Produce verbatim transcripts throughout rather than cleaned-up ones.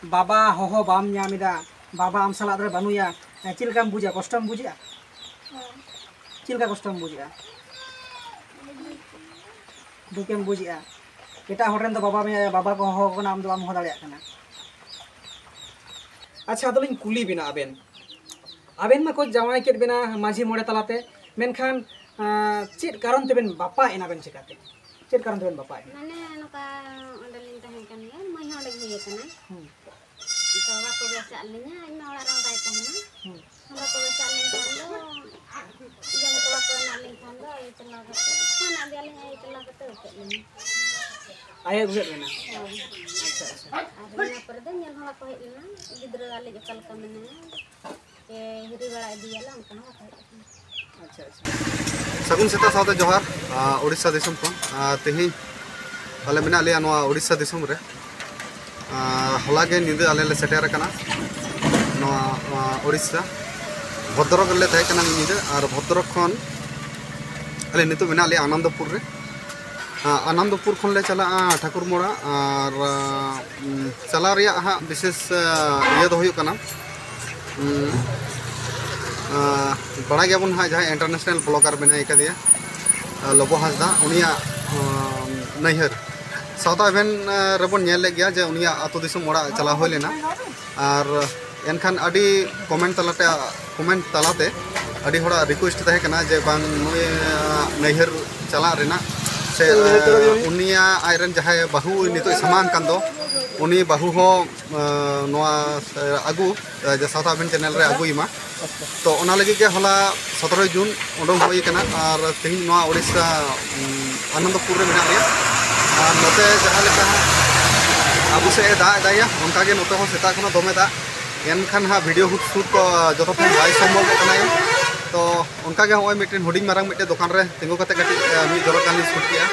ᱵᱟᱵᱟ ᱦᱚᱦᱚ ᱵᱟᱢ ᱧᱟᱢ ᱮᱫᱟ, ᱵᱟᱵᱟ ᱟᱢ ᱥᱟᱞᱟᱜ ᱨᱮ ᱵᱟᱹᱱᱩᱭᱟ, ᱪᱮᱫ ᱞᱮᱠᱟᱢ ᱵᱩᱡᱟ? ᱠᱚᱥᱴᱚᱢ ᱵᱩᱡᱮᱜᱼᱟ? ᱪᱮᱫ ᱞᱮᱠᱟ ᱠᱚᱥᱴᱚᱢ ᱵᱩᱡᱮᱜᱼᱟ? ᱫᱩᱠᱮᱢ ᱵᱩᱡᱮᱜᱼᱟ᱾ ᱮᱴᱟᱜ ᱦᱚᱲ ᱨᱮᱱ ᱫᱚ ᱵᱟᱵᱟ ᱢᱮ-, ᱵᱟᱵᱟ ᱠᱚ ᱦᱚᱦᱚ ᱟᱠᱚ ᱠᱟᱱᱟ, ᱟᱢ ᱫᱚ ᱵᱟᱢ ᱦᱚᱦᱚ ᱫᱟᱲᱮᱭᱟᱜ ᱠᱟᱱᱟ᱾ ᱟᱪᱪᱷᱟ, ᱟᱫᱚᱞᱤᱧ ᱠᱩᱞᱤ ᱵᱮᱱᱟ ᱟᱵᱮᱱ, ᱟᱵᱮᱱ ᱢᱟᱠᱚ ᱡᱟᱶᱟᱭ ᱠᱮᱫ ᱵᱮᱱᱟ ᱢᱟᱹᱡᱷᱤ ᱢᱚᱬᱮ ᱛᱟᱞᱟᱛᱮ, ᱢᱮᱱᱠᱷᱟᱱ, ᱟᱸ, ᱪᱮᱫ ᱠᱟᱨᱚᱱ ᱛᱮᱵᱮᱱ ᱵᱟᱯᱟ ᱮᱱᱟ ᱵᱮᱱ ᱪᱮᱠᱟᱛᱮ? ᱪᱮᱫ ᱠᱟᱨᱚᱱ ᱛᱮᱵᱮᱱ ᱵᱟᱯᱟ ᱮᱱᱟ? ᱢᱟᱱᱮ ᱱᱚᱝᱠᱟ ᱚᱸᱰᱮᱞᱤᱧ ᱛᱟᱦᱮᱸ ᱠᱟᱱ ᱜᱮᱭᱟ, ᱢᱟᱹᱭ ᱦᱚᱸ ᱚᱸᱰᱮ ᱜᱮ ᱦᱩᱭ ᱟᱠᱟᱱᱟ᱾ ᱦᱩᱸ᱾ ᱛᱚ ᱵᱟᱠᱚ ᱵᱮᱥᱟᱜ ᱞᱤᱧᱟ, ᱤᱧ ᱢᱟ ᱚᱲᱟᱜ ᱨᱮᱦᱚᱸ ᱵᱟᱭ ᱛᱟᱦᱮᱱᱟ᱾ ᱦᱩᱸ᱾ ᱵᱟᱠᱚ ᱵᱮᱥᱟᱜ ᱞᱤᱧ ᱠᱷᱟᱱ ᱫᱚ, ᱡᱚᱢ ᱠᱚ ᱵᱟᱠᱚ ᱮᱢᱟᱜ ᱞᱤᱧ ᱠᱷᱟᱱ ᱫᱚ, ᱟᱭᱳ ᱪᱟᱞᱟᱣ ᱠᱟᱛᱮ ᱯᱷᱳᱱ ᱟᱫᱮᱭᱟᱞᱤᱧ, ᱟᱭᱳ ᱪᱟᱞᱟᱣ ᱠᱟᱛᱮ ᱟᱹᱜᱩ ᱠᱮᱫ ᱞᱤᱧᱟ᱾ ᱟᱭᱳ ᱟᱹᱜᱩ ᱠᱮᱫ ᱵᱮᱱᱟ? ᱦᱳᱭ᱾ ᱟᱪᱪᱷᱟ, ᱟᱪᱪᱷᱟ᱾ ᱟᱨ ᱤᱱᱟᱹ ᱯᱚᱨᱮ ᱫᱚ ᱧᱮᱞ ᱦᱚᱸ ᱵᱟᱠᱚ ᱦᱮᱡ ᱞᱮᱱᱟ, ᱜᱤᱫᱽᱨᱟᱹ ᱟᱞᱮ ᱚᱠᱟ ᱞᱮᱠᱟ ᱢᱮᱱᱟᱭᱟ, ᱥᱮ ᱦᱤᱨᱤ ᱵᱟᱲᱟ ᱤᱫᱤᱭᱟᱞᱮ, ᱚᱱᱠᱟ ᱦᱚᱸ ᱵᱟᱠᱚ ᱦᱮᱡ ᱞᱮᱱᱟ᱾ ᱟᱪᱪᱷᱟ, ᱟᱪᱪᱷᱟ᱾ ᱥᱟᱹᱜᱩᱱ ᱥᱮᱛᱟᱜ ᱥᱟᱶᱛᱮ ᱡᱚᱦᱟᱨ, ᱟ, ᱳᱰᱤᱥᱟ ᱫᱤᱥᱚᱢ ᱠᱷᱚᱱ᱾ ᱟ, ᱛᱮᱦᱮᱧ ᱟᱞᱮ ᱢᱮᱱᱟᱜ ᱞᱮᱭᱟ ᱱᱚᱣᱟ ᱳᱰᱤᱥᱟ ᱫᱤᱥᱚᱢ ᱨᱮ᱾ ᱟ, ᱦᱚᱞᱟ ᱜᱮ ᱧᱤᱫᱟᱹ ᱟᱞᱮ ᱞᱮ ᱥᱮᱴᱮᱨ ᱟᱠᱟᱱᱟ ᱱᱚᱣᱟ, ᱟ, ᱳᱰᱤᱥᱟ᱾ ᱵᱷᱚᱫᱨᱚᱠ ᱨᱮᱞᱮ ᱛᱟᱦᱮᱸ ᱠᱟᱱᱟ ᱢᱤᱫ ᱧᱤᱫᱟᱹ, ᱟᱨ ᱵᱷᱚᱫᱨᱚᱠ ᱠᱷᱚᱱ ᱟᱞᱮ ᱱᱤᱛᱚᱜ ᱢᱮᱱᱟᱜ ᱞᱮᱭᱟ ᱟᱱᱚᱱᱫᱚᱯᱩᱨ ᱨᱮ᱾ ᱟ, ᱟᱱᱚᱱᱫᱚᱯᱩᱨ ᱠᱷᱚᱱ ᱞᱮ ᱪᱟᱞᱟᱜᱼᱟ ᱴᱷᱟᱹᱠᱩᱨ ᱢᱚᱲᱟ, ᱟᱨ, ᱟ, ᱩᱢ, ᱪᱟᱞᱟᱣ ᱨᱮᱭᱟᱜ ᱦᱟᱸᱜ ᱵᱤᱥᱮᱥ, ᱟ, ᱤᱭᱟᱹ ᱫᱚ ᱦᱩᱭᱩᱜ ᱠᱟᱱᱟ, ᱩᱢ, ᱟ, ᱵᱟᱲᱟᱭ ᱜᱮᱭᱟᱵᱚᱱ ᱦᱟᱸᱜ, ᱡᱟᱦᱟᱸᱭ international blogger ᱢᱮᱱᱟᱭ ᱠᱟᱫᱮᱭᱟ, ᱟ, ᱞᱚᱵᱚ ᱦᱟᱸᱥᱫᱟ, ᱩᱱᱤᱭᱟᱜ, ᱟᱢ, ᱱᱟᱹᱭᱦᱟᱹᱨ ᱥᱟᱶᱛᱟ event, ᱟ, ᱨᱮᱵᱚᱱ ᱧᱮᱞ ᱞᱮᱫ ᱜᱮᱭᱟ ᱡᱮ ᱩᱱᱤᱭᱟᱜ ᱟᱹᱛᱩ ᱫᱤᱥᱚᱢ ᱚᱲᱟᱜ ᱪᱟᱞᱟᱣ ᱦᱩᱭ ᱞᱮᱱᱟ᱾ ᱟᱨ ᱮᱱᱠᱷᱟᱱ ᱟᱹᱰᱤ comment ᱛᱟᱞᱟᱛᱮ, comment ᱛᱟᱞᱟᱛᱮ ᱟᱹᱰᱤ ᱦᱚᱲᱟᱜ request ᱛᱟᱦᱮᱸ ᱠᱟᱱᱟ ᱡᱮ ᱵᱟᱝ ᱱᱩᱭ, ᱟ, ᱱᱟᱹᱭᱦᱟᱹᱨ ᱪᱟᱞᱟᱜ ᱨᱮᱱᱟᱜ ᱥᱮ, ᱟ, ᱩᱱᱤᱭᱟᱜ ᱟᱡᱨᱮᱱ ᱡᱟᱦᱟᱸᱭ ᱵᱟᱹᱦᱩ ᱱᱤᱛᱚᱜ ᱥᱟᱢᱟᱝ ᱠᱟᱱ ᱫᱚ, ᱩᱱᱤ ᱵᱟᱹᱦᱩ ᱦᱚᱸ, ᱟ, ᱱᱚᱣᱟ, ᱟ, ᱟᱹᱜᱩ, ᱟ, ᱡᱮ ᱥᱟᱶᱛᱟ event channel ᱨᱮ ᱟᱹᱜᱩᱭ ᱢᱟ᱾ ᱛᱚ ᱚᱱᱟ ᱞᱟᱹᱜᱤᱫ ᱜᱮ ᱦᱚᱞᱟ ᱥᱚᱛᱨᱚᱭ ᱡᱩᱱ ᱩᱰᱩᱝ ᱦᱩᱭ ᱠᱟᱱᱟ, ᱟᱨ ᱛᱮᱦᱮᱧ ᱱᱚᱣᱟ ᱳᱰᱤᱥᱟ, ᱩᱢ, ᱟᱱᱚᱱᱫᱚᱯᱩᱨ ᱨᱮ ᱢᱮᱱᱟᱜ ᱞᱮᱭᱟ᱾ ᱟᱨ ᱱᱚᱛᱮ ᱡᱟᱦᱟᱸ ᱞᱮᱠᱟ ᱟᱵᱚ ᱥᱮᱫ ᱮ ᱫᱟᱜ ᱮᱫᱟᱭᱟ, ᱚᱱᱠᱟᱜᱮ ᱱᱚᱛᱮ ᱦᱚᱸ ᱥᱮᱛᱟᱜ ᱠᱷᱚᱱᱟᱜ ᱫᱚᱢᱮ ᱫᱟᱜ, ᱮᱱᱠᱷᱟᱱ ᱦᱟᱸᱜ video shoot ᱠᱚ ᱡᱚᱛᱚ ᱴᱷᱮᱱ ᱵᱟᱭ ᱥᱚᱢᱵᱷᱚᱵᱚᱜ ᱠᱟᱱᱟ᱾ ᱛᱚ ᱚᱱᱠᱟᱜᱮ ᱱᱚᱜᱼᱚᱭ ᱢᱤᱫᱴᱮᱱ ᱦᱩᱰᱤᱧ ᱢᱟᱨᱟᱝ ᱢᱤᱫᱴᱮᱱ ᱫᱚᱠᱟᱱ ᱨᱮ ᱛᱤᱸᱜᱩ ᱠᱟᱛᱮ ᱠᱟᱹᱴᱤᱡ, ᱮ, ᱢᱤᱫ ᱡᱚᱨᱚᱜ ᱜᱟᱱ ᱞᱤᱧ shoot ᱠᱮᱜᱼᱟ᱾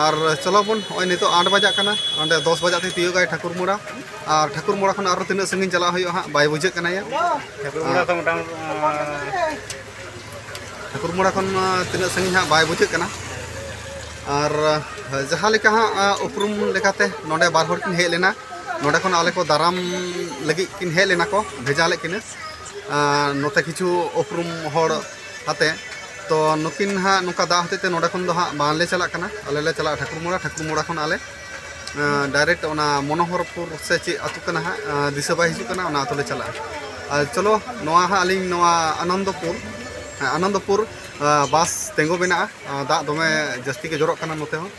ᱟᱨ ᱪᱚᱞᱚ ᱵᱚᱱ, ᱱᱚᱜᱼᱚᱭ ᱱᱤᱛᱚᱜ ᱟᱴ ᱵᱟᱡᱟᱜ ᱠᱟᱱᱟ, ᱚᱸᱰᱮ ᱫᱚᱥ ᱵᱟᱡᱟᱜ ᱛᱮ ᱛᱤᱭᱳᱜᱟᱭ ᱴᱷᱟᱹᱠᱩᱨ ᱢᱩᱲᱟ᱾ ᱟᱨ ᱴᱷᱟᱹᱠᱩᱨ ᱢᱩᱲᱟ ᱠᱷᱚᱱ ᱟᱨᱚ ᱛᱤᱱᱟᱹᱜ ᱥᱟᱺᱜᱤᱧ ᱪᱟᱞᱟᱜ ᱦᱩᱭᱩᱜᱼᱟ ᱦᱟᱸᱜ ᱵᱟᱭ ᱵᱩᱡᱷᱟᱹᱜ ᱠᱟᱱᱟ ᱭᱟ᱾ ᱴᱷᱟᱹᱠᱩᱨ ᱢᱩᱲᱟ ᱠᱷᱚᱱ ᱢᱚᱴᱟᱢᱩᱴᱤ, ᱟᱸ, ᱴᱷᱟᱹᱠᱩᱨ ᱢᱩᱲᱟ ᱠᱷᱚᱱ, ᱟᱸ, ᱛᱤᱱᱟᱹᱜ ᱥᱟᱺᱜᱤᱧ ᱦᱟᱸᱜ ᱵᱟᱭ ᱵᱩᱡᱷᱟᱹᱜ ᱠᱟᱱᱟ᱾ ᱟᱨ, ᱟᱸ, ᱡᱟᱦᱟᱸ ᱞᱮᱠᱟ ᱦᱟᱸᱜ, ᱟᱸ, ᱩᱯᱨᱩᱢ ᱞᱮᱠᱟᱛᱮ ᱱᱚᱰᱮ ᱵᱟᱨ ᱦᱚᱲ ᱠᱤᱱ ᱦᱮᱡ ᱞᱮᱱᱟ, ᱱᱚᱰᱮ ᱠᱷᱚᱱ ᱟᱞᱮ ᱠᱚ ᱫᱟᱨᱟᱢ ᱞᱟᱹᱜᱤᱫ ᱠᱤᱱ ᱦᱮᱡ ᱞᱮᱱᱟ ᱠᱚ, ᱵᱷᱮᱡᱟ ᱞᱮᱫ ᱠᱤᱱᱟᱹ᱾ ᱟᱨ ᱱᱚᱛᱮ ᱠᱤᱪᱷᱩ ᱩᱯᱨᱩᱢ ᱦᱚᱲ ᱟᱛᱮ᱾ ᱛᱚ ᱱᱩᱠᱤᱱ ᱦᱟᱸᱜ ᱱᱚᱝᱠᱟ ᱫᱟᱜ ᱦᱚᱛᱮᱡ ᱛᱮ ᱱᱚᱰᱮ ᱠᱷᱚᱱ ᱫᱚ ᱦᱟᱸᱜ ᱵᱟᱝᱞᱮ ᱪᱟᱞᱟᱜ ᱠᱟᱱᱟ, ᱟᱞᱮ ᱞᱮ ᱪᱟᱞᱟᱜᱼᱟ ᱴᱷᱟᱹᱠᱩᱨ ᱢᱩᱲᱟ᱾ ᱴᱷᱟᱹᱠᱩᱨ ᱢᱩᱲᱟ ᱠᱷᱚᱱ ᱟᱞᱮ, ᱟᱸ, direct ᱚᱱᱟ ᱢᱚᱱᱳᱦᱚᱨᱯᱩᱨ ᱥᱮ ᱪᱮᱫ ᱟᱹᱛᱩ ᱠᱟᱱᱟ ᱦᱟᱸᱜ, ᱟᱸ, ᱫᱤᱥᱟᱹ ᱵᱟᱭ ᱦᱤᱡᱩᱜ ᱠᱟᱱᱟ, ᱚᱱᱟ ᱟᱹᱛᱩ ᱞᱮ ᱪᱟᱞᱟᱜᱼᱟ᱾ ᱟᱨ ᱪᱚᱞᱚ, ᱱᱚᱣᱟ ᱦᱟᱸᱜ ᱟᱹᱞᱤᱧ ᱱᱚᱣᱟ ᱟᱱᱚᱱᱫᱚᱯᱩᱨ, ᱦᱮᱸ, ᱟᱱᱚᱱᱫᱚᱯᱩᱨ, ᱟᱸ, ᱵᱟᱥ ᱛᱤᱸᱜᱩ ᱢᱮᱱᱟᱜᱼᱟ᱾ ᱟᱸ, ᱫᱟᱜ ᱫᱚᱢᱮ ᱡᱟᱹᱥᱛᱤ ᱜᱮ ᱡᱚᱨᱚᱜ ᱠᱟᱱᱟ ᱱᱚᱛᱮ ᱦᱚᱸ᱾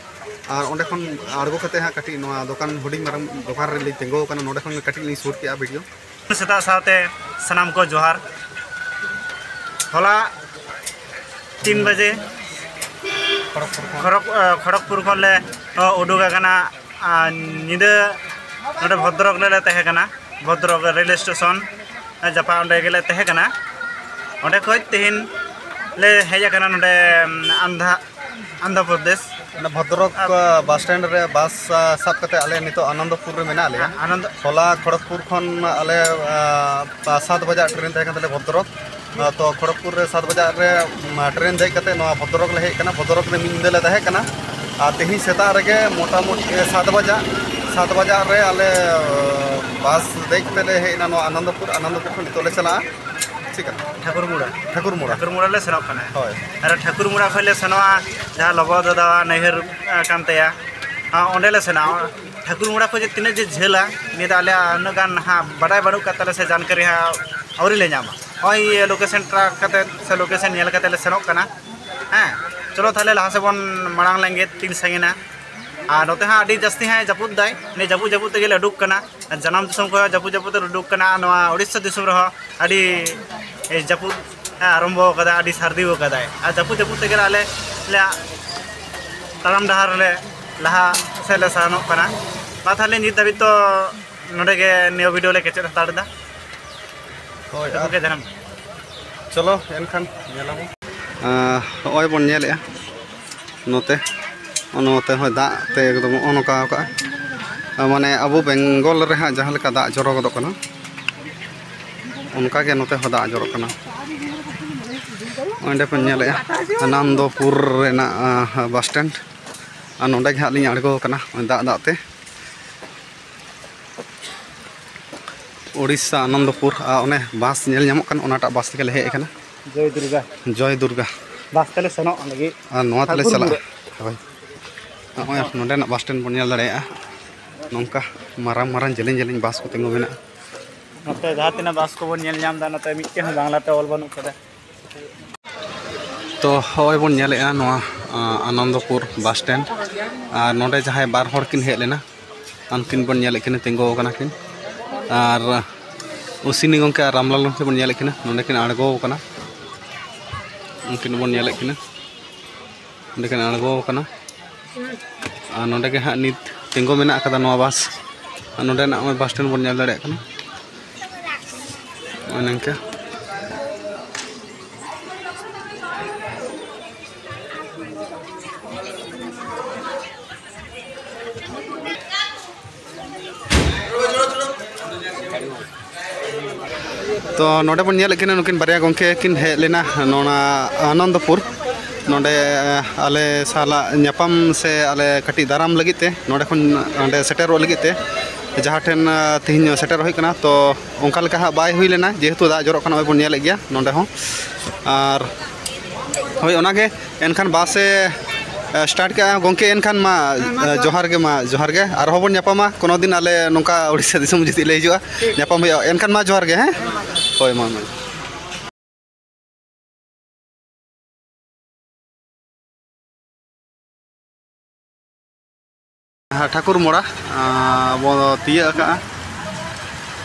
ᱟᱨ ᱚᱸᱰᱮ ᱠᱷᱚᱱ ᱟᱬᱜᱚ ᱠᱟᱛᱮ ᱦᱟᱸᱜ ᱠᱟᱹᱴᱤᱡ ᱱᱚᱣᱟ ᱫᱚᱠᱟᱱ, ᱦᱩᱰᱤᱧ ᱢᱟᱨᱟᱝ ᱫᱚᱠᱟᱱ ᱨᱮᱞᱤᱧ ᱛᱤᱸᱜᱩ ᱟᱠᱟᱱᱟ, ᱱᱚᱸᱰᱮ ᱠᱷᱚᱱ ᱜᱮ ᱠᱟᱹᱴᱤᱡ ᱞᱤᱧ shoot ᱠᱮᱜᱼᱟ video᱾ ᱥᱮᱛᱟᱜ ᱥᱟᱶᱛᱮ ᱥᱟᱱᱟᱢ ᱠᱚ ᱡᱚᱦᱟᱨ᱾ ᱦᱚᱞᱟ ᱛᱤᱱ ᱵᱟᱡᱮ ᱠᱷᱚᱲᱚᱜᱽᱯᱩᱨ ᱠᱷᱚᱱ᱾ ᱠᱷᱚᱲᱚᱜᱽ-, ᱟᱸ, ᱠᱷᱚᱲᱚᱜᱽᱯᱩᱨ ᱠᱷᱚᱱ ᱞᱮ, ᱟᱸ, ᱩᱰᱩᱠ ᱟᱠᱟᱱᱟ᱾ ᱟᱨ ᱧᱤᱫᱟᱹ ᱱᱚᱰᱮ ᱵᱷᱚᱫᱨᱚᱠ ᱨᱮᱞᱮ ᱛᱟᱦᱮᱸ ᱠᱟᱱᱟ, ᱵᱷᱚᱫᱨᱚᱠ ᱨᱮᱞ ᱥᱴᱮᱥᱚᱱ ᱡᱟᱯᱟᱜ ᱚᱸᱰᱮ ᱜᱮᱞᱮ ᱛᱟᱦᱮᱸ ᱠᱟᱱᱟ᱾ ᱚᱸᱰᱮ ᱠᱷᱚᱡ ᱛᱮᱦᱮᱧ ᱞᱮ ᱦᱮᱡ ᱟᱠᱟᱱᱟ ᱱᱚᱰᱮ, ᱩᱸ, ᱟᱱᱫᱷᱟ-, ᱟᱱᱫᱷᱨᱚ ᱯᱨᱚᱫᱮᱥ᱾ ᱚᱱᱟ ᱵᱷᱚᱫᱨᱚᱠ, ᱟᱨ ᱟ, ᱵᱟᱥ ᱥᱴᱮᱱᱰ ᱨᱮ ᱵᱟᱥ, ᱟ, ᱥᱟᱵ ᱠᱟᱛᱮ ᱟᱞᱮ ᱱᱤᱛᱚᱜ ᱟᱱᱚᱱᱫᱚᱯᱩᱨ ᱨᱮ ᱢᱮᱱᱟᱜ ᱞᱮᱭᱟ᱾ ᱦᱮᱸ, ᱟᱱᱚᱱᱫᱚ᱾ ᱦᱚᱞᱟ ᱠᱷᱚᱲᱚᱜᱽᱯᱩᱨ ᱠᱷᱚᱱ ᱟᱞᱮ, ᱟ, ᱥᱟᱛ ᱵᱟᱡᱟᱜ ᱴᱨᱮᱱ ᱛᱟᱦᱮᱸ ᱠᱟᱱ ᱛᱟᱞᱮᱭᱟ ᱵᱷᱚᱫᱨᱚᱠ᱾ ᱟ, ᱛᱚ ᱠᱷᱚᱲᱚᱜᱽᱯᱩᱨ ᱨᱮ ᱥᱟᱛ ᱵᱟᱡᱟᱜ ᱨᱮ, ᱩᱢ, ᱴᱨᱮᱱ ᱫᱮᱡ ᱠᱟᱛᱮ ᱱᱚᱣᱟ ᱵᱷᱚᱫᱨᱚᱠ ᱞᱮ ᱦᱮᱡ ᱠᱟᱱᱟ᱾ ᱵᱷᱚᱫᱨᱚᱠ ᱨᱮ ᱢᱤᱫ ᱧᱤᱫᱟᱹ ᱞᱮ ᱛᱟᱦᱮᱸ ᱠᱟᱱᱟ᱾ ᱟᱨ ᱛᱮᱦᱮᱧ ᱥᱮᱛᱟᱜ ᱨᱮᱜᱮ ᱢᱚᱴᱟᱢᱩᱴᱤ, ᱮ, ᱥᱟᱛ ᱵᱟᱡᱟᱜ, ᱥᱟᱛ ᱵᱟᱡᱟᱜ ᱨᱮ ᱟᱞᱮ, ᱟ, ᱵᱟᱥ ᱫᱮᱡ ᱠᱟᱛᱮ ᱞᱮ ᱦᱮᱡ ᱮᱱᱟ ᱱᱚᱣᱟ ᱟᱱᱚᱱᱫᱚᱯᱩᱨ᱾ ᱟᱱᱚᱱᱫᱚᱯᱩᱨ ᱠᱷᱚᱱ ᱱᱤᱛᱚᱜ ᱞᱮ ᱪᱟᱞᱟᱜᱼᱟ᱾ ᱪᱮᱫ ᱠᱟᱱᱟ? ᱴᱷᱟᱹᱠᱩᱨ ᱢᱩᱲᱟ᱾ ᱴᱷᱟᱹᱠᱩᱨ ᱢᱩᱲᱟ᱾ ᱴᱷᱟᱹᱠᱩᱨ ᱢᱩᱲᱟ ᱞᱮ ᱥᱮᱱᱚᱜ ᱠᱟᱱᱟ᱾ ᱦᱳᱭ᱾ ᱟᱨ ᱴᱷᱟᱹᱠᱩᱨ ᱢᱩᱲᱟ ᱠᱷᱚᱱ ᱞᱮ ᱥᱮᱱᱚᱜᱼᱟ, ᱡᱟᱦᱟᱸ ᱞᱚᱵᱚ ᱫᱟᱫᱟᱣᱟᱜ ᱱᱟᱹᱭᱦᱟᱹᱨ, ᱟ, ᱠᱟᱱ ᱛᱟᱭᱟ, ᱟ, ᱚᱸᱰᱮ ᱞᱮ ᱥᱮᱱᱚᱜᱼᱟ᱾ ᱴᱷᱟᱹᱠᱩᱨ ᱢᱩᱲᱟ ᱠᱷᱚᱱ ᱡᱮ ᱛᱤᱱᱟᱹᱜ ᱡᱮ ᱡᱷᱟᱹᱞᱟ, ᱱᱤᱭᱟᱹ ᱫᱚ ᱟᱞᱮᱭᱟᱜ ᱩᱱᱟᱹᱜ ᱜᱟᱱ ᱦᱟᱸᱜ ᱵᱟᱰᱟᱭ ᱵᱟᱹᱱᱩᱜ ᱠᱟᱫ ᱛᱟᱞᱮᱭᱟ ᱥᱮ ᱡᱟᱱᱠᱟᱨᱤ ᱦᱟᱸᱜ ᱟᱹᱣᱨᱤ ᱞᱮ ᱧᱟᱢᱟ᱾ ᱱᱚᱜᱼᱚᱭ location track ᱠᱟᱛᱮ ᱥᱮ location ᱧᱮᱞ ᱠᱟᱛᱮ ᱞᱮ ᱥᱮᱱᱚᱜ ᱠᱟᱱᱟ᱾ ᱦᱮᱸ, ᱪᱚᱞᱚ ᱛᱟᱦᱞᱮ ᱞᱟᱦᱟ ᱥᱮᱫ ᱵᱚᱱ ᱢᱟᱲᱟᱝ ᱞᱮᱱᱜᱮ, ᱛᱤᱱ ᱥᱟᱺᱜᱤᱧᱟ᱾ ᱟᱨ ᱱᱚᱛᱮ ᱦᱚᱸ ᱟᱹᱰᱤ ᱡᱟᱹᱥᱛᱤ ᱦᱟᱸᱜ ᱡᱟᱹᱯᱩᱫ ᱫᱟᱭ, ᱱᱤᱭᱟᱹ ᱡᱟᱹᱯᱩᱫ ᱡᱟᱹᱯᱩᱫ ᱛᱮᱜᱮ ᱞᱮ ᱩᱰᱩᱠ ᱠᱟᱱᱟ᱾ ᱡᱟᱱᱟᱢ ᱫᱤᱥᱚᱢ ᱠᱷᱚᱱ ᱡᱟᱹᱯᱩᱫ ᱡᱟᱹᱯᱩᱫ ᱛᱮ ᱩᱰᱩᱠ ᱠᱟᱱᱟ᱾ ᱱᱚᱣᱟ ᱩᱲᱤᱥᱥᱟ ᱫᱤᱥᱚᱢ ᱨᱮᱦᱚᱸ ᱟᱹᱰᱤ ᱡᱟᱹᱯᱩᱫ ᱮ ᱟᱨᱟᱢᱵᱚ ᱟᱠᱟᱫᱟ, ᱟᱹᱰᱤ ᱥᱟᱹᱨᱫᱤ ᱟᱠᱟᱫᱟᱭ᱾ ᱟᱨ ᱡᱟᱹᱯᱩᱫ ᱡᱟᱹᱯᱩᱫ ᱛᱮᱜᱮ ᱟᱞᱮ ᱞᱮ ᱛᱟᱲᱟᱢ ᱰᱟᱦᱟᱨ ᱨᱮ ᱞᱟᱦᱟ ᱥᱮᱫ ᱞᱮ ᱥᱮᱱᱚᱜ ᱠᱟᱱᱟ᱾ ᱢᱟ ᱛᱟᱦᱞᱮ ᱱᱤᱛ ᱫᱷᱟᱹᱵᱤᱡ ᱫᱚ ᱱᱚᱰᱮ ᱜᱮ ᱱᱤᱭᱟᱹ video ᱞᱮ ᱠᱮᱪᱮᱫ ᱦᱟᱛᱟᱲ ᱮᱫᱟ᱾ ᱦᱳᱭ, ᱟᱨ ᱜᱚᱢᱠᱮ ᱡᱟᱱᱟᱢ᱾ ᱪᱚᱞᱚ ᱮᱱᱠᱷᱟᱱ ᱧᱮᱞᱟᱵᱚᱱ᱾ ᱟᱸ, ᱱᱚᱜᱼᱚᱭ ᱵᱚᱱ ᱧᱮᱞᱮᱜᱼᱟ ᱱᱚᱛᱮ, ᱱᱚᱛᱮ ᱦᱚᱸ ᱫᱟᱜ ᱛᱮ ᱮᱠᱫᱚᱢ ᱱᱚᱜᱼᱚ ᱱᱚᱝᱠᱟ ᱟᱠᱟᱜᱼᱟ᱾ ᱟᱨ ᱢᱟᱱᱮ ᱟᱵᱚ ᱵᱮᱝᱜᱚᱞ ᱨᱮ ᱦᱟᱸᱜ ᱡᱟᱦᱟᱸ ᱞᱮᱠᱟ ᱫᱟᱜ ᱡᱚᱨᱚ ᱜᱚᱫᱚᱜ ᱠᱟᱱᱟ, ᱚᱱᱠᱟ ᱜᱮ ᱱᱚᱛᱮ ᱦᱚᱸ ᱫᱟᱜ ᱡᱚᱨᱚᱜ ᱠᱟᱱᱟ᱾ ᱚᱸᱰᱮ ᱵᱚᱱ ᱧᱮᱞᱮᱜᱼᱟ ᱟᱱᱚᱱᱫᱚᱯᱩᱨ ᱨᱮᱱᱟᱜ, ᱟᱸ, ᱵᱟᱥ ᱥᱴᱮᱱᱰ᱾ ᱟᱨ ᱱᱚᱸᱰᱮ ᱜᱮ ᱦᱟᱸᱜ ᱞᱤᱧ ᱟᱬᱜᱚ ᱟᱠᱟᱱᱟ ᱫᱟᱜ ᱫᱟᱜ ᱛᱮ᱾ ᱳᱰᱤᱥᱟ ᱟᱱᱚᱱᱫᱚᱯᱩᱨ, ᱟᱨ ᱚᱱᱮ ᱵᱟᱥ ᱧᱮᱞ ᱧᱟᱢᱚᱜ ᱠᱟᱱ, ᱚᱱᱟᱴᱟᱜ ᱵᱟᱥ ᱛᱮᱜᱮ ᱞᱮ ᱦᱮᱡ ᱟᱠᱟᱱᱟ᱾ ᱡᱚᱭ ᱫᱩᱨᱜᱟ᱾ ᱡᱚᱭ ᱫᱩᱨᱜᱟ᱾ ᱵᱟᱥ ᱛᱮᱞᱮ ᱥᱮᱱᱚᱜ ᱞᱟᱹᱜᱤᱫ᱾ ᱟᱨ ᱱᱚᱣᱟ ᱛᱮᱞᱮ ᱴᱷᱟᱹᱠᱩᱨ ᱪᱟᱞᱟᱜᱼᱟ᱾ ᱢᱩᱲᱟᱹ᱾ ᱦᱳᱭ᱾ ᱱᱚᱜᱼᱚᱭ ᱱᱚᱸᱰᱮᱱᱟᱜ ᱵᱟᱥ ᱥᱴᱮᱱᱰ ᱵᱚᱱ ᱧᱮᱞ ᱫᱟᱲᱮᱭᱟᱜᱼᱟ᱾ ᱱᱚᱝᱠᱟ ᱢᱟᱨᱟᱝ ᱢᱟᱨᱟᱝ ᱡᱮᱞᱮᱧ ᱡᱮᱞᱮᱧ ᱵᱟᱥ ᱠᱚ ᱛᱤᱸᱜᱩ ᱢᱮᱱᱟᱜᱼᱟ᱾ ᱱᱚᱛᱮ ᱡᱟᱦᱟᱸ ᱛᱤᱱᱟᱹᱜ ᱵᱟᱥ ᱠᱚᱵᱚᱱ ᱧᱮᱞ ᱧᱟᱢ ᱮᱫᱟ, ᱱᱚᱛᱮ ᱢᱤᱫᱴᱮᱱ ᱦᱚᱸ ᱵᱟᱝᱞᱟᱛᱮ ᱚᱞ ᱵᱟᱹᱱᱩᱜ ᱠᱟᱫᱟ᱾ ᱛᱚ ᱦᱚᱸᱜᱼᱚᱭ ᱵᱚᱱ ᱧᱮᱞᱮᱫᱼᱟ ᱱᱚᱣᱟ, ᱟᱸ, ᱟᱱᱚᱱᱫᱚᱯᱩᱨ ᱵᱟᱥ ᱥᱴᱮᱱᱰ᱾ ᱟᱨ ᱱᱚᱰᱮ ᱡᱟᱦᱟᱸᱭ ᱵᱟᱨ ᱦᱚᱲ ᱠᱤᱱ ᱦᱮᱡ ᱞᱮᱱᱟ, ᱩᱱᱠᱤᱱ ᱵᱚᱱ ᱧᱮᱞᱮᱫ ᱠᱤᱱᱟ, ᱛᱤᱸᱜᱩ ᱟᱠᱟᱱᱟ ᱠᱤᱱ᱾ ᱟᱨ ᱚᱥᱤᱱᱤ ᱜᱚᱢᱠᱮ ᱟᱨ ᱨᱟᱢᱞᱟᱞ ᱜᱚᱢᱠᱮ ᱵᱚᱱ ᱧᱮᱞᱮᱫ ᱠᱤᱱᱟ, ᱱᱚᱸᱰᱮ ᱠᱤᱱ ᱟᱬᱜᱚ ᱟᱠᱟᱱᱟ᱾ ᱩᱱᱠᱤᱱ ᱵᱚᱱ ᱧᱮᱞᱮᱫ ᱠᱤᱱᱟ, ᱱᱚᱸᱰᱮ ᱠᱤᱱ ᱟᱬᱜᱚ ᱟᱠᱟᱱᱟ᱾ ᱟᱨ ᱱᱚᱸᱰᱮ ᱜᱮ ᱦᱟᱸᱜ ᱱᱤᱛ ᱛᱤᱸᱜᱩ ᱢᱮᱱᱟᱜ ᱟᱠᱟᱫᱟ ᱱᱚᱣᱟ ᱵᱟᱥ᱾ ᱟᱨ ᱱᱚᱸᱰᱮᱱᱟᱜ ᱱᱚᱜᱼᱚᱭ ᱵᱟᱥ ᱥᱴᱮᱱᱰ ᱵᱚᱱ ᱧᱮᱞ ᱫᱟᱲᱮᱭᱟᱜ ᱠᱟᱱᱟ, ᱱᱚᱜᱼᱚᱭ ᱱᱤᱝᱠᱟ᱾ ᱛᱚ ᱱᱚᱰᱮ ᱵᱚᱱ ᱧᱮᱞᱮᱫ ᱠᱤᱱᱟ, ᱱᱩᱠᱤᱱ ᱵᱟᱨᱭᱟ ᱜᱚᱢᱠᱮ ᱠᱤᱱ ᱦᱮᱡ ᱞᱮᱱᱟ ᱱᱚᱣᱟ ᱟᱱᱚᱱᱫᱚᱯᱩᱨ᱾ ᱱᱚᱰᱮ ᱟᱞᱮ ᱥᱟᱞᱟᱜ ᱧᱟᱯᱟᱢ ᱥᱮ ᱟᱞᱮ ᱠᱟᱹᱴᱤᱡ ᱫᱟᱨᱟᱢ ᱞᱟᱹᱜᱤᱫ ᱛᱮ, ᱱᱚᱰᱮ ᱠᱷᱚᱱ ᱚᱸᱰᱮ ᱥᱮᱴᱮᱨᱚᱜ ᱞᱟᱹᱜᱤᱫ ᱛᱮ, ᱡᱟᱦᱟᱸ ᱴᱷᱮᱱ, ᱟᱸ, ᱛᱮᱦᱮᱧ ᱥᱮᱴᱮᱨ ᱦᱩᱭ ᱠᱟᱱᱟ᱾ ᱛᱚ ᱚᱱᱠᱟ ᱞᱮᱠᱟ ᱦᱟᱸᱜ ᱵᱟᱭ ᱦᱩᱭ ᱞᱮᱱᱟ, ᱡᱮᱦᱮᱛᱩ ᱫᱟᱜ ᱡᱚᱨᱚᱜ ᱠᱟᱱᱟ, ᱱᱚᱜᱼᱚᱭ ᱵᱚᱱ ᱧᱮᱞᱮᱫ ᱜᱮᱭᱟ ᱱᱚᱰᱮ ᱦᱚᱸ᱾ ᱟᱨ ᱦᱳᱭ, ᱚᱱᱟᱜᱮ᱾ ᱮᱱᱠᱷᱟᱱ ᱵᱟᱥ ᱮ, ᱮ, ᱥᱴᱟᱨᱴ ᱠᱮᱜᱼᱟ ᱜᱚᱢᱠᱮ᱾ ᱮᱱᱠᱷᱟᱱ ᱢᱟ, ᱦᱮᱸ, ᱢᱟ ᱮ, ᱡᱚᱦᱟᱨ᱾ ᱡᱚᱦᱟᱨ ᱜᱮ, ᱢᱟ ᱡᱚᱦᱟᱨ ᱜᱮ᱾ ᱟᱨᱦᱚᱸ ᱵᱚᱱ ᱧᱟᱯᱟᱢᱟ ᱠᱳᱱᱳ ᱫᱤᱱ, ᱟᱞᱮ ᱱᱚᱝᱠᱟ ᱳᱰᱤᱥᱟ ᱫᱤᱥᱚᱢ ᱡᱩᱫᱤ ᱞᱮ ᱦᱤᱡᱩᱜᱼᱟ, ᱴᱷᱤᱠ᱾ ᱧᱟᱯᱟᱢ ᱦᱩᱭᱩᱜᱼᱟ᱾ ᱮᱱᱠᱷᱟᱱ ᱢᱟ ᱡᱚᱦᱟᱨ ᱜᱮ, ᱦᱮᱸ? ᱦᱳᱭ, ᱢᱟ, ᱢᱟ᱾ ᱦᱮᱸ, ᱴᱷᱟᱹᱠᱩᱨ ᱢᱚᱲᱟ, ᱟᱸ, ᱵᱚ ᱛᱤᱭᱟᱹᱜ ᱟᱠᱟᱜᱼᱟ᱾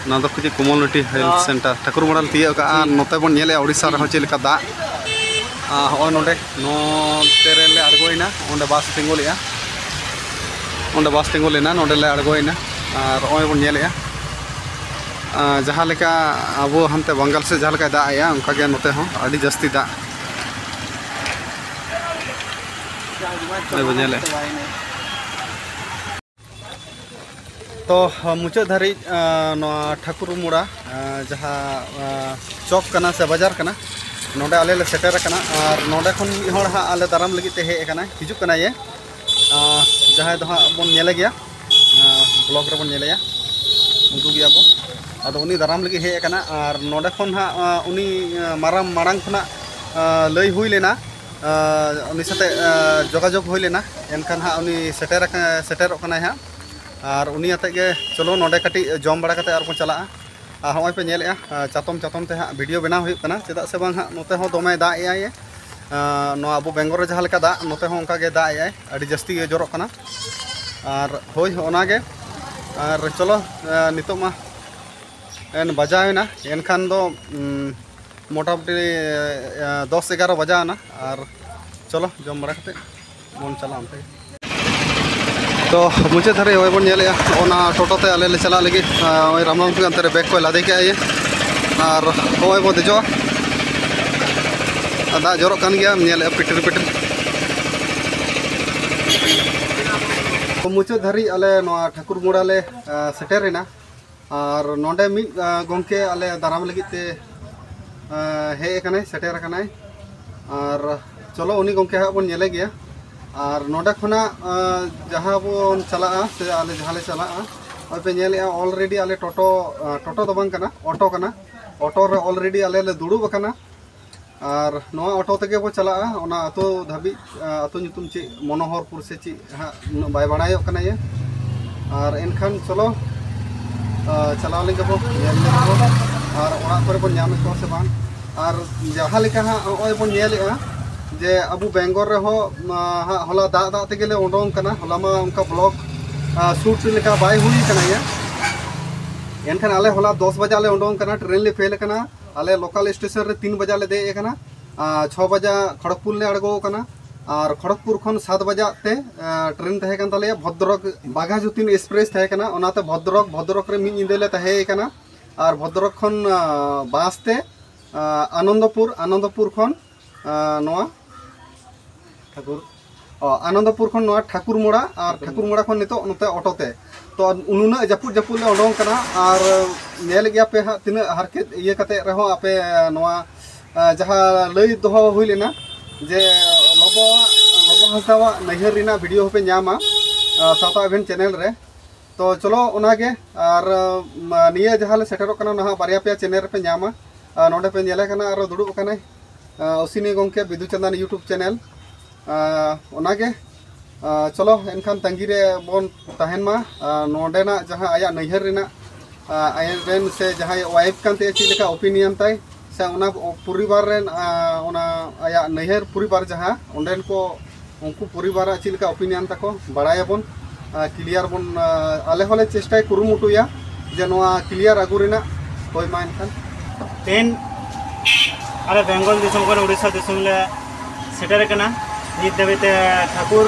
ᱱᱚᱣᱟ ᱫᱚ ᱠᱷᱩᱫᱤ ᱠᱚᱢᱭᱩᱱᱤᱴᱤ ᱦᱮᱞᱛᱷ ᱥᱮᱱᱴᱟᱨ ᱴᱷᱟᱹᱠᱩᱨ ᱢᱚᱲᱟ ᱞᱮ ᱛᱤᱭᱟᱹᱜ ᱟᱠᱟᱜᱼᱟ᱾ ᱟᱨ ᱱᱚᱛᱮ ᱵᱚᱱ ᱧᱮᱞᱮᱜᱼᱟ ᱳᱰᱤᱥᱟ ᱨᱮᱦᱚᱸ ᱪᱮᱫ ᱞᱮᱠᱟ ᱫᱟᱜ᱾ ᱟᱨ ᱦᱚᱸᱜᱼᱚᱭ ᱱᱚᱰᱮ ᱱᱚᱛᱮ ᱨᱮᱞᱮ ᱟᱬᱜᱚᱭᱮᱱᱟ, ᱚᱸᱰᱮ ᱵᱟᱥ ᱛᱤᱸᱜᱩ ᱞᱮᱜᱼᱟ, ᱚᱸᱰᱮ ᱵᱟᱥ ᱛᱤᱸᱜᱩ ᱞᱮᱱᱟ, ᱱᱚᱸᱰᱮ ᱞᱮ ᱟᱬᱜᱚᱭᱮᱱᱟ᱾ ᱟᱨ ᱦᱚᱸᱜᱼᱚᱭ ᱵᱚᱱ ᱧᱮᱞᱮᱜᱼᱟ, ᱟᱸ, ᱡᱟᱦᱟᱸ ᱞᱮᱠᱟ ᱟᱵᱚ ᱦᱟᱱᱛᱮ ᱵᱟᱝᱜᱟᱞ ᱥᱮᱫ ᱡᱟᱦᱟᱸ ᱞᱮᱠᱟᱭ ᱫᱟᱜ ᱮᱜᱼᱟ, ᱚᱱᱠᱟᱜᱮ ᱱᱚᱛᱮ ᱦᱚᱸ ᱟᱹᱰᱤ ᱡᱟᱹᱥᱛᱤ ᱫᱟᱜ᱾ ᱱᱚᱜᱼᱚᱭ ᱵᱚᱱ ᱧᱮᱞᱮᱫ᱾ ᱛᱚ, ᱢᱩᱪᱟᱹᱫ ᱫᱷᱟᱹᱨᱤᱡ, ᱟᱸ, ᱱᱚᱣᱟ ᱴᱷᱟᱹᱠᱩᱨ ᱢᱩᱲᱟ, ᱟᱸ, ᱡᱟᱦᱟᱸ, ᱟᱸ, ᱪᱚᱠ ᱠᱟᱱᱟ ᱥᱮ ᱵᱟᱡᱟᱨ ᱠᱟᱱᱟ, ᱱᱚᱰᱮ ᱟᱞᱮ ᱞᱮ ᱥᱮᱴᱮᱨ ᱟᱠᱟᱱᱟ᱾ ᱟᱨ ᱱᱚᱰᱮ ᱠᱷᱚᱱ ᱢᱤᱫ ᱦᱚᱲ ᱦᱟᱸᱜ ᱟᱞᱮ ᱫᱟᱨᱟᱢ ᱞᱟᱹᱜᱤᱫ ᱛᱮ ᱦᱮᱡ ᱟᱠᱟᱱᱟᱭ, ᱦᱤᱡᱩᱜ ᱠᱟᱱᱟᱭ ᱮ᱾ ᱟᱸ, ᱡᱟᱦᱟᱸᱭ ᱫᱚ ᱦᱟᱸᱜ ᱵᱚᱱ ᱧᱮᱞᱮ ᱜᱮᱭᱟ, ᱟᱸ, ᱵᱞᱚᱜ ᱨᱮᱵᱚᱱ ᱧᱮᱞᱮᱭᱟ, ᱩᱫᱩᱜᱮᱭᱟ ᱵᱚᱱ᱾ ᱟᱫᱚ ᱩᱱᱤ ᱫᱟᱨᱟᱢ ᱞᱟᱹᱜᱤᱫ ᱦᱮᱡ ᱟᱠᱟᱱᱟ᱾ ᱟᱨ ᱱᱚᱰᱮ ᱠᱷᱚᱱ ᱦᱟᱸᱜ ᱟᱸ, ᱩᱱᱤ ᱟᱸ, ᱢᱟᱨᱟᱝ ᱢᱟᱲᱟᱝ ᱠᱷᱚᱱᱟᱜ ᱟᱸ, ᱞᱟᱹᱭ ᱦᱩᱭ ᱞᱮᱱᱟ, ᱟᱸ, ᱩᱱᱤ ᱥᱟᱛᱮ ᱟᱸ, ᱡᱳᱜᱟᱡᱳᱜᱽ ᱦᱩᱭ ᱞᱮᱱᱟ᱾ ᱮᱱᱠᱷᱟᱱ ᱦᱟᱸᱜ ᱩᱱᱤ ᱥᱮᱴᱮᱨ ᱟᱠᱟ- ᱥᱮᱴᱮᱨᱚᱜ ᱠᱟᱱᱟᱭ ᱦᱟᱸᱜ᱾ ᱟᱨ ᱩᱱᱤ ᱟᱛᱮᱫ ᱜᱮ ᱪᱚᱞᱚ ᱱᱚᱰᱮ ᱠᱟᱹᱴᱤᱡ ᱡᱚᱢ ᱵᱟᱲᱟ ᱠᱟᱛᱮᱫ ᱟᱨ ᱵᱚᱱ ᱪᱟᱞᱟᱜᱼᱟ᱾ ᱟᱨ ᱦᱚᱸᱜᱼᱚᱭ ᱯᱮ ᱧᱮᱞᱮᱫᱼᱟ, ᱟᱸ, ᱪᱟᱛᱚᱢ ᱪᱟᱛᱚᱢ ᱛᱮ ᱦᱟᱸᱜ ᱵᱷᱤᱰᱤᱭᱳ ᱵᱮᱱᱟᱣ ᱦᱩᱭᱩᱜ ᱠᱟᱱᱟ, ᱪᱮᱫᱟᱜ ᱥᱮ ᱵᱟᱝ ᱦᱟᱸᱜ ᱱᱚᱛᱮ ᱦᱚᱸ ᱫᱚᱢᱮ ᱫᱟᱜ ᱮᱜᱼᱟᱭ᱾ ᱟᱸ, ᱱᱚᱣᱟ ᱟᱵᱚ ᱵᱮᱝᱜᱚᱞ ᱨᱮ ᱡᱟᱦᱟᱸ ᱞᱮᱠᱟ ᱫᱟᱜ, ᱱᱚᱛᱮ ᱦᱚᱸ ᱚᱱᱠᱟ ᱜᱮ ᱫᱟᱜ ᱮᱜᱼᱟᱭ, ᱟᱹᱰᱤ ᱡᱟᱹᱥᱛᱤ ᱜᱮ ᱡᱚᱨᱚᱜ ᱠᱟᱱᱟ᱾ ᱟᱨ ᱦᱳᱭ, ᱚᱱᱟ ᱜᱮ᱾ ᱟᱨ ᱪᱚᱞᱚ, ᱟᱸ, ᱱᱤᱛᱚᱜ ᱢᱟ ᱮᱱ ᱵᱟᱡᱟᱣ ᱮᱱᱟ, ᱮᱱᱠᱷᱟᱱ ᱫᱚ ᱩᱸ, ᱢᱚᱴᱟᱢᱩᱴᱤ ᱮ, ᱫᱚᱥ ᱮᱜᱟᱨᱚ ᱵᱟᱡᱟᱣ ᱮᱱᱟ᱾ ᱟᱨ ᱪᱚᱞᱚ ᱡᱚᱢ ᱵᱟᱲᱟ ᱠᱟᱛᱮ ᱵᱚᱱ ᱪᱟᱞᱟᱜᱼᱟ ᱚᱱᱛᱮ᱾ ᱛᱚ ᱢᱩᱪᱟᱹᱫ ᱫᱷᱟᱹᱨᱤᱡ ᱱᱚᱜᱼᱚᱭ ᱵᱚᱱ ᱧᱮᱞᱮᱫᱼᱟ, ᱚᱱᱟ ᱴᱳᱴᱳ ᱛᱮ ᱟᱞᱮ ᱞᱮ ᱪᱟᱞᱟᱜ ᱞᱟᱹᱜᱤᱫ᱾ ᱟᱨ ᱱᱚᱜᱼᱚᱭ ᱨᱟᱢ ᱨᱟᱢ ᱠᱚ ᱚᱱᱛᱮ ᱨᱮ ᱵᱮᱜᱽ ᱠᱚᱭ ᱞᱟᱫᱮ ᱠᱮᱜᱼᱟ ᱤᱭᱟᱹ᱾ ᱟᱨ ᱱᱚᱜᱼᱚᱭ ᱵᱚᱱ ᱫᱮᱡᱚᱜᱼᱟ᱾ ᱟᱨ ᱫᱟᱜ ᱡᱚᱨᱚᱜ ᱠᱟᱱ ᱜᱮᱭᱟ, ᱧᱮᱞᱮᱫᱼᱟ ᱯᱤᱴᱤᱨ ᱯᱤᱴᱤᱨ᱾ ᱢᱩᱪᱟᱹᱫ ᱫᱷᱟᱹᱨᱤᱡ ᱟᱞᱮ ᱱᱚᱣᱟ ᱴᱷᱟᱹᱠᱩᱨ ᱢᱩᱲᱟ ᱞᱮ ᱟᱨ ᱥᱮᱴᱮᱨ ᱮᱱᱟ᱾ ᱟᱨ ᱱᱚᱰᱮ ᱢᱤᱫ ᱟᱸ, ᱜᱚᱢᱠᱮ ᱟᱞᱮ ᱫᱟᱨᱟᱢ ᱞᱟᱹᱜᱤᱫ ᱛᱮ ᱟᱸ, ᱦᱮᱡ ᱟᱠᱟᱱᱟᱭ, ᱥᱮᱴᱮᱨ ᱟᱠᱟᱱᱟᱭ᱾ ᱟᱨ ᱪᱚᱞᱚ ᱩᱱᱤ ᱜᱚᱢᱠᱮ ᱦᱟᱸᱜ ᱵᱚᱱ ᱧᱮᱞᱮ ᱜᱮᱭᱟ᱾ ᱟᱨ ᱱᱚᱰᱮ ᱠᱷᱚᱱᱟᱜ ᱟᱸ, ᱡᱟᱦᱟᱸ ᱵᱚᱱ ᱪᱟᱞᱟᱜᱼᱟ ᱥᱮ ᱟᱞᱮ ᱡᱟᱦᱟᱸ ᱞᱮ ᱪᱟᱞᱟᱜᱼᱟ, ᱱᱚᱜᱼᱚᱭ ᱯᱮ ᱧᱮᱞᱮᱫᱼᱟ ᱚᱞᱨᱮᱰᱤ ᱟᱞᱮ ᱴᱳᱴᱳ ᱟᱸ, ᱴᱳᱴᱳ ᱫᱚ ᱵᱟᱝ ᱠᱟᱱᱟ, ᱚᱴᱳ ᱠᱟᱱᱟ᱾ ᱚᱴᱳ ᱨᱮ ᱚᱞᱨᱮᱰᱤ ᱟᱞᱮ ᱞᱮ ᱫᱩᱲᱩᱵ ᱟᱠᱟᱱᱟ᱾ ᱟᱨ ᱱᱚᱣᱟ ᱚᱴᱳ ᱛᱮᱜᱮ ᱵᱚ ᱪᱟᱞᱟᱜᱼᱟ ᱚᱱᱟ ᱟᱹᱛᱩ ᱫᱷᱟᱹᱵᱤᱡ᱾ ᱟᱹᱛᱩ ᱧᱩᱛᱩᱢ ᱪᱮᱫ, ᱢᱚᱱᱳᱦᱚᱨᱯᱩᱨ ᱥᱮ ᱪᱮᱫ ᱦᱟᱸᱜ, ᱩᱱᱟᱹᱜ ᱵᱟᱭ ᱵᱟᱲᱟᱭᱚᱜ ᱠᱟᱱᱟ ᱤᱭᱟᱹ᱾ ᱟᱨ ᱮᱱᱠᱷᱟᱱ ᱪᱚᱞᱚ, ᱪᱟᱞᱟᱣ ᱞᱮᱱ ᱜᱮᱵᱚ, ᱧᱮᱞ ᱞᱮᱜᱮ ᱵᱚ᱾ ᱟᱨ ᱚᱲᱟᱜ ᱠᱚᱨᱮ ᱵᱚᱱ ᱧᱟᱢᱮᱫ ᱠᱚᱣᱟ ᱥᱮ ᱵᱟᱝ᱾ ᱟᱨ ᱡᱟᱦᱟᱸ ᱞᱮᱠᱟ ᱦᱟᱸᱜ ᱱᱚᱜᱼᱚᱭ ᱵᱚᱱ ᱧᱮᱞᱮᱜᱼᱟ ᱡᱮ ᱟᱵᱚ ᱵᱮᱝᱜᱚᱞ ᱨᱮᱦᱚᱸ ᱦᱟᱸᱜ ᱦᱚᱞᱟ ᱫᱟᱜ ᱫᱟᱜ ᱛᱮᱜᱮ ᱞᱮ ᱩᱰᱩᱝ ᱠᱟᱱᱟ᱾ ᱦᱚᱞᱟ ᱢᱟ ᱚᱱᱠᱟ ᱵᱞᱚᱜ ᱥᱩᱴ ᱞᱮᱠᱟ ᱵᱟᱭ ᱦᱩᱭ ᱠᱟᱱᱟ ᱤᱭᱟᱹ᱾ ᱮᱱᱠᱷᱟᱱ ᱟᱞᱮ ᱦᱚᱞᱟ ᱫᱚᱥ ᱵᱟᱡᱟ ᱞᱮ ᱩᱰᱩᱝ ᱠᱟᱱᱟ, ᱴᱨᱮᱱ ᱞᱮ ᱯᱷᱮᱞ ᱟᱠᱟᱱᱟ᱾ ᱟᱞᱮ ᱞᱳᱠᱟᱞ ᱥᱴᱮᱥᱚᱱ ᱨᱮ ᱛᱤᱱ ᱵᱟᱡᱟ ᱞᱮ ᱫᱮᱡ ᱟᱠᱟᱱᱟ᱾ ᱟᱨ ᱪᱷᱚ ᱵᱟᱡᱟ ᱠᱷᱚᱲᱚᱜᱽᱯᱩᱨ ᱞᱮ ᱟᱬᱜᱚ ᱟᱠᱟᱱᱟ᱾ ᱟᱨ ᱠᱷᱚᱲᱚᱜᱽᱯᱩᱨ ᱠᱷᱚᱱ ᱥᱟᱛ ᱵᱟᱡᱟᱜ ᱛᱮ ᱴᱨᱮᱱ ᱛᱟᱦᱮᱸ ᱠᱟᱱ ᱛᱟᱞᱮᱭᱟ ᱵᱷᱚᱫᱨᱚᱠ ᱵᱟᱜᱷᱟ ᱡᱚᱛᱤᱱ ᱮᱠᱥᱯᱨᱮᱥ ᱛᱟᱦᱮᱸ ᱠᱟᱱᱟ᱾ ᱚᱱᱟᱛᱮ ᱵᱷᱚᱫᱨᱚᱠ ᱵᱷᱚᱫᱨᱚᱠ ᱨᱮ ᱢᱤᱫ ᱧᱤᱫᱟᱹ ᱞᱮ ᱛᱟᱦᱮᱸ ᱠᱟᱱᱟ᱾ ᱟᱨ ᱵᱷᱚᱫᱨᱚᱠ ᱠᱷᱚᱱ ᱵᱟᱥ ᱛᱮ ᱟᱱᱚᱱᱫᱚᱯᱩᱨ, ᱟᱱᱚᱱᱫᱚᱯᱩᱨ ᱠᱷᱚᱱ ᱱᱚᱣᱟ ᱴᱷᱟᱹᱠᱩᱨ ᱚ, ᱟᱱᱚᱱᱫᱚᱯᱩᱨ ᱠᱷᱚᱱ ᱱᱚᱣᱟ ᱴᱷᱟᱹᱠᱩᱨ ᱢᱚᱲᱟ, ᱟᱨ ᱴᱷᱟᱹᱠᱩᱨ ᱢᱚᱲᱟ ᱠᱷᱚᱱ ᱱᱤᱛᱚᱜ ᱱᱚᱛᱮ ᱚᱴᱳ ᱛᱮ᱾ ᱛᱚ ᱱᱩᱱᱟᱹᱜ ᱡᱟᱹᱯᱩᱫ ᱡᱟᱹᱯᱩᱫ ᱞᱮ ᱩᱰᱩᱝ ᱠᱟᱱᱟ᱾ ᱟᱨ ᱧᱮᱞ ᱜᱮᱭᱟ ᱯᱮ ᱦᱟᱸᱜ ᱛᱤᱱᱟᱹᱜ ᱦᱟᱨᱠᱮᱛ ᱤᱭᱟᱹ ᱠᱟᱛᱮ ᱨᱮᱦᱚᱸ ᱟᱯᱮ ᱱᱚᱣᱟ ᱡᱟᱦᱟᱸ ᱞᱟᱹᱭ ᱫᱚᱦᱚ ᱦᱩᱭ ᱞᱮᱱᱟ ᱡᱮ ᱞᱚᱵᱚ ᱞᱚᱵᱚ ᱦᱟᱸᱥᱫᱟᱣᱟᱜ ᱱᱟᱹᱭᱦᱟᱹᱨ ᱨᱮᱱᱟᱜ ᱵᱷᱤᱰᱤᱭᱳ ᱦᱚᱸᱯᱮ ᱧᱟᱢᱟ ᱥᱟᱶᱛᱟ ᱤᱵᱷᱮᱱᱴ ᱪᱮᱱᱮᱞ ᱨᱮ᱾ ᱛᱚ ᱪᱚᱞᱚ ᱚᱱᱟᱜᱮ᱾ ᱟᱨ ᱱᱤᱭᱟᱹ ᱡᱟᱦᱟᱸ ᱞᱮ ᱥᱮᱴᱮᱨᱚᱜ ᱠᱟᱱᱟ, ᱱᱟᱦᱟᱜ ᱵᱟᱨᱭᱟ ᱯᱮᱭᱟ ᱪᱮᱱᱮᱞ ᱨᱮᱯᱮ ᱧᱟᱢᱟ᱾ ᱱᱚᱰᱮ ᱯᱮ ᱧᱮᱞᱮ ᱠᱟᱱᱟ, ᱟᱨᱚ ᱫᱩᱲᱩᱵ ᱟᱠᱟᱱᱟᱭ ᱚᱥᱤᱱᱤ ᱜᱚᱢᱠᱮ, ᱵᱤᱫᱩ ᱪᱟᱸᱫᱟᱱ ᱤᱭᱩᱴᱩᱵᱽ ᱪᱮᱱᱮᱞ᱾ ᱚᱱᱟᱜᱮ᱾ ᱪᱚᱞᱚ ᱮᱱᱠᱷᱟᱱ ᱛᱟᱺᱜᱤ ᱨᱮ ᱵᱚᱱ ᱛᱟᱦᱮᱱ ᱢᱟ᱾ ᱱᱚᱰᱮᱱᱟᱜ ᱡᱟᱦᱟᱸ ᱟᱭᱟᱜ ᱱᱟᱹᱭᱦᱟᱹᱨ ᱨᱮᱱᱟᱜ ᱟᱡ ᱨᱮᱱ ᱥᱮ ᱡᱟᱦᱟᱸᱭ ᱣᱟᱭᱤᱯ ᱠᱟᱱ ᱛᱟᱭᱟ, ᱪᱮᱫ ᱞᱮᱠᱟ ᱚᱯᱤᱱᱤᱭᱚᱱ ᱛᱟᱭ, ᱥᱮ ᱚᱱᱟ ᱯᱚᱨᱤᱵᱟᱨ ᱨᱮᱱ, ᱚᱱᱟ ᱟᱭᱟᱜ ᱱᱟᱹᱭᱦᱟᱹᱨ ᱯᱚᱨᱤᱵᱟᱨ ᱡᱟᱦᱟᱸ, ᱚᱸᱰᱮᱱ ᱠᱚ, ᱩᱱᱠᱩ ᱯᱚᱨᱤᱵᱟᱨᱟᱜ ᱪᱮᱫ ᱞᱮᱠᱟ ᱚᱯᱤᱱᱤᱭᱚᱱ ᱛᱟᱠᱚ, ᱵᱟᱲᱟᱭᱟᱵᱚᱱ᱾ ᱠᱞᱤᱭᱟᱨ ᱵᱚᱱ, ᱟᱞᱮ ᱦᱚᱸᱞᱮ ᱪᱮᱥᱴᱟᱭ, ᱠᱩᱨᱩᱢᱩᱴᱩᱭᱟ ᱡᱮ ᱱᱚᱣᱟ ᱠᱞᱤᱭᱟᱨ ᱟᱹᱜᱩ ᱨᱮᱱᱟᱜ᱾ ᱦᱳᱭ, ᱢᱟ ᱮᱱᱠᱷᱟᱱ᱾ ᱛᱮᱦᱮᱧ ᱟᱞᱮ ᱵᱮᱝᱜᱚᱞ ᱫᱤᱥᱚᱢ ᱠᱷᱚᱱ ᱩᱲᱤᱥᱥᱟ ᱫᱤᱥᱚᱢ ᱞᱮ ᱥᱮᱴᱮᱨ ᱟᱠᱟᱱᱟ᱾ ᱱᱤᱛ ᱫᱷᱟᱹᱵᱤᱡ ᱛᱮ ᱴᱷᱟᱹᱠᱩᱨ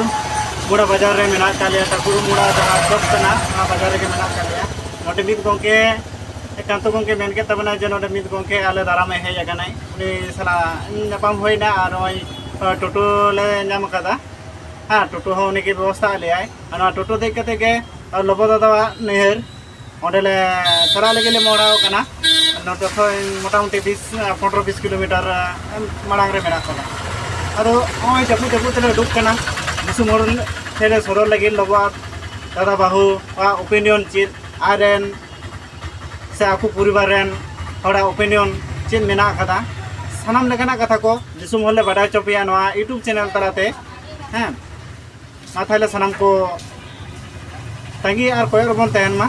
ᱢᱩᱲᱟ ᱵᱟᱡᱟᱨ ᱨᱮ ᱢᱮᱱᱟᱜ ᱟᱠᱟᱫ ᱞᱮᱭᱟ᱾ ᱴᱷᱟᱹᱠᱩᱨ ᱢᱩᱲᱟ ᱡᱟᱦᱟᱸ ᱪᱚᱠ ᱠᱟᱱᱟ, ᱚᱱᱟ ᱵᱟᱡᱟᱨ ᱨᱮᱜᱮ ᱢᱮᱱᱟᱜ ᱟᱠᱟᱫ ᱞᱮᱭᱟ᱾ ᱱᱚᱰᱮ ᱢᱤᱫ ᱜᱚᱢᱠᱮ, ᱠᱟᱱᱛᱚ ᱜᱚᱢᱠᱮ ᱢᱮᱱ ᱠᱮᱫ ᱛᱟᱵᱚᱱᱟ ᱡᱮ ᱱᱚᱰᱮ ᱢᱤᱫ ᱜᱚᱢᱠᱮ ᱟᱞᱮ ᱫᱟᱨᱟᱢᱮ ᱦᱮᱡ ᱟᱠᱟᱱᱟᱭ, ᱩᱱᱤ ᱥᱟᱞᱟᱜ ᱧᱟᱯᱟᱢ ᱦᱩᱭᱱᱟ᱾ ᱟᱨ ᱱᱚᱜᱼᱚᱭ ᱴᱳᱴᱳ ᱞᱮ ᱧᱟᱢ ᱟᱠᱟᱫᱟ᱾ ᱦᱮᱸ, ᱴᱳᱴᱳ ᱦᱚᱸ ᱩᱱᱤ ᱜᱮ ᱵᱮᱵᱚᱥᱛᱷᱟ ᱟᱫ ᱞᱮᱭᱟᱭ᱾ ᱟᱨ ᱱᱚᱣᱟ ᱴᱳᱴᱳ ᱫᱮᱡ ᱠᱟᱛᱮ ᱜᱮ ᱞᱚᱵᱚ ᱫᱟᱫᱟᱣᱟᱜ ᱱᱟᱹᱭᱦᱟᱹᱨ, ᱚᱸᱰᱮ ᱞᱮ ᱪᱟᱞᱟᱜ ᱞᱟᱹᱜᱤᱫ ᱞᱮ ᱢᱚᱦᱰᱟᱣ ᱠᱟᱱᱟ᱾ ᱱᱚᱛᱮ ᱠᱷᱚᱱ ᱢᱚᱴᱟᱢᱩᱴᱤ ᱵᱤᱥ, ᱯᱚᱱᱨᱚ ᱵᱤᱥ ᱠᱤᱞᱳᱢᱤᱴᱟᱨ ᱢᱟᱲᱟᱝ ᱨᱮ ᱢᱮᱱᱟᱜ ᱟᱠᱟᱫᱟ᱾ ᱟᱫᱚ ᱱᱚᱜᱼᱚᱭ ᱡᱟᱹᱯᱩᱫ ᱡᱟᱹᱯᱩᱫ ᱛᱮᱞᱮ ᱩᱰᱩᱠ ᱠᱟᱱᱟ ᱫᱤᱥᱚᱢ ᱦᱚᱲ ᱴᱷᱮᱱ ᱞᱮ ᱥᱚᱫᱚᱨ ᱞᱟᱹᱜᱤᱫ ᱞᱚᱵᱚ ᱟᱨ ᱫᱟᱫᱟ ᱵᱟᱹᱦᱩᱣᱟᱜ ᱚᱯᱤᱱᱤᱭᱚᱱ ᱪᱮᱫ, ᱟᱡ ᱨᱮᱱ ᱥᱮ ᱟᱠᱚ ᱯᱚᱨᱤᱵᱟᱨ ᱨᱮᱱ ᱦᱚᱲᱟᱜ ᱚᱯᱤᱱᱤᱭᱚᱱ ᱪᱮᱫ ᱢᱮᱱᱟᱜ ᱟᱠᱟᱫᱟ, ᱥᱟᱱᱟᱢ ᱞᱮᱠᱟᱱᱟᱜ ᱠᱟᱛᱷᱟ ᱠᱚ ᱫᱤᱥᱚᱢ ᱦᱚᱲ ᱞᱮ ᱵᱟᱰᱟᱭ ᱦᱚᱪᱚ ᱯᱮᱭᱟ ᱱᱚᱣᱟ ᱤᱭᱩᱴᱩᱵᱽ ᱪᱮᱱᱮᱞ ᱛᱟᱞᱟᱛᱮ᱾ ᱦᱮᱸ, ᱢᱟ ᱛᱟᱦᱚᱞᱮ ᱥᱟᱱᱟᱢ ᱠᱚ ᱛᱟᱺᱜᱤ ᱟᱨ ᱠᱚᱭᱚᱜ ᱨᱮᱵᱚᱱ ᱛᱟᱦᱮᱱ ᱢᱟ᱾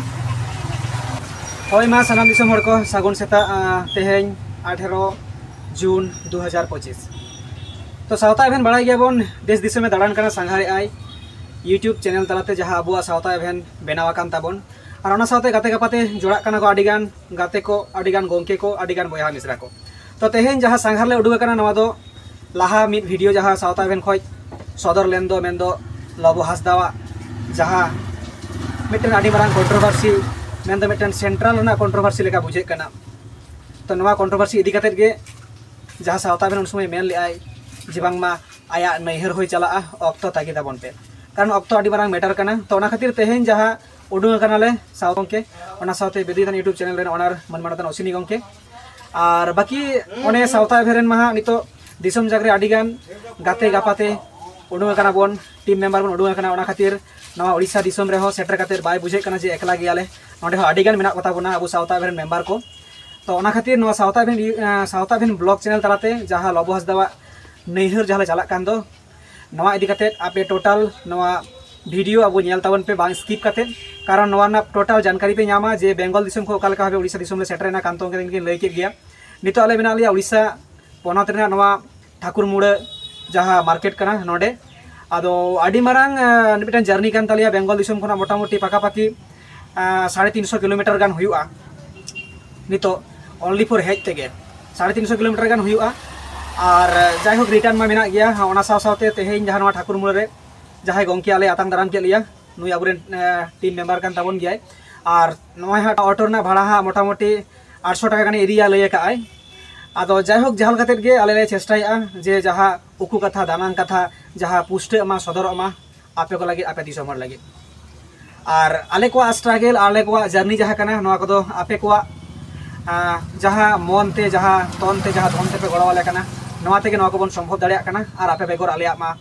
ᱦᱳᱭ, ᱢᱟ ᱥᱟᱱᱟᱢ ᱫᱤᱥᱚᱢ ᱦᱚᱲ ᱠᱚ ᱥᱟᱹᱜᱩᱱ ᱥᱮᱛᱟᱜ᱾ ᱟᱸ, ᱛᱮᱦᱮᱧ ᱟᱴᱷᱮᱨᱚ ᱡᱩᱱ ᱫᱩ ᱦᱟᱡᱟᱨ ᱯᱚᱸᱪᱤᱥ᱾ ᱛᱚ ᱥᱟᱶᱛᱟ ᱮᱵᱷᱮᱱ ᱵᱟᱲᱟᱭ ᱜᱮᱭᱟᱵᱚᱱ, ᱫᱮᱥ ᱫᱤᱥᱚᱢᱮ ᱫᱟᱬᱟᱱ ᱠᱟᱱᱟ, ᱥᱟᱸᱜᱷᱟᱨᱮᱜᱼᱟᱭ ᱤᱭᱩᱴᱩᱵᱽ ᱪᱮᱱᱮᱞ ᱛᱟᱞᱟᱛᱮ, ᱡᱟᱦᱟᱸ ᱟᱵᱚᱣᱟᱜ ᱥᱟᱶᱛᱟ ᱮᱵᱷᱮᱱ ᱵᱮᱱᱟᱣ ᱟᱠᱟᱱ ᱛᱟᱵᱚᱱ᱾ ᱟᱨ ᱚᱱᱟ ᱥᱟᱶᱛᱮ ᱜᱟᱛᱮ ᱜᱟᱯᱟᱛᱮ ᱡᱚᱲᱟᱜ ᱠᱟᱱᱟ ᱠᱚ ᱟᱹᱰᱤᱜᱟᱱ ᱜᱟᱛᱮ ᱠᱚ, ᱟᱹᱰᱤᱜᱟᱱ ᱜᱚᱢᱠᱮ ᱠᱚ, ᱟᱹᱰᱤᱜᱟᱱ ᱵᱚᱭᱦᱟ ᱢᱤᱥᱨᱟ ᱠᱚ᱾ ᱛᱚ ᱛᱮᱦᱮᱧ ᱡᱟᱦᱟᱸ ᱥᱟᱸᱜᱷᱟᱨ ᱞᱮ ᱩᱰᱩᱠ ᱟᱠᱟᱱᱟ, ᱱᱚᱣᱟ ᱫᱚ ᱞᱟᱦᱟ ᱢᱤᱫ ᱵᱷᱤᱰᱤᱭᱳ ᱡᱟᱦᱟᱸ ᱥᱟᱶᱛᱟ ᱮᱵᱷᱮᱱ ᱠᱷᱚᱱ ᱥᱚᱫᱚᱨ ᱞᱮᱱ ᱫᱚ, ᱢᱮᱱᱫᱚ ᱞᱚᱵᱚ ᱦᱟᱸᱥᱫᱟᱣᱟᱜ ᱡᱟᱦᱟᱸ ᱢᱤᱫᱴᱮᱱ ᱟᱹᱰᱤ ᱢᱟᱨᱟᱝ ᱠᱚᱱᱴᱨᱳᱵᱷᱟᱨᱥᱤ, ᱢᱮᱱᱫᱚ ᱢᱤᱫᱴᱮᱱ ᱥᱮᱱᱴᱨᱟᱞ ᱨᱮᱱᱟᱜ ᱠᱚᱱᱴᱨᱳᱵᱷᱟᱨᱥᱤ ᱞᱮᱠᱟ ᱵᱩᱡᱷᱟᱹᱜ ᱠᱟᱱᱟ᱾ ᱛᱚ ᱱᱚᱣᱟ ᱠᱚᱱᱴᱨᱳᱵᱷᱟᱨᱥᱤ ᱤᱫᱤ ᱠᱟᱛᱮᱫ ᱜᱮ ᱡᱟᱦᱟᱸ ᱥᱟᱶᱛᱟ ᱮᱵᱷᱮᱱ ᱩᱱ ᱥᱚᱢᱚᱭ ᱢᱮᱱ ᱞᱮᱫᱼᱟᱭ ᱡᱮ ᱵᱟᱝᱢᱟ ᱟᱭᱟᱜ ᱱᱟᱹᱭᱦᱟᱹᱨ ᱦᱩᱭ ᱪᱟᱞᱟᱜᱼᱟ, ᱚᱠᱛᱚ ᱛᱟᱹᱜᱤ ᱛᱟᱵᱚᱱ ᱯᱮ, ᱠᱟᱨᱚᱱ ᱚᱠᱛᱚ ᱟᱹᱰᱤ ᱢᱟᱨᱟᱝ ᱢᱮᱴᱟᱨ ᱠᱟᱱᱟ᱾ ᱛᱚ ᱚᱱᱟ ᱠᱷᱟᱹᱛᱤᱨ ᱛᱮᱦᱮᱧ ᱡᱟᱦᱟᱸ ᱩᱰᱩᱝ ᱟᱠᱟᱱᱟᱞᱮ ᱥᱟᱶ ᱜᱚᱢᱠᱮ, ᱚᱱᱟ ᱥᱟᱶᱛᱮ ᱵᱤᱫᱩ ᱪᱟᱸᱫᱟᱱ ᱤᱭᱩᱴᱩᱵᱽ ᱪᱮᱱᱮᱞ ᱨᱮᱱ ᱚᱱᱟᱨ ᱢᱟᱹᱱ ᱢᱟᱱᱚᱛᱟᱱ ᱚᱥᱤᱱᱤ ᱜᱚᱢᱠᱮ, ᱟᱨ ᱵᱟᱹᱠᱤ ᱚᱱᱮ ᱥᱟᱶᱛᱟ ᱮᱵᱷᱮᱱ ᱨᱮᱱ ᱢᱟ ᱦᱟᱸᱜ ᱱᱤᱛᱚᱜ ᱫᱤᱥᱚᱢ ᱡᱟᱠ ᱨᱮ ᱟᱹᱰᱤᱜᱟᱱ ᱜᱟᱛᱮ ᱜᱟᱯᱟᱛᱮ ᱩᱰᱩᱝ ᱟᱠᱟᱱᱟ ᱵᱚᱱ, ᱴᱤᱢ ᱢᱮᱢᱵᱟᱨ ᱵᱚᱱ ᱩᱰᱩᱝ ᱟᱠᱟᱱᱟ, ᱚᱱᱟ ᱠᱷᱟᱹᱛᱤᱨ ᱱᱚᱣᱟ ᱳᱰᱤᱥᱟ ᱫᱤᱥᱚᱢ ᱨᱮᱦᱚᱸ ᱥᱮᱴᱮᱨ ᱠᱟᱛᱮ ᱵᱟᱭ ᱵᱩᱡᱷᱟᱹᱜ ᱠᱟᱱᱟ ᱡᱮ ᱮᱠᱞᱟ ᱜᱮᱭᱟᱞᱮ᱾ ᱱᱚᱸᱰᱮ ᱦᱚᱸ ᱟᱹᱰᱤ ᱜᱟᱱ ᱢᱮᱱᱟᱜ ᱠᱚᱛᱟ ᱵᱚᱱᱟ ᱟᱵᱚ ᱥᱟᱶᱛᱟ ᱮᱵᱷᱮᱱ ᱢᱮᱢᱵᱟᱨ ᱠᱚ᱾ ᱛᱚ ᱚᱱᱟ ᱠᱷᱟᱹᱛᱤᱨ ᱱᱚᱣᱟ ᱥᱟᱶᱛᱟ ᱮᱵᱷᱮᱱ ᱤᱭᱩ-, ᱮᱸ, ᱥᱟᱶᱛᱟ ᱮᱵᱷᱮᱱ ᱵᱞᱚᱜ ᱪᱮᱱᱮᱞ ᱛᱟᱞᱟᱛᱮ ᱡᱟᱦᱟᱸ ᱞᱚᱵᱚ ᱦᱟᱸᱥᱫᱟᱣᱟᱜ ᱱᱟᱹᱭᱦᱟᱹᱨ ᱡᱟᱦᱟᱸ ᱞᱮ ᱪᱟᱞᱟᱜ ᱠᱟᱱ ᱫᱚ, ᱱᱚᱣᱟ ᱤᱫᱤ ᱠᱟᱛᱮ ᱟᱯᱮ ᱴᱳᱴᱟᱞ ᱱᱚᱣᱟ ᱵᱷᱤᱰᱤᱭᱳ ᱟᱵᱚ ᱧᱮᱞ ᱛᱟᱵᱚᱱ ᱯᱮ, ᱵᱟᱝ ᱥᱠᱤᱯ ᱠᱟᱛᱮ, ᱠᱟᱨᱚᱱ ᱱᱚᱣᱟ ᱨᱮᱱᱟᱜ ᱴᱳᱴᱟᱞ ᱡᱟᱱᱠᱟᱨᱤ ᱯᱮ ᱧᱟᱢᱟ ᱡᱮ ᱵᱮᱝᱜᱚᱞ ᱫᱤᱥᱚᱢ ᱠᱷᱚᱱ ᱚᱠᱟ ᱞᱮᱠᱟ ᱵᱷᱟᱵᱮ ᱳᱰᱤᱥᱟ ᱫᱤᱥᱚᱢ ᱞᱮ ᱥᱮᱴᱮᱨᱮᱱᱟ, ᱠᱟᱱᱛᱚ ᱜᱚᱢᱠᱮ ᱛᱟᱹᱠᱤᱱ ᱠᱤᱱ ᱞᱟᱹᱭ ᱠᱮᱫ ᱜᱮᱭᱟ᱾ ᱱᱤᱛᱚᱜ ᱟᱞᱮ ᱢᱮᱱᱟᱜ ᱞᱮᱭᱟ ᱳᱰᱤᱥᱟ ᱯᱚᱱᱚᱛ ᱨᱮᱱᱟᱜ ᱱᱚᱣᱟ ᱴᱷᱟᱠᱩᱨ ᱢᱩᱲᱟᱹ ᱡᱟᱦᱟᱸ ᱢᱟᱨᱠᱮᱴ ᱠᱟᱱᱟ ᱱᱚᱰᱮ᱾ ᱟᱫᱚ ᱟᱹᱰᱤ ᱢᱟᱨᱟᱝ, ᱟᱸ, ᱢᱤᱫᱴᱟᱝ ᱡᱟᱨᱱᱤ ᱠᱟᱱ ᱛᱟᱞᱮᱭᱟ, ᱵᱮᱝᱜᱚᱞ ᱫᱤᱥᱚᱢ ᱠᱷᱚᱱᱟᱜ ᱢᱚᱴᱟᱢᱩᱴᱤ ᱯᱟᱠᱟᱯᱟᱠᱤ, ᱟᱸ, ᱥᱟᱲᱮ ᱛᱤᱱᱥᱚ ᱠᱤᱞᱳᱢᱤᱴᱟᱨ ᱜᱟᱱ ᱦᱩᱭᱩᱜᱼᱟ᱾ ᱱᱤᱛᱚᱜ only for ᱦᱮᱡ ᱛᱮᱜᱮ ᱥᱟᱲᱮ ᱛᱤᱱᱥᱚ ᱠᱤᱞᱳᱢᱤᱴᱟᱨ ᱜᱟᱱ ᱦᱩᱭᱩᱜᱼᱟ᱾ ᱟᱨ ᱡᱟᱭᱦᱳᱠ, ᱨᱤᱴᱟᱨᱱ ᱢᱟ ᱢᱮᱱᱟᱜ ᱜᱮᱭᱟ᱾ ᱚᱱᱟ ᱥᱟᱶ ᱥᱟᱶᱛᱮ ᱛᱮᱦᱮᱧ ᱡᱟᱦᱟᱸ ᱱᱚᱣᱟ ᱴᱷᱟᱠᱩᱨ ᱢᱩᱲᱟᱹ ᱨᱮ ᱡᱟᱦᱟᱸᱭ ᱜᱚᱢᱠᱮ ᱟᱞᱮ ᱟᱛᱟᱝ ᱫᱟᱨᱟᱢ ᱠᱮᱫ ᱞᱮᱭᱟ, ᱱᱩᱭ ᱟᱵᱚᱨᱮᱱ, ᱮ, ᱴᱤᱢ ᱢᱮᱢᱵᱟᱨ ᱠᱟᱱ ᱛᱟᱵᱚᱱ ᱜᱮᱭᱟᱭ᱾ ᱟᱨ ᱱᱚᱜᱼᱚᱭ ᱦᱟᱸᱜ ᱚᱴᱳ ᱨᱮᱱᱟᱜ ᱵᱷᱟᱲᱟ ᱦᱟᱸᱜ ᱢᱚᱴᱟᱢᱩᱴᱤ ᱟᱴᱥᱚ ᱴᱟᱠᱟ ᱜᱟᱱᱮ ᱤᱫᱤᱭᱟ ᱞᱟᱹᱭ ᱟᱠᱟᱫ ᱟᱭ᱾ ᱟᱫᱚ ᱡᱟᱭᱦᱳᱠ, ᱡᱟᱦᱟᱸ ᱞᱮᱠᱟ ᱠᱟᱛᱮᱫ ᱜᱮ ᱟᱞᱮ ᱞᱮ ᱪᱮᱥᱴᱟᱭᱮᱫᱼᱟ ᱡᱮ ᱡᱟᱦᱟᱸ ᱩᱠᱩ ᱠᱟᱛᱷᱟ, ᱫᱟᱱᱟᱝ ᱠᱟᱛᱷᱟ, ᱡᱟᱦᱟᱸ ᱯᱩᱥᱴᱟᱹᱜ ᱢᱟ, ᱥᱚᱫᱚᱨᱚᱜ ᱢᱟ ᱟᱯᱮ ᱠᱚ ᱞᱟᱹᱜᱤᱫ, ᱟᱯᱮ ᱫᱤᱥᱚᱢ ᱦᱚᱲ ᱞᱟᱹᱜᱤᱫ᱾ ᱟᱨ ᱟᱞᱮ ᱠᱚᱣᱟᱜ ᱥᱴᱨᱟᱜᱮᱞ, ᱟᱞᱮ ᱠᱚᱣᱟᱜ ᱡᱟᱨᱱᱤ ᱡᱟᱦᱟᱸ ᱠᱟᱱᱟ, ᱱᱚᱣᱟ ᱠᱚᱫᱚ ᱟᱯᱮ ᱠᱚᱣᱟᱜ, ᱟᱸ, ᱡᱟᱦᱟᱸ ᱢᱚᱱ ᱛᱮ, ᱡᱟᱦᱟᱸ ᱛᱚᱱ ᱛᱮ, ᱡᱟᱦᱟᱸ ᱫᱷᱚᱱ ᱛᱮᱯᱮ ᱜᱚᱲᱚ ᱟᱞᱮ ᱠᱟᱱᱟ, ᱱᱚᱣᱟ ᱛᱮᱜᱮ ᱱᱚᱣᱟ ᱠᱚᱵᱚᱱ ᱥᱚᱢᱵᱷᱚᱵ ᱫᱟᱲᱮᱭᱟᱜ ᱠᱟᱱᱟ᱾ ᱟᱨ ᱟᱯᱮ ᱵᱮᱜᱚᱨ ᱟᱞᱮᱭᱟᱜ ᱢᱟ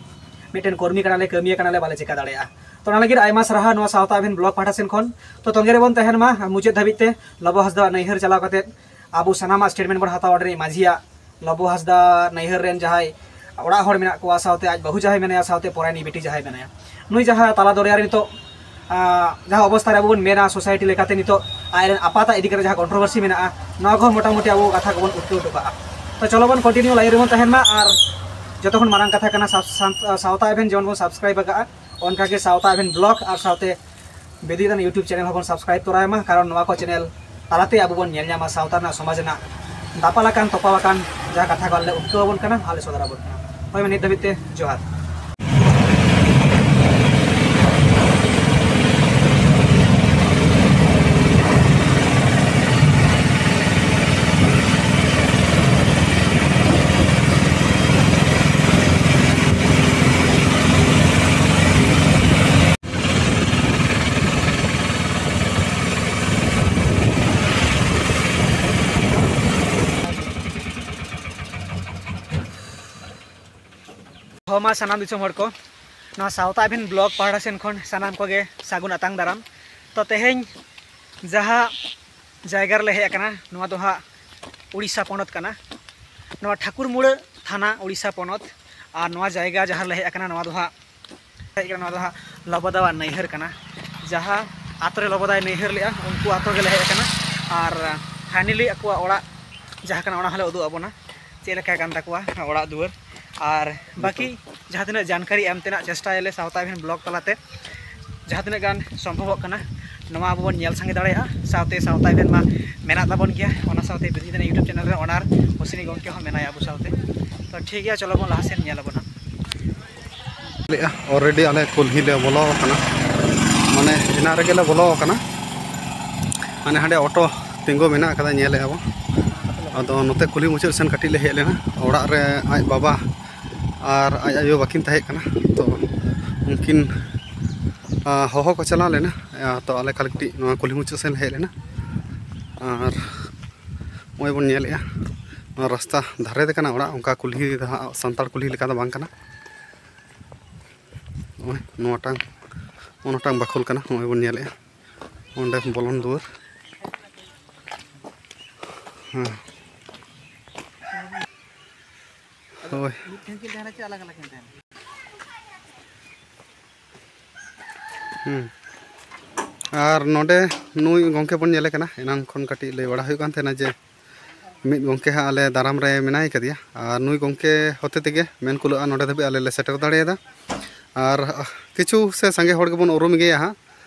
ᱢᱤᱫᱴᱮᱱ ᱠᱚᱨᱢᱤ ᱠᱟᱱᱟᱞᱮ, ᱠᱟᱹᱢᱤᱭᱟᱹ ᱠᱟᱱᱟᱞᱮ, ᱵᱟᱞᱮ ᱪᱮᱠᱟ ᱫᱟᱲᱮᱭᱟᱜᱼᱟ᱾ ᱛᱚ ᱚᱱᱟ ᱞᱟᱹᱜᱤᱫ ᱟᱭᱢᱟ ᱥᱟᱨᱦᱟᱣ ᱱᱚᱣᱟ ᱥᱟᱶᱛᱟ ᱮᱵᱷᱮᱱ ᱵᱞᱚᱜ ᱯᱟᱦᱴᱟ ᱥᱮᱱ ᱠᱷᱚᱱ᱾ ᱛᱚ ᱛᱚᱸᱜᱮ ᱨᱮᱵᱚᱱ ᱛᱟᱦᱮᱱ ᱢᱟ ᱢᱩᱪᱟᱹᱫ ᱫᱷᱟᱹᱵᱤᱡ ᱛᱮ᱾ ᱞᱚᱵᱚ ᱦᱟᱸᱥᱫᱟ ᱱᱟᱹᱭᱦᱟᱹᱨ ᱪᱟᱞᱟᱣ ᱠᱟᱛᱮ ᱟᱵᱚ ᱥᱟᱱᱟᱢᱟᱜ ᱥᱴᱮᱴᱢᱮᱱᱴ ᱵᱚᱱ ᱦᱟᱛᱟᱣᱟ ᱚᱸᱰᱮ ᱨᱤᱱᱤᱡ ᱢᱟᱹᱡᱷᱤᱭᱟᱜ, ᱞᱚᱵᱚ ᱦᱟᱸᱥᱫᱟ ᱱᱟᱹᱭᱦᱟᱹᱨ ᱨᱮᱱ ᱡᱟᱦᱟᱸᱭ ᱚᱲᱟᱜ ᱦᱚᱲ ᱢᱮᱱᱟᱜ ᱠᱚᱣᱟ, ᱥᱟᱶᱛᱮ ᱟᱡ ᱵᱟᱹᱦᱩ ᱡᱟᱦᱟᱸᱭ ᱢᱮᱱᱟᱭᱟ, ᱥᱟᱶᱛᱮ ᱯᱚᱨᱟᱭᱱᱤ ᱵᱤᱴᱤ ᱡᱟᱦᱟᱸᱭ ᱢᱮᱱᱟᱭᱟ, ᱱᱩᱭ ᱡᱟᱦᱟᱸ ᱛᱟᱞᱟ ᱫᱚᱨᱭᱟ ᱨᱮ ᱱᱤᱛᱚᱜ, ᱟᱸ, ᱡᱟᱦᱟᱸ ᱚᱵᱚᱥᱛᱟ ᱨᱮ ᱟᱵᱚ ᱵᱚᱱ ᱢᱮᱱᱟ, ᱥᱳᱥᱟᱭᱴᱤ ᱞᱮᱠᱟᱛᱮ ᱱᱤᱛᱚᱜ ᱟᱡ ᱨᱮᱱ ᱟᱯᱟᱛᱟᱜ ᱤᱫᱤ ᱠᱟᱛᱮ ᱡᱟᱦᱟᱸ ᱠᱚᱱᱴᱨᱳᱵᱷᱟᱨᱥᱤ ᱢᱮᱱᱟᱜᱼᱟ, ᱱᱚᱣᱟ ᱠᱚᱦᱚᱸ ᱢᱚᱴᱟᱢᱩᱴᱤ ᱟᱵᱚ ᱠᱟᱛᱷᱟ ᱠᱚᱵᱚᱱ ᱩᱴᱠᱟᱹᱣ ᱦᱚᱴᱚ ᱠᱟᱜᱼᱟ᱾ ᱛᱚ ᱪᱚᱞᱚ ᱵᱚᱱ ᱠᱚᱱᱴᱤᱱᱤᱭᱩ ᱞᱟᱭᱤᱱ ᱨᱮᱵᱚᱱ ᱛᱟᱦᱮᱱ ᱢᱟ᱾ ᱟᱨ ᱡᱚᱛᱚ ᱠᱷᱚᱱ ᱢᱟᱨᱟᱝ ᱠᱟᱛᱷᱟ ᱠᱟᱱᱟ, ᱥᱟᱵ-, ᱥᱟᱱ-, ᱥᱟᱶᱛᱟ ᱮᱵᱷᱮᱱ ᱡᱮᱢᱚᱱ ᱵᱚᱱ ᱥᱟᱵᱥᱠᱨᱟᱭᱤᱵ ᱟᱠᱟᱫᱼᱟ, ᱚᱱᱠᱟᱜᱮ ᱥᱟᱶᱛᱟ ᱮᱵᱷᱮᱱ ᱵᱞᱚᱜ ᱟᱨ ᱥᱟᱶᱛᱮ ᱵᱤᱫᱩ ᱪᱮᱛᱟᱱ YouTube ᱪᱮᱱᱮᱞ ᱦᱚᱸᱵᱚᱱ ᱥᱟᱵᱥᱠᱨᱟᱭᱤᱵ ᱛᱚᱨᱟᱭ ᱢᱟ, ᱠᱟᱨᱚᱱ ᱱᱚᱣᱟ ᱠᱚ ᱪᱮᱱᱮᱞ ᱛᱟᱞᱟᱛᱮ ᱟᱵᱚ ᱵᱚᱱ ᱧᱮᱞ ᱧᱟᱢᱟ ᱥᱟᱶᱛᱟ ᱨᱮᱱᱟᱜ, ᱥᱚᱢᱟᱡᱽ ᱨᱮᱱᱟᱜ ᱫᱟᱯᱟᱞ ᱟᱠᱟᱱ, ᱛᱚᱯᱟᱣ ᱟᱠᱟᱱ ᱡᱟᱦᱟᱸ ᱠᱟᱛᱷᱟ ᱠᱚ ᱟᱞᱮ ᱞᱮ ᱩᱴᱠᱟᱹᱣ ᱟᱵᱚᱱ ᱠᱟᱱᱟ, ᱟᱞᱮ ᱥᱚᱫᱚᱨ ᱟᱵᱚᱱ ᱠᱟᱱᱟ᱾ ᱦᱳᱭ ᱢᱟ, ᱱᱤᱛ ᱫᱷᱟᱹᱵᱤᱡ ᱛᱮ ᱡᱚᱦᱟᱨ᱾ ᱢᱟ ᱥᱟᱱᱟᱢ ᱫᱤᱥᱚᱢ ᱦᱚᱲ ᱠᱚ, ᱱᱚᱣᱟ ᱥᱟᱶᱛᱟ ᱟᱹᱵᱷᱤᱱ ᱵᱞᱚᱜ ᱯᱟᱦᱴᱟ ᱥᱮᱱ ᱠᱷᱚᱱ ᱥᱟᱱᱟᱢ ᱠᱚᱜᱮ ᱥᱟᱹᱜᱩᱱ ᱟᱛᱟᱝ ᱫᱟᱨᱟᱢ᱾ ᱛᱚ ᱛᱮᱦᱮᱧ ᱡᱟᱦᱟᱸ ᱡᱟᱭᱜᱟ ᱨᱮᱞᱮ ᱦᱮᱡ ᱟᱠᱟᱱᱟ, ᱱᱚᱣᱟ ᱫᱚ ᱦᱟᱸᱜ ᱩᱲᱤᱥᱥᱟ ᱯᱚᱱᱚᱛ ᱠᱟᱱᱟ, ᱱᱚᱣᱟ ᱴᱷᱟᱹᱠᱩᱨ ᱢᱩᱲᱟᱹ ᱛᱷᱟᱱᱟ, ᱩᱲᱤᱥᱥᱟ ᱯᱚᱱᱚᱛ᱾ ᱟᱨ ᱱᱚᱣᱟ ᱡᱟᱭᱜᱟ ᱡᱟᱦᱟᱸ ᱨᱮᱞᱮ ᱦᱮᱡ ᱟᱠᱟᱱᱟ, ᱱᱚᱣᱟ ᱫᱚ ᱦᱟᱸᱜ ᱦᱮᱡ ᱠᱟᱱᱟ, ᱱᱚᱣᱟ ᱫᱚ ᱦᱟᱸᱜ ᱞᱚᱵᱚᱫᱟᱣᱟᱜ ᱱᱟᱹᱭᱦᱟᱹᱨ ᱠᱟᱱᱟ᱾ ᱡᱟᱦᱟᱸ ᱟᱛᱳ ᱨᱮ ᱞᱚᱵᱚᱫᱟᱭ ᱱᱟᱹᱭᱦᱟᱹᱨ ᱞᱮᱜᱼᱟ, ᱩᱱᱠᱩ ᱟᱛᱳ ᱜᱮᱞᱮ ᱦᱮᱡ ᱟᱠᱟᱱᱟ᱾ ᱟᱨ ᱯᱷᱟᱭᱱᱟᱞᱤ ᱟᱠᱚᱣᱟᱜ ᱚᱲᱟᱜ ᱡᱟᱦᱟᱸ ᱠᱟᱱᱟ, ᱚᱱᱟ ᱦᱚᱸᱞᱮ ᱩᱫᱩᱜ ᱟᱵᱚᱱᱟ, ᱪᱮᱫ ᱞᱮᱠᱟ ᱠᱟᱱ ᱛᱟᱠᱚᱣᱟ ᱚᱲᱟᱜ ᱫᱩᱣᱟᱹᱨ᱾ ᱟᱨ ᱵᱟᱹᱠᱤ ᱡᱟᱦᱟᱸ ᱛᱤᱱᱟᱹᱜ ᱡᱟᱱᱠᱟᱨᱤ ᱮᱢ ᱛᱮᱱᱟᱜ ᱪᱮᱥᱴᱟᱭᱟᱞᱮ ᱥᱟᱶᱛᱟ ᱟᱹᱵᱷᱤᱱ ᱵᱞᱚᱜ ᱛᱟᱞᱟᱛᱮ, ᱡᱟᱦᱟᱸ ᱛᱤᱱᱟᱹᱜ ᱜᱟᱱ ᱥᱚᱢᱵᱷᱚᱵᱚᱜ ᱠᱟᱱᱟ, ᱱᱚᱣᱟ ᱟᱵᱚ ᱵᱚᱱ ᱧᱮᱞ ᱥᱟᱸᱜᱮ ᱫᱟᱲᱮᱭᱟᱜᱼᱟ᱾ ᱥᱟᱶᱛᱮ ᱥᱟᱶᱛᱟ ᱟᱹᱵᱷᱤᱱ ᱢᱟ ᱢᱮᱱᱟᱜ ᱛᱟᱵᱚᱱ ᱜᱮᱭᱟ, ᱚᱱᱟ ᱥᱟᱶᱛᱮ ᱵᱤᱨᱩᱫᱷᱤ ᱫᱟᱹᱭ ᱭᱩᱴᱩᱵᱽ ᱪᱮᱱᱮᱞ ᱨᱮ ᱚᱱᱟᱨ ᱚᱥᱤᱱᱤ ᱜᱚᱢᱠᱮ ᱦᱚᱸ ᱢᱮᱱᱟᱭᱟ ᱟᱵᱚ ᱥᱟᱶᱛᱮ᱾ ᱛᱚ ᱴᱷᱤᱠ ᱜᱮᱭᱟ, ᱪᱚᱞᱚ ᱵᱚᱱ ᱞᱟᱦᱟ ᱥᱮᱱ ᱧᱮᱞ ᱟᱵᱚᱱ ᱦᱟᱸᱜ᱾ ᱞᱮᱜᱼᱟ, ᱚᱞᱨᱮᱰᱤ ᱟᱞᱮ ᱠᱩᱞᱦᱤ ᱞᱮ ᱵᱚᱞᱚ ᱟᱠᱟᱱᱟ, ᱢᱟᱱᱮ ᱮᱱᱟᱝ ᱨᱮᱜᱮ ᱞᱮ ᱵᱚᱞᱚ ᱟᱠᱟᱱᱟ᱾ ᱢᱟᱱᱮ ᱦᱟᱸᱰᱮ ᱚᱴᱳ ᱛᱤᱸᱜᱩ ᱢᱮᱱᱟᱜ ᱟᱠᱟᱫᱟ, ᱧᱮᱞᱮᱜᱼᱟ ᱵᱚᱱ᱾ ᱟᱫᱚ ᱱᱚᱛᱮ ᱠᱩᱞᱦᱤ ᱢᱩᱪᱟᱹᱫ ᱥᱮᱱ ᱠᱟᱹᱴᱤᱡ ᱞᱮ ᱦᱮᱡ ᱞᱮᱱᱟ᱾ ᱚᱲᱟᱜ ᱨᱮ ᱟᱡ ᱵᱟᱵᱟ ᱟᱨ ᱟᱡ ᱟᱭᱳ ᱵᱟᱹᱠᱤᱱ ᱛᱟᱦᱮᱸ ᱠᱟᱱᱟ, ᱛᱚ ᱩᱱᱠᱤᱱ, ᱟ, ᱦᱚᱦᱚ ᱠᱚ ᱪᱟᱞᱟᱣ ᱞᱮᱱᱟ᱾ ᱟ, ᱛᱚ ᱟᱞᱮ ᱠᱟᱹᱴᱤᱡ ᱱᱚᱣᱟ ᱠᱩᱞᱦᱤ ᱢᱩᱪᱟᱹᱫ ᱥᱮᱱ ᱞᱮ ᱦᱮᱡ ᱞᱮᱱᱟ᱾ ᱟᱨ ᱱᱚᱜᱼᱚᱭ ᱵᱚᱱ ᱧᱮᱞᱮᱜᱼᱟ, ᱱᱚᱣᱟ ᱨᱟᱥᱛᱟ ᱫᱷᱟᱨᱮ ᱨᱮ ᱠᱟᱱᱟ ᱚᱲᱟᱜ, ᱚᱱᱠᱟ ᱠᱩᱞᱦᱤ ᱫᱚ ᱦᱟᱸᱜ ᱥᱟᱱᱛᱟᱲ ᱠᱩᱞᱦᱤ ᱞᱮᱠᱟ ᱫᱚ ᱵᱟᱝ ᱠᱟᱱᱟ᱾ ᱱᱚᱜᱼᱚᱭ ᱱᱚᱣᱟᱴᱟᱝ, ᱚᱱᱟᱴᱟᱝ ᱵᱟᱠᱷᱳᱞ ᱠᱟᱱᱟ, ᱱᱚᱜᱼᱚᱭ ᱵᱚᱱ ᱧᱮᱞᱮᱜᱼᱟ ᱚᱸᱰᱮ ᱵᱚᱞᱚᱱ ᱫᱩᱣᱟᱹᱨ᱾ ᱦᱮᱸ, ᱦᱳᱭ᱾ ᱦᱩᱸ᱾ ᱟᱨ ᱱᱚᱰᱮ ᱱᱩᱭ ᱜᱚᱢᱠᱮ ᱵᱚᱱ ᱧᱮᱞᱮ ᱠᱟᱱᱟ, ᱮᱱᱟᱝ ᱠᱷᱚᱱ ᱠᱟᱹᱴᱤᱡ ᱞᱟᱹᱭ ᱵᱟᱲᱟ ᱦᱩᱭᱩᱜ ᱠᱟᱱ ᱛᱟᱦᱮᱱᱟ ᱡᱮ ᱢᱤᱫ ᱜᱚᱢᱠᱮ ᱦᱟᱸᱜ ᱟᱞᱮ ᱫᱟᱨᱟᱢ ᱨᱮ ᱢᱮᱱᱟᱭ ᱠᱟᱫᱮᱭᱟ, ᱟᱨ ᱱᱩᱭ ᱜᱚᱢᱠᱮ ᱦᱚᱛᱮ ᱛᱮᱜᱮ ᱢᱮᱱ ᱠᱩᱞᱟᱹᱜᱼᱟ ᱱᱚᱰᱮ ᱫᱷᱟᱹᱵᱤᱡ ᱟᱞᱮ ᱞᱮ ᱥᱮᱴᱮᱨ ᱫᱟᱲᱮᱭᱟᱫᱟ᱾ ᱟᱨ ᱠᱤᱪᱷᱩ ᱥᱮ ᱥᱟᱸᱜᱮ ᱦᱚᱲ ᱜᱮᱵᱚᱱ ᱩᱨᱩᱢ ᱜᱮᱭᱟ ᱦᱟᱸᱜ᱾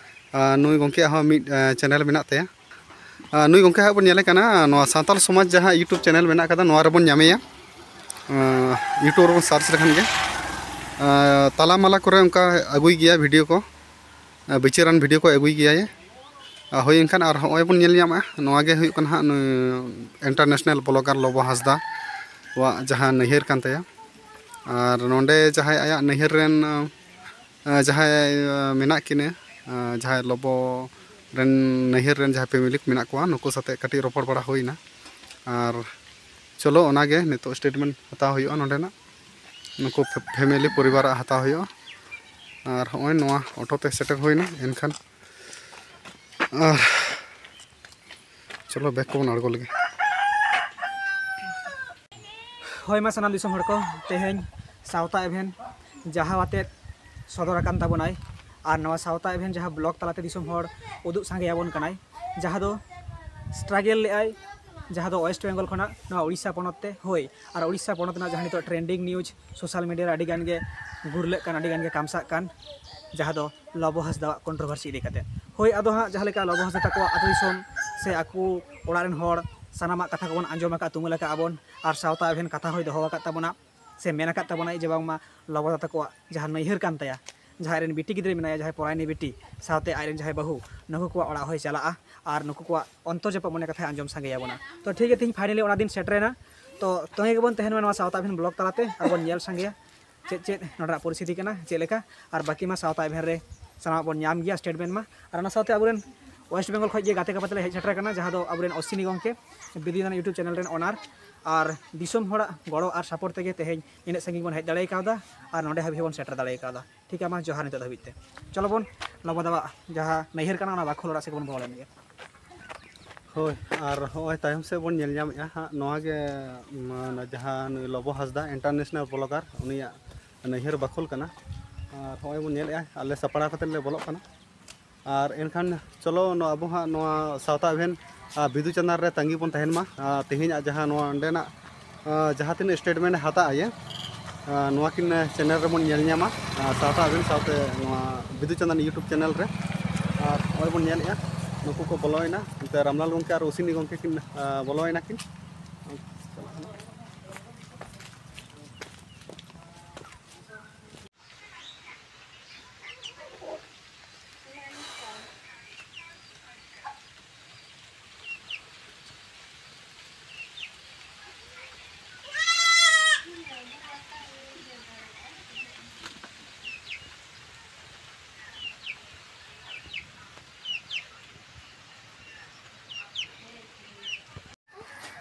ᱟᱨ ᱱᱩᱭ ᱜᱚᱢᱠᱮᱭᱟᱜ ᱦᱚᱸ ᱢᱤᱫ, ᱮ, ᱪᱮᱱᱮᱞ ᱢᱮᱱᱟᱜ ᱛᱟᱭᱟ᱾ ᱟᱨ ᱱᱩᱭ ᱜᱚᱢᱠᱮ ᱦᱟᱸᱜ ᱵᱚᱱ ᱧᱮᱞᱮ ᱠᱟᱱᱟ, ᱱᱚᱣᱟ ᱥᱟᱱᱛᱟᱞ ᱥᱚᱢᱟᱡᱽ ᱡᱟᱦᱟᱸ ᱭᱩᱴᱩᱵᱽ ᱪᱮᱱᱮᱞ ᱢᱮᱱᱟᱜ ᱠᱟᱫᱟ, ᱱᱚᱣᱟ ᱨᱮᱵᱚᱱ ᱧᱟᱢᱮᱭᱟ᱾ ᱟᱸ, ᱭᱩᱴᱩᱵᱽ ᱨᱮᱵᱚᱱ ᱥᱟᱨᱪ ᱞᱮᱠᱷᱟᱱ ᱜᱮ᱾ ᱟᱸ, ᱛᱟᱞᱟ ᱢᱟᱞᱟ ᱠᱚᱨᱮ ᱚᱱᱠᱟ ᱟᱹᱜᱩᱭ ᱜᱮᱭᱟ ᱵᱷᱤᱰᱤᱭᱳ ᱠᱚ, ᱟᱸ, ᱵᱤᱪᱟᱹᱨᱟᱱ ᱵᱷᱤᱰᱤᱭᱳ ᱠᱚ ᱟᱹᱜᱩᱭ ᱜᱮᱭᱟᱭ᱾ ᱟᱨ ᱦᱳᱭ, ᱮᱱᱠᱷᱟᱱ ᱟᱨ ᱦᱚᱸᱜᱼᱚᱭ ᱵᱚᱱ ᱧᱮᱞ ᱧᱟᱢᱟ, ᱱᱚᱣᱟ ᱜᱮ ᱦᱩᱭᱩᱜ ᱠᱟᱱᱟ ᱦᱟᱸᱜ ᱱᱩᱭ ᱤᱱᱴᱟᱨᱱᱮᱥᱱᱟᱞ ᱵᱞᱚᱜᱟᱨ ᱞᱚᱵᱚ ᱦᱟᱸᱥᱫᱟ ᱣᱟᱜ ᱡᱟᱦᱟᱸ ᱱᱟᱹᱭᱦᱟᱹᱨ ᱠᱟᱱ ᱛᱟᱭᱟ᱾ ᱟᱨ ᱱᱚᱰᱮ ᱡᱟᱦᱟᱸᱭ ᱟᱭᱟᱜ ᱱᱟᱹᱭᱦᱟᱹᱨ ᱨᱮᱱ, ᱟᱸ, ᱡᱟᱦᱟᱸᱭ, ᱟᱸ, ᱢᱮᱱᱟᱜ ᱠᱤᱱᱟᱹ, ᱟᱸ, ᱡᱟᱦᱟᱸᱭ ᱞᱚᱵᱚ ᱨᱮᱱ ᱱᱟᱹᱭᱦᱟᱹᱨ ᱨᱮᱱ ᱡᱟᱦᱟᱸᱭ ᱯᱷᱮᱢᱤᱞᱤ ᱠᱚ ᱢᱮᱱᱟᱜ ᱠᱚᱣᱟ, ᱱᱩᱠᱩ ᱥᱟᱛᱮᱜ ᱠᱟᱹᱴᱤᱡ ᱨᱚᱯᱚᱲ ᱵᱟᱲᱟ ᱦᱩᱭᱱᱟ᱾ ᱟᱨ ᱪᱚᱞᱚ, ᱚᱱᱟᱜᱮ ᱱᱤᱛᱚᱜ ᱥᱴᱮᱴᱢᱮᱱᱴ ᱦᱟᱛᱟᱣ ᱦᱩᱭᱩᱜᱼᱟ ᱱᱚᱰᱮᱱᱟᱜ᱾ ᱱᱩᱠᱩ ᱯᱷᱮ-, ᱯᱷᱮᱢᱮᱞᱤ ᱯᱚᱨᱤᱵᱟᱨᱟᱜ ᱦᱟᱛᱟᱣ ᱦᱩᱭᱩᱜᱼᱟ᱾ ᱟᱨ ᱦᱚᱸᱜᱼᱚᱭ ᱱᱚᱣᱟ ᱚᱴᱳ ᱛᱮ ᱥᱮᱴᱮᱨ ᱦᱩᱭᱱᱟ᱾ ᱮᱱᱠᱷᱟᱱ ᱟᱨ ᱪᱚᱞᱚ ᱵᱮᱜᱽ ᱠᱚᱵᱚᱱ ᱟᱬᱜᱚ ᱞᱮᱜᱮ᱾ ᱦᱳᱭ ᱢᱟ ᱥᱟᱱᱟᱢ ᱫᱤᱥᱚᱢ ᱦᱚᱲ ᱠᱚ, ᱛᱮᱦᱮᱧ ᱥᱟᱶᱛᱟ ᱮᱵᱷᱮᱱ ᱡᱟᱦᱟᱸ ᱟᱛᱮᱫ ᱥᱚᱫᱚᱨ ᱟᱠᱟᱱ ᱛᱟᱵᱚᱱᱟᱭ, ᱟᱨ ᱱᱚᱣᱟ ᱥᱟᱶᱛᱟ ᱮᱵᱷᱮᱱ ᱡᱟᱦᱟᱸ ᱵᱞᱚᱜ ᱛᱟᱞᱟᱛᱮ ᱫᱤᱥᱚᱢ ᱦᱚᱲ ᱩᱫᱩᱜ ᱥᱟᱸᱜᱮ ᱟᱵᱚᱱ ᱠᱟᱱᱟᱭ, ᱡᱟᱦᱟᱸ ᱫᱚ ᱥᱴᱨᱟᱜᱮᱞ ᱞᱮᱜᱼᱟᱭ, ᱡᱟᱦᱟᱸ ᱫᱚ ᱳᱭᱮᱥᱴ ᱵᱮᱝᱜᱚᱞ ᱠᱷᱚᱱᱟᱜ ᱱᱚᱣᱟ ᱩᱲᱤᱥᱥᱟ ᱯᱚᱱᱚᱛ ᱛᱮ᱾ ᱦᱳᱭ, ᱟᱨ ᱩᱲᱤᱥᱥᱟ ᱯᱚᱱᱚᱛ ᱨᱮᱱᱟᱜ ᱡᱟᱦᱟᱸ ᱱᱤᱛᱚᱜ ᱴᱨᱮᱱᱰᱤᱝ ᱱᱤᱭᱩᱡᱽ, ᱥᱳᱥᱟᱞ ᱢᱤᱰᱤᱭᱟ ᱨᱮ ᱟᱹᱰᱤ ᱜᱟᱱ ᱜᱮ ᱜᱩᱨᱞᱟᱹᱜ ᱠᱟᱱ, ᱟᱹᱰᱤ ᱜᱟᱱ ᱜᱮ ᱠᱟᱢᱥᱟᱜ ᱠᱟᱱ, ᱡᱟᱦᱟᱸ ᱫᱚ ᱞᱚᱵᱚ ᱦᱟᱸᱥᱫᱟᱣᱟᱜ ᱠᱚᱱᱴᱨᱳᱵᱷᱟᱨᱥᱤ ᱤᱫᱤ ᱠᱟᱛᱮ᱾ ᱦᱳᱭ, ᱟᱫᱚ ᱦᱟᱸᱜ ᱡᱟᱦᱟᱸ ᱞᱮᱠᱟ ᱞᱚᱵᱚ ᱦᱟᱸᱥᱫᱟ ᱛᱟᱠᱚᱣᱟᱜ ᱟᱹᱛᱩ ᱫᱤᱥᱚᱢ ᱥᱮ ᱟᱠᱚ ᱚᱲᱟᱜ ᱨᱮᱱ ᱦᱚᱲ ᱥᱟᱱᱟᱢᱟᱜ ᱠᱟᱛᱷᱟ ᱠᱚᱵᱚᱱ ᱟᱸᱡᱚᱢ ᱟᱠᱟᱫ, ᱛᱩᱢᱟᱹᱞ ᱟᱠᱟᱫ ᱟᱵᱚᱱ, ᱟᱨ ᱥᱟᱶᱛᱟ ᱮᱵᱷᱮᱱ ᱠᱟᱛᱷᱟ ᱦᱚᱸᱭ ᱫᱚᱦᱚ ᱟᱠᱟᱫ ᱛᱟᱵᱚᱱᱟ᱾ ᱥᱮ ᱢᱮᱱ ᱟᱠᱟᱫ ᱛᱟᱵᱚᱱᱟᱭ ᱡᱮ ᱵᱟᱝᱢᱟ ᱞᱚᱵᱚ ᱫᱟᱫᱟ ᱛᱟᱠᱚᱣᱟᱜ ᱡᱟᱦᱟᱸ ᱱᱟᱹᱭᱦᱟᱹᱨ ᱠᱟᱱ ᱛᱟᱭᱟ, ᱡᱟᱦᱟᱸᱭ ᱨᱮᱱ ᱵᱤᱴᱤ ᱜᱤᱫᱽᱨᱟᱹ ᱢᱮᱱᱟᱭᱟ, ᱡᱟᱦᱟᱸᱭ ᱯᱚᱨᱟᱭᱱᱤ ᱵᱤᱴᱤ ᱥᱟᱶᱛᱮ ᱟᱡ ᱨᱮᱱ ᱡᱟᱦᱟᱸᱭ ᱵᱟᱹᱦᱩ, ᱱᱩᱠᱩ ᱠᱚᱣᱟᱜ ᱚᱲᱟᱜ ᱦᱚᱸᱭ ᱪᱟᱞᱟᱜᱼᱟ ᱟᱨ ᱱᱩᱠᱩ ᱠᱚᱣᱟᱜ ᱚᱱᱛᱚᱨ ᱡᱟᱯᱟᱜ ᱢᱚᱱᱮ ᱠᱟᱛᱷᱟᱭ ᱟᱸᱡᱚᱢ ᱥᱟᱸᱜᱮᱭᱟᱵᱚᱱᱟ᱾ ᱛᱚ ᱴᱷᱤᱠ ᱜᱮᱭᱟ, ᱛᱮᱦᱮᱧ ᱯᱷᱟᱭᱱᱟᱞᱤ ᱚᱱᱟ ᱫᱤᱱ ᱥᱮᱴᱮᱨᱮᱱᱟ᱾ ᱛᱚ ᱛᱚᱸᱜᱮ ᱜᱮᱵᱚᱱ ᱛᱟᱦᱮᱱ ᱢᱟ ᱱᱚᱣᱟ ᱥᱟᱶᱛᱟ ᱮᱵᱷᱮᱱ ᱵᱞᱚᱜ ᱛᱟᱞᱟᱛᱮ, ᱟᱨ ᱵᱚᱱ ᱧᱮᱞ ᱥᱟᱸᱜᱮᱭᱟ ᱪᱮᱫ ᱪᱮᱫ ᱱᱚᱰᱮᱱᱟᱜ ᱯᱚᱨᱤᱥᱛᱷᱤᱛᱤ ᱠᱟᱱᱟ, ᱪᱮᱫ ᱞᱮᱠᱟ᱾ ᱟᱨ ᱵᱟᱹᱠᱤ ᱢᱟ ᱥᱟᱶᱛᱟ ᱮᱵᱷᱮᱱ ᱨᱮ ᱥᱟᱱᱟᱢᱟᱜ ᱵᱚᱱ ᱧᱟᱢ ᱜᱮᱭᱟ, ᱥᱴᱮᱴᱢᱮᱱᱴ ᱢᱟ᱾ ᱟᱨ ᱚᱱᱟ ᱥᱟᱶᱛᱮ ᱟᱵᱚᱨᱮᱱ ᱳᱭᱮᱥᱴ ᱵᱮᱝᱜᱚᱞ ᱠᱷᱚᱱ ᱜᱮ ᱜᱟᱛᱮ ᱜᱟᱯᱟᱛᱮ ᱞᱮ ᱦᱮᱡ ᱥᱮᱴᱮᱨ ᱟᱠᱟᱱᱟ, ᱡᱟᱦᱟᱸ ᱫᱚ ᱟᱵᱚᱨᱮᱱ ᱚᱥᱥᱤᱱᱤ ᱜᱚᱢᱠᱮ, ᱵᱤᱫᱩ ᱪᱟᱸᱫᱟᱱ YouTube ᱪᱮᱱᱮᱞ ᱨᱮᱱ ᱚᱱᱟᱨ᱾ ᱟᱨ ᱫᱤᱥᱚᱢ ᱦᱚᱲᱟᱜ ᱜᱚᱲᱚ ᱟᱨ ᱥᱟᱯᱳᱨᱴ ᱛᱮᱜᱮ ᱛᱮᱦᱮᱧ ᱤᱱᱟᱹᱜ ᱥᱟᱺᱜᱤᱧ ᱵᱚᱱ ᱦᱮᱡ ᱫᱟᱲᱮ ᱠᱟᱣᱫᱟ ᱟᱨ ᱱᱚᱰᱮ ᱦᱟᱹᱵᱤᱡ ᱦᱚᱸᱵᱚᱱ ᱥᱮᱴᱮᱨ ᱫᱟᱲᱮ ᱠᱟᱣᱫᱟ᱾ ᱴᱷᱤᱠ ᱜᱮᱭᱟ, ᱢᱟ ᱡᱚᱦᱟᱨ ᱱᱤᱛᱚᱜ ᱫᱷᱟᱹᱵᱤᱡ ᱛᱮ᱾ ᱪᱚᱞᱚ ᱵᱚᱱ ᱞᱚᱵᱚ ᱫᱟᱣᱟᱜ ᱡᱟᱦᱟᱸ ᱱᱟᱹᱭᱦᱟᱹᱨ ᱠᱟᱱᱟ, ᱚᱱᱟ ᱵᱟᱠᱷᱳᱞ ᱚᱲᱟᱜ ᱥᱮᱫ ᱜᱮᱵᱚᱱ ᱵᱚᱞᱚ ᱞᱮᱱ ᱜᱮ᱾ ᱦᱳᱭ, ᱟᱨ ᱦᱚᱸᱜᱼᱚᱭ ᱛᱟᱭᱚᱢ ᱥᱮᱫ ᱵᱚᱱ ᱧᱮᱞ ᱧᱟᱢᱮᱫᱼᱟ ᱦᱟᱸᱜ, ᱱᱚᱣᱟ ᱜᱮ, ᱢᱟᱱᱮ, ᱡᱟᱦᱟᱸ ᱱᱩᱭ ᱞᱚᱵᱚ ᱦᱟᱸᱥᱫᱟ, ᱤᱱᱴᱟᱨᱱᱮᱥᱱᱟᱞ ᱵᱞᱚᱜᱟᱨ, ᱩᱱᱤᱭᱟᱜ ᱱᱟᱹᱭᱦᱟᱹᱨ ᱵᱟᱠᱷᱳᱞ ᱠᱟᱱᱟ᱾ ᱟᱨ ᱦᱚᱸᱜᱼᱚᱭ ᱵᱚᱱ ᱧᱮᱞᱮᱫᱼᱟ, ᱟᱞᱮ ᱥᱟᱯᱲᱟᱣ ᱠᱟᱛᱮᱫ ᱞᱮ ᱵᱚᱞᱚᱜ ᱠᱟᱱᱟ᱾ ᱟᱨ ᱮᱱᱠᱷᱟᱱ ᱪᱚᱞᱚ, ᱱᱚᱣᱟ ᱟᱵᱚ ᱦᱟᱸᱜ ᱱᱚᱣᱟ ᱥᱟᱶᱛᱟ ᱮᱵᱷᱮᱱ, ᱟᱨ ᱵᱤᱫᱩ ᱪᱟᱸᱫᱟᱱ ᱨᱮ ᱛᱟᱺᱜᱤ ᱵᱚᱱ ᱛᱟᱦᱮᱱ ᱢᱟ᱾ ᱟᱨ ᱛᱮᱦᱮᱧᱟᱜ ᱡᱟᱦᱟᱸ ᱱᱚᱣᱟ ᱚᱸᱰᱮᱱᱟᱜ, ᱟᱨ ᱡᱟᱦᱟᱸ ᱛᱤᱱᱟᱹᱜ ᱥᱴᱮᱴᱢᱮᱱᱴ ᱮ ᱦᱟᱛᱟᱣ ᱟᱭᱟ, ᱟᱨ ᱱᱚᱣᱟ ᱠᱤᱱ ᱪᱮᱱᱮᱞ ᱨᱮᱵᱚᱱ ᱧᱮᱞ ᱧᱟᱢᱟ, ᱟᱨ ᱥᱟᱶᱛᱟ ᱮᱵᱷᱮᱱ ᱥᱟᱶᱛᱮ ᱱᱚᱣᱟ ᱵᱤᱫᱩ ᱪᱟᱸᱫᱟᱱ YouTube ᱪᱮᱱᱮᱞ ᱨᱮ᱾ ᱟᱨ ᱱᱚᱜᱼᱚᱭ ᱵᱚᱱ ᱧᱮᱞᱮᱫᱼᱟ, ᱱᱩᱠᱩ ᱠᱚ ᱵᱚᱞᱚᱭᱮᱱᱟ, ᱚᱱᱛᱮ ᱨᱟᱢᱞᱟᱞ ᱜᱚᱢᱠᱮ ᱟᱨ ᱚᱥᱤᱱᱤ ᱜᱚᱢᱠᱮ ᱠᱤᱱ, ᱟᱨ ᱵᱚᱞᱚᱭᱮᱱᱟ ᱠᱤᱱ᱾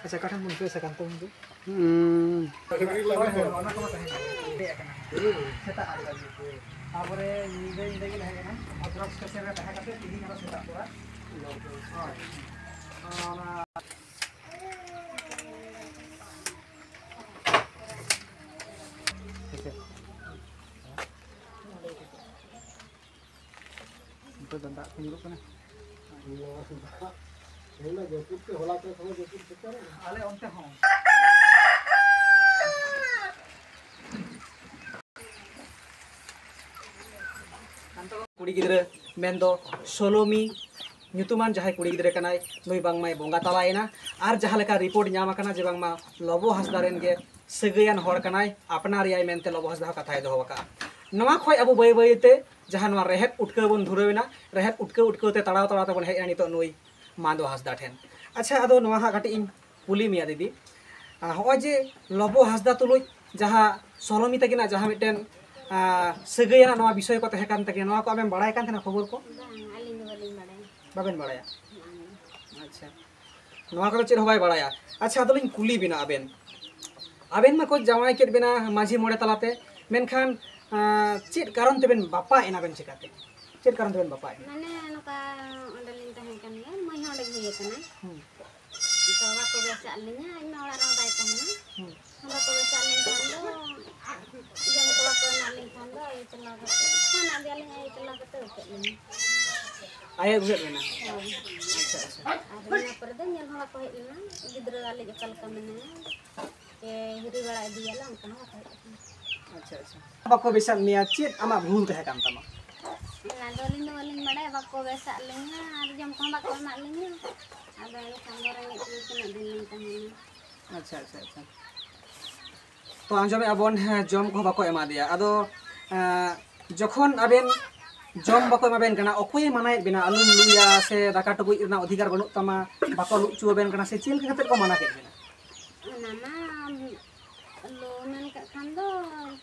ᱟᱪᱪᱷᱟ, ᱚᱠᱟ ᱴᱷᱮᱱ ᱵᱚᱱ ᱯᱮᱥ ᱟᱠᱟᱱ ᱛᱮ ᱩᱱᱠᱩ? ᱦᱩᱸ᱾ ᱦᱳᱭ, ᱦᱳᱭ, ᱚᱱᱟ ᱠᱚᱢᱟ ᱛᱟᱦᱮᱸ ᱠᱟᱱᱟ᱾ ᱦᱮᱡ ᱟᱠᱟᱱᱟ᱾ ᱥᱮᱛᱟᱜ ᱟᱴ ᱵᱟᱡᱮ᱾ ᱛᱟᱯᱚᱨᱮ ᱧᱤᱫᱟᱹ, ᱧᱤᱫᱟᱹ ᱜᱮ ᱛᱟᱦᱮᱸ ᱠᱟᱱᱟ᱾ ᱵᱷᱚᱫᱨᱚᱠ ᱥᱴᱮᱥᱚᱱ ᱨᱮ ᱛᱟᱦᱮᱸ ᱠᱟᱛᱮ ᱛᱤᱦᱤᱧ ᱟᱨᱚ ᱥᱮᱛᱟᱜ ᱛᱚᱨᱟ᱾ ᱦᱳᱭ᱾ ᱚᱱᱟ ᱱᱤᱛᱚᱜ ᱫᱚ ᱫᱟᱜ ᱠᱚ ᱧᱩᱨᱩᱜ ᱠᱟᱱᱟ᱾ ᱱᱚᱣᱟ ᱫᱟᱜ, ᱛᱮᱦᱮᱧ ᱫᱚ ᱡᱟᱹᱯᱩᱫ ᱛᱮ, ᱦᱚᱞᱟ ᱠᱚ ᱠᱷᱚᱱ ᱡᱟᱹᱯᱩᱫ ᱥᱮᱴᱮᱨ ᱮᱱᱟ᱾ ᱟᱞᱮ ᱚᱱᱛᱮ ᱦᱚᱸ᱾ ᱠᱩᱲᱤ ᱜᱤᱫᱽᱨᱟᱹ ᱢᱮᱱᱫᱚ ᱥᱳᱞᱳᱢᱤ ᱧᱩᱛᱩᱢᱟᱱ ᱡᱟᱦᱟᱸᱭ ᱠᱩᱲᱤ ᱜᱤᱫᱽᱨᱟᱹ ᱠᱟᱱᱟᱭ, ᱱᱩᱭ ᱵᱟᱝᱢᱟᱭ ᱵᱚᱸᱜᱟ ᱛᱟᱞᱟᱭᱮᱱᱟ᱾ ᱟᱨ ᱡᱟᱦᱟᱸ ᱞᱮᱠᱟ ᱨᱤᱯᱳᱨᱴ ᱧᱟᱢ ᱟᱠᱟᱱᱟ ᱡᱮ ᱵᱟᱝᱢᱟ ᱞᱚᱵᱚ ᱦᱟᱸᱥᱫᱟ ᱨᱮᱱ ᱜᱮ ᱥᱟᱹᱜᱟᱹᱭᱟᱱ ᱦᱚᱲ ᱠᱟᱱᱟᱭ, ᱟᱯᱱᱟᱨᱮᱭᱟᱭ ᱢᱮᱱᱛᱮ ᱞᱚᱵᱚ ᱦᱟᱸᱥᱫᱟ ᱦᱚᱸ ᱠᱟᱛᱷᱟᱭ ᱫᱚᱦᱚ ᱟᱠᱟᱫᱼᱟ᱾ ᱱᱚᱣᱟ ᱠᱷᱚᱱ ᱟᱵᱚ ᱵᱟᱹᱭ ᱵᱟᱹᱭ ᱛᱮ ᱡᱟᱦᱟᱸ ᱱᱚᱣᱟ ᱨᱮᱦᱮᱫ ᱩᱴᱠᱟᱹᱣ ᱵᱚᱱ ᱫᱷᱩᱨᱟᱹᱣ ᱮᱱᱟ, ᱨᱮᱦᱮᱫ ᱩᱴᱠᱟᱹᱣ ᱩᱴᱠᱟᱹᱣ ᱛᱮ ᱛᱟᱲᱟᱣ ᱛᱟᱲᱟᱣ ᱛᱮᱵᱚᱱ ᱦᱮᱡ ᱮᱱᱟ ᱱᱤᱛᱚᱜ ᱱᱩᱭ ᱢᱟᱱᱫᱚ ᱦᱟᱸᱥᱫᱟ ᱴᱷᱮᱱ᱾ ᱟᱪᱪᱷᱟ, ᱟᱫᱚ ᱱᱚᱣᱟ ᱦᱟᱸᱜ ᱠᱟᱹᱴᱤᱡ ᱤᱧ ᱠᱩᱞᱤ ᱢᱮᱭᱟ ᱫᱤᱫᱤ, ᱟᱨ ᱦᱚᱸᱜᱼᱚᱭ ᱡᱮ ᱞᱚᱵᱚ ᱦᱟᱸᱥᱫᱟ ᱛᱩᱞᱩᱡ ᱡᱟᱦᱟᱸ ᱥᱚᱞᱚᱢᱤ ᱛᱟᱹᱠᱤᱱᱟᱜ ᱡᱟᱦᱟᱸ ᱢᱤᱫᱴᱮᱱ, ᱟᱸ, ᱥᱟᱹᱜᱟᱹᱭ ᱟᱱᱟᱜ ᱱᱚᱣᱟ ᱵᱤᱥᱚᱭ ᱠᱚ ᱛᱟᱦᱮᱸ ᱠᱟᱱ ᱛᱟᱹᱠᱤᱱᱟ, ᱱᱚᱣᱟ ᱠᱚ ᱟᱢᱮᱢ ᱵᱟᱲᱟᱭ ᱠᱟᱱ ᱛᱟᱦᱮᱱᱟ ᱠᱷᱚᱵᱚᱨ ᱠᱚ? ᱵᱟᱝ, ᱟᱹᱞᱤᱧ ᱫᱚ ᱵᱟᱹᱞᱤᱧ ᱵᱟᱲᱟᱭᱟ᱾ ᱵᱟᱵᱮᱱ ᱵᱟᱲᱟᱭᱟ? ᱵᱟᱝ᱾ ᱟᱪᱪᱷᱟ, ᱱᱚᱣᱟ ᱠᱚᱫᱚ ᱪᱮᱫ ᱦᱚᱸ ᱵᱟᱭ ᱵᱟᱲᱟᱭᱟ᱾ ᱟᱪᱪᱷᱟ, ᱟᱫᱚᱞᱤᱧ ᱠᱩᱞᱤ ᱵᱮᱱᱟ ᱟᱵᱮᱱ, ᱟᱵᱮᱱ ᱢᱟᱠᱚ ᱡᱟᱶᱟᱭ ᱠᱮᱫ ᱵᱮᱱᱟ ᱢᱟᱹᱡᱷᱤ ᱢᱚᱬᱮ ᱛᱟᱞᱟᱛᱮ, ᱢᱮᱱᱠᱷᱟᱱ, ᱟᱸ, ᱪᱮᱫ ᱠᱟᱨᱚᱱ ᱛᱮᱵᱮᱱ ᱵᱟᱯᱟ ᱮᱱᱟ ᱵᱮᱱ ᱪᱮᱠᱟᱛᱮ? ᱪᱮᱫ ᱠᱟᱨᱚᱱ ᱛᱮᱵᱮᱱ ᱵᱟᱯᱟ ᱮᱱᱟ? ᱢᱟᱱᱮ ᱱᱚᱝᱠᱟ ᱚᱸᱰᱮᱞᱤᱧ ᱛᱟᱦᱮᱸ ᱠᱟᱱ ᱜᱮᱭᱟ, ᱢᱟᱹᱭ ᱦᱚᱸ ᱚᱸᱰᱮ ᱜᱮ ᱦᱩᱭ ᱟᱠᱟᱱᱟ᱾ ᱦᱩᱸ᱾ ᱛᱚ ᱵᱟᱠᱚ ᱵᱮᱥᱟᱜ ᱞᱤᱧᱟ, ᱤᱧ ᱢᱟ ᱚᱲᱟᱜ ᱨᱮᱦᱚᱸ ᱵᱟᱭ ᱛᱟᱦᱮᱱᱟ᱾ ᱦᱩᱸ᱾ ᱵᱟᱠᱚ ᱵᱮᱥᱟᱜ ᱞᱤᱧ ᱠᱷᱟᱱ ᱫᱚ, ᱡᱚᱢ ᱠᱚ ᱵᱟᱠᱚ ᱮᱢᱟᱜ ᱞᱤᱧ ᱠᱷᱟᱱ ᱫᱚ, ᱟᱭᱳ ᱪᱟᱞᱟᱣ ᱠᱟᱛᱮ, ᱯᱷᱳᱱ ᱟᱫᱮᱭᱟᱞᱤᱧ, ᱟᱭᱳ ᱪᱟᱞᱟᱣ ᱠᱟᱛᱮ ᱩᱪᱟᱹᱫ ᱞᱤᱧᱟ᱾ ᱟᱭᱳ ᱩᱪᱟᱹᱫ ᱞᱮᱱᱟ? ᱦᱳᱭ᱾ ᱟᱪᱪᱷᱟ, ᱟᱪᱪᱷᱟ᱾ ᱟᱨ ᱤᱱᱟᱹ ᱯᱚᱨᱮ ᱫᱚ ᱧᱮᱞ ᱦᱚᱸ ᱵᱟᱠᱚ ᱦᱮᱡ ᱞᱮᱱᱟ, ᱜᱤᱫᱽᱨᱟᱹ ᱟᱞᱮ ᱚᱠᱟ ᱞᱮᱠᱟ ᱢᱮᱱᱟᱭᱟ, ᱥᱮ ᱦᱤᱨᱤ ᱵᱟᱲᱟ ᱤᱫᱤᱭᱟᱞᱮ, ᱚᱱᱠᱟ ᱦᱚᱸ ᱵᱟᱠᱚ ᱦᱮᱡ ᱞᱮᱱᱟ᱾ ᱟᱪᱪᱷᱟ, ᱟᱪᱪᱷᱟ᱾ ᱵᱟᱠᱚ ᱵᱮᱥᱟᱜ ᱢᱮᱭᱟ, ᱪᱮᱫ ᱟᱢᱟᱜ ᱵᱷᱩᱞ ᱛᱟᱦᱮᱸ ᱠᱟᱱ ᱛᱟᱢᱟ? ᱚᱱᱟ ᱫᱚ ᱟᱹᱞᱤᱧ ᱫᱚ ᱵᱟᱹᱞᱤᱧ ᱵᱟᱲᱟᱭᱟ, ᱵᱟᱠᱚ ᱵᱮᱥᱟᱜ ᱞᱤᱧᱟ ᱟᱨ ᱡᱚᱢ ᱠᱚᱦᱚᱸ ᱵᱟᱠᱚ ᱮᱢᱟᱜ ᱞᱤᱧᱟ᱾ ᱟᱫᱚ ᱮᱱᱠᱷᱟᱱ ᱫᱚ ᱨᱮᱸᱜᱮᱡ ᱛᱮ ᱛᱤᱱᱟᱹᱜ ᱫᱤᱱ ᱞᱤᱧ ᱛᱟᱦᱮᱱᱟ᱾ ᱟᱪᱪᱷᱟ, ᱟᱪᱪᱷᱟ, ᱟᱪᱪᱷᱟ᱾ ᱛᱚ ᱟᱸᱡᱚᱢᱮᱫᱼᱟ ᱵᱚᱱ, ᱦᱮᱸ, ᱡᱚᱢ ᱠᱚᱦᱚᱸ ᱵᱟᱠᱚ ᱮᱢᱟ ᱫᱮᱭᱟ᱾ ᱟᱫᱚ, ᱮᱸ, ᱡᱚᱠᱷᱚᱱ ᱟᱵᱮᱱ ᱡᱚᱢ ᱵᱟᱠᱚ ᱮᱢᱟ ᱵᱮᱱ ᱠᱟᱱᱟ, ᱚᱠᱚᱭᱮ ᱢᱟᱱᱟᱭᱮᱫ ᱵᱮᱱᱟ? ᱟᱞᱚᱢ ᱞᱩᱭᱟ ᱥᱮ ᱫᱟᱠᱟ ᱴᱩᱠᱩᱡ ᱨᱮᱱᱟᱜ ᱚᱫᱷᱤᱠᱟᱨ ᱵᱟᱹᱱᱩᱜ ᱛᱟᱢᱟ, ᱵᱟᱠᱚ ᱞᱩ ᱦᱚᱪᱚ ᱟᱵᱮᱱ ᱠᱟᱱᱟ ᱥᱮ ᱪᱮᱫ ᱞᱮᱠᱟ ᱠᱟᱛᱮᱫ ᱠᱚ ᱢᱟᱱᱟ ᱠᱮᱫ ᱵᱮᱱᱟ? ᱚᱱᱟ ᱢᱟ ᱞᱩ ᱢᱮᱱ ᱠᱟᱜ ᱠᱷᱟᱱ ᱫᱚ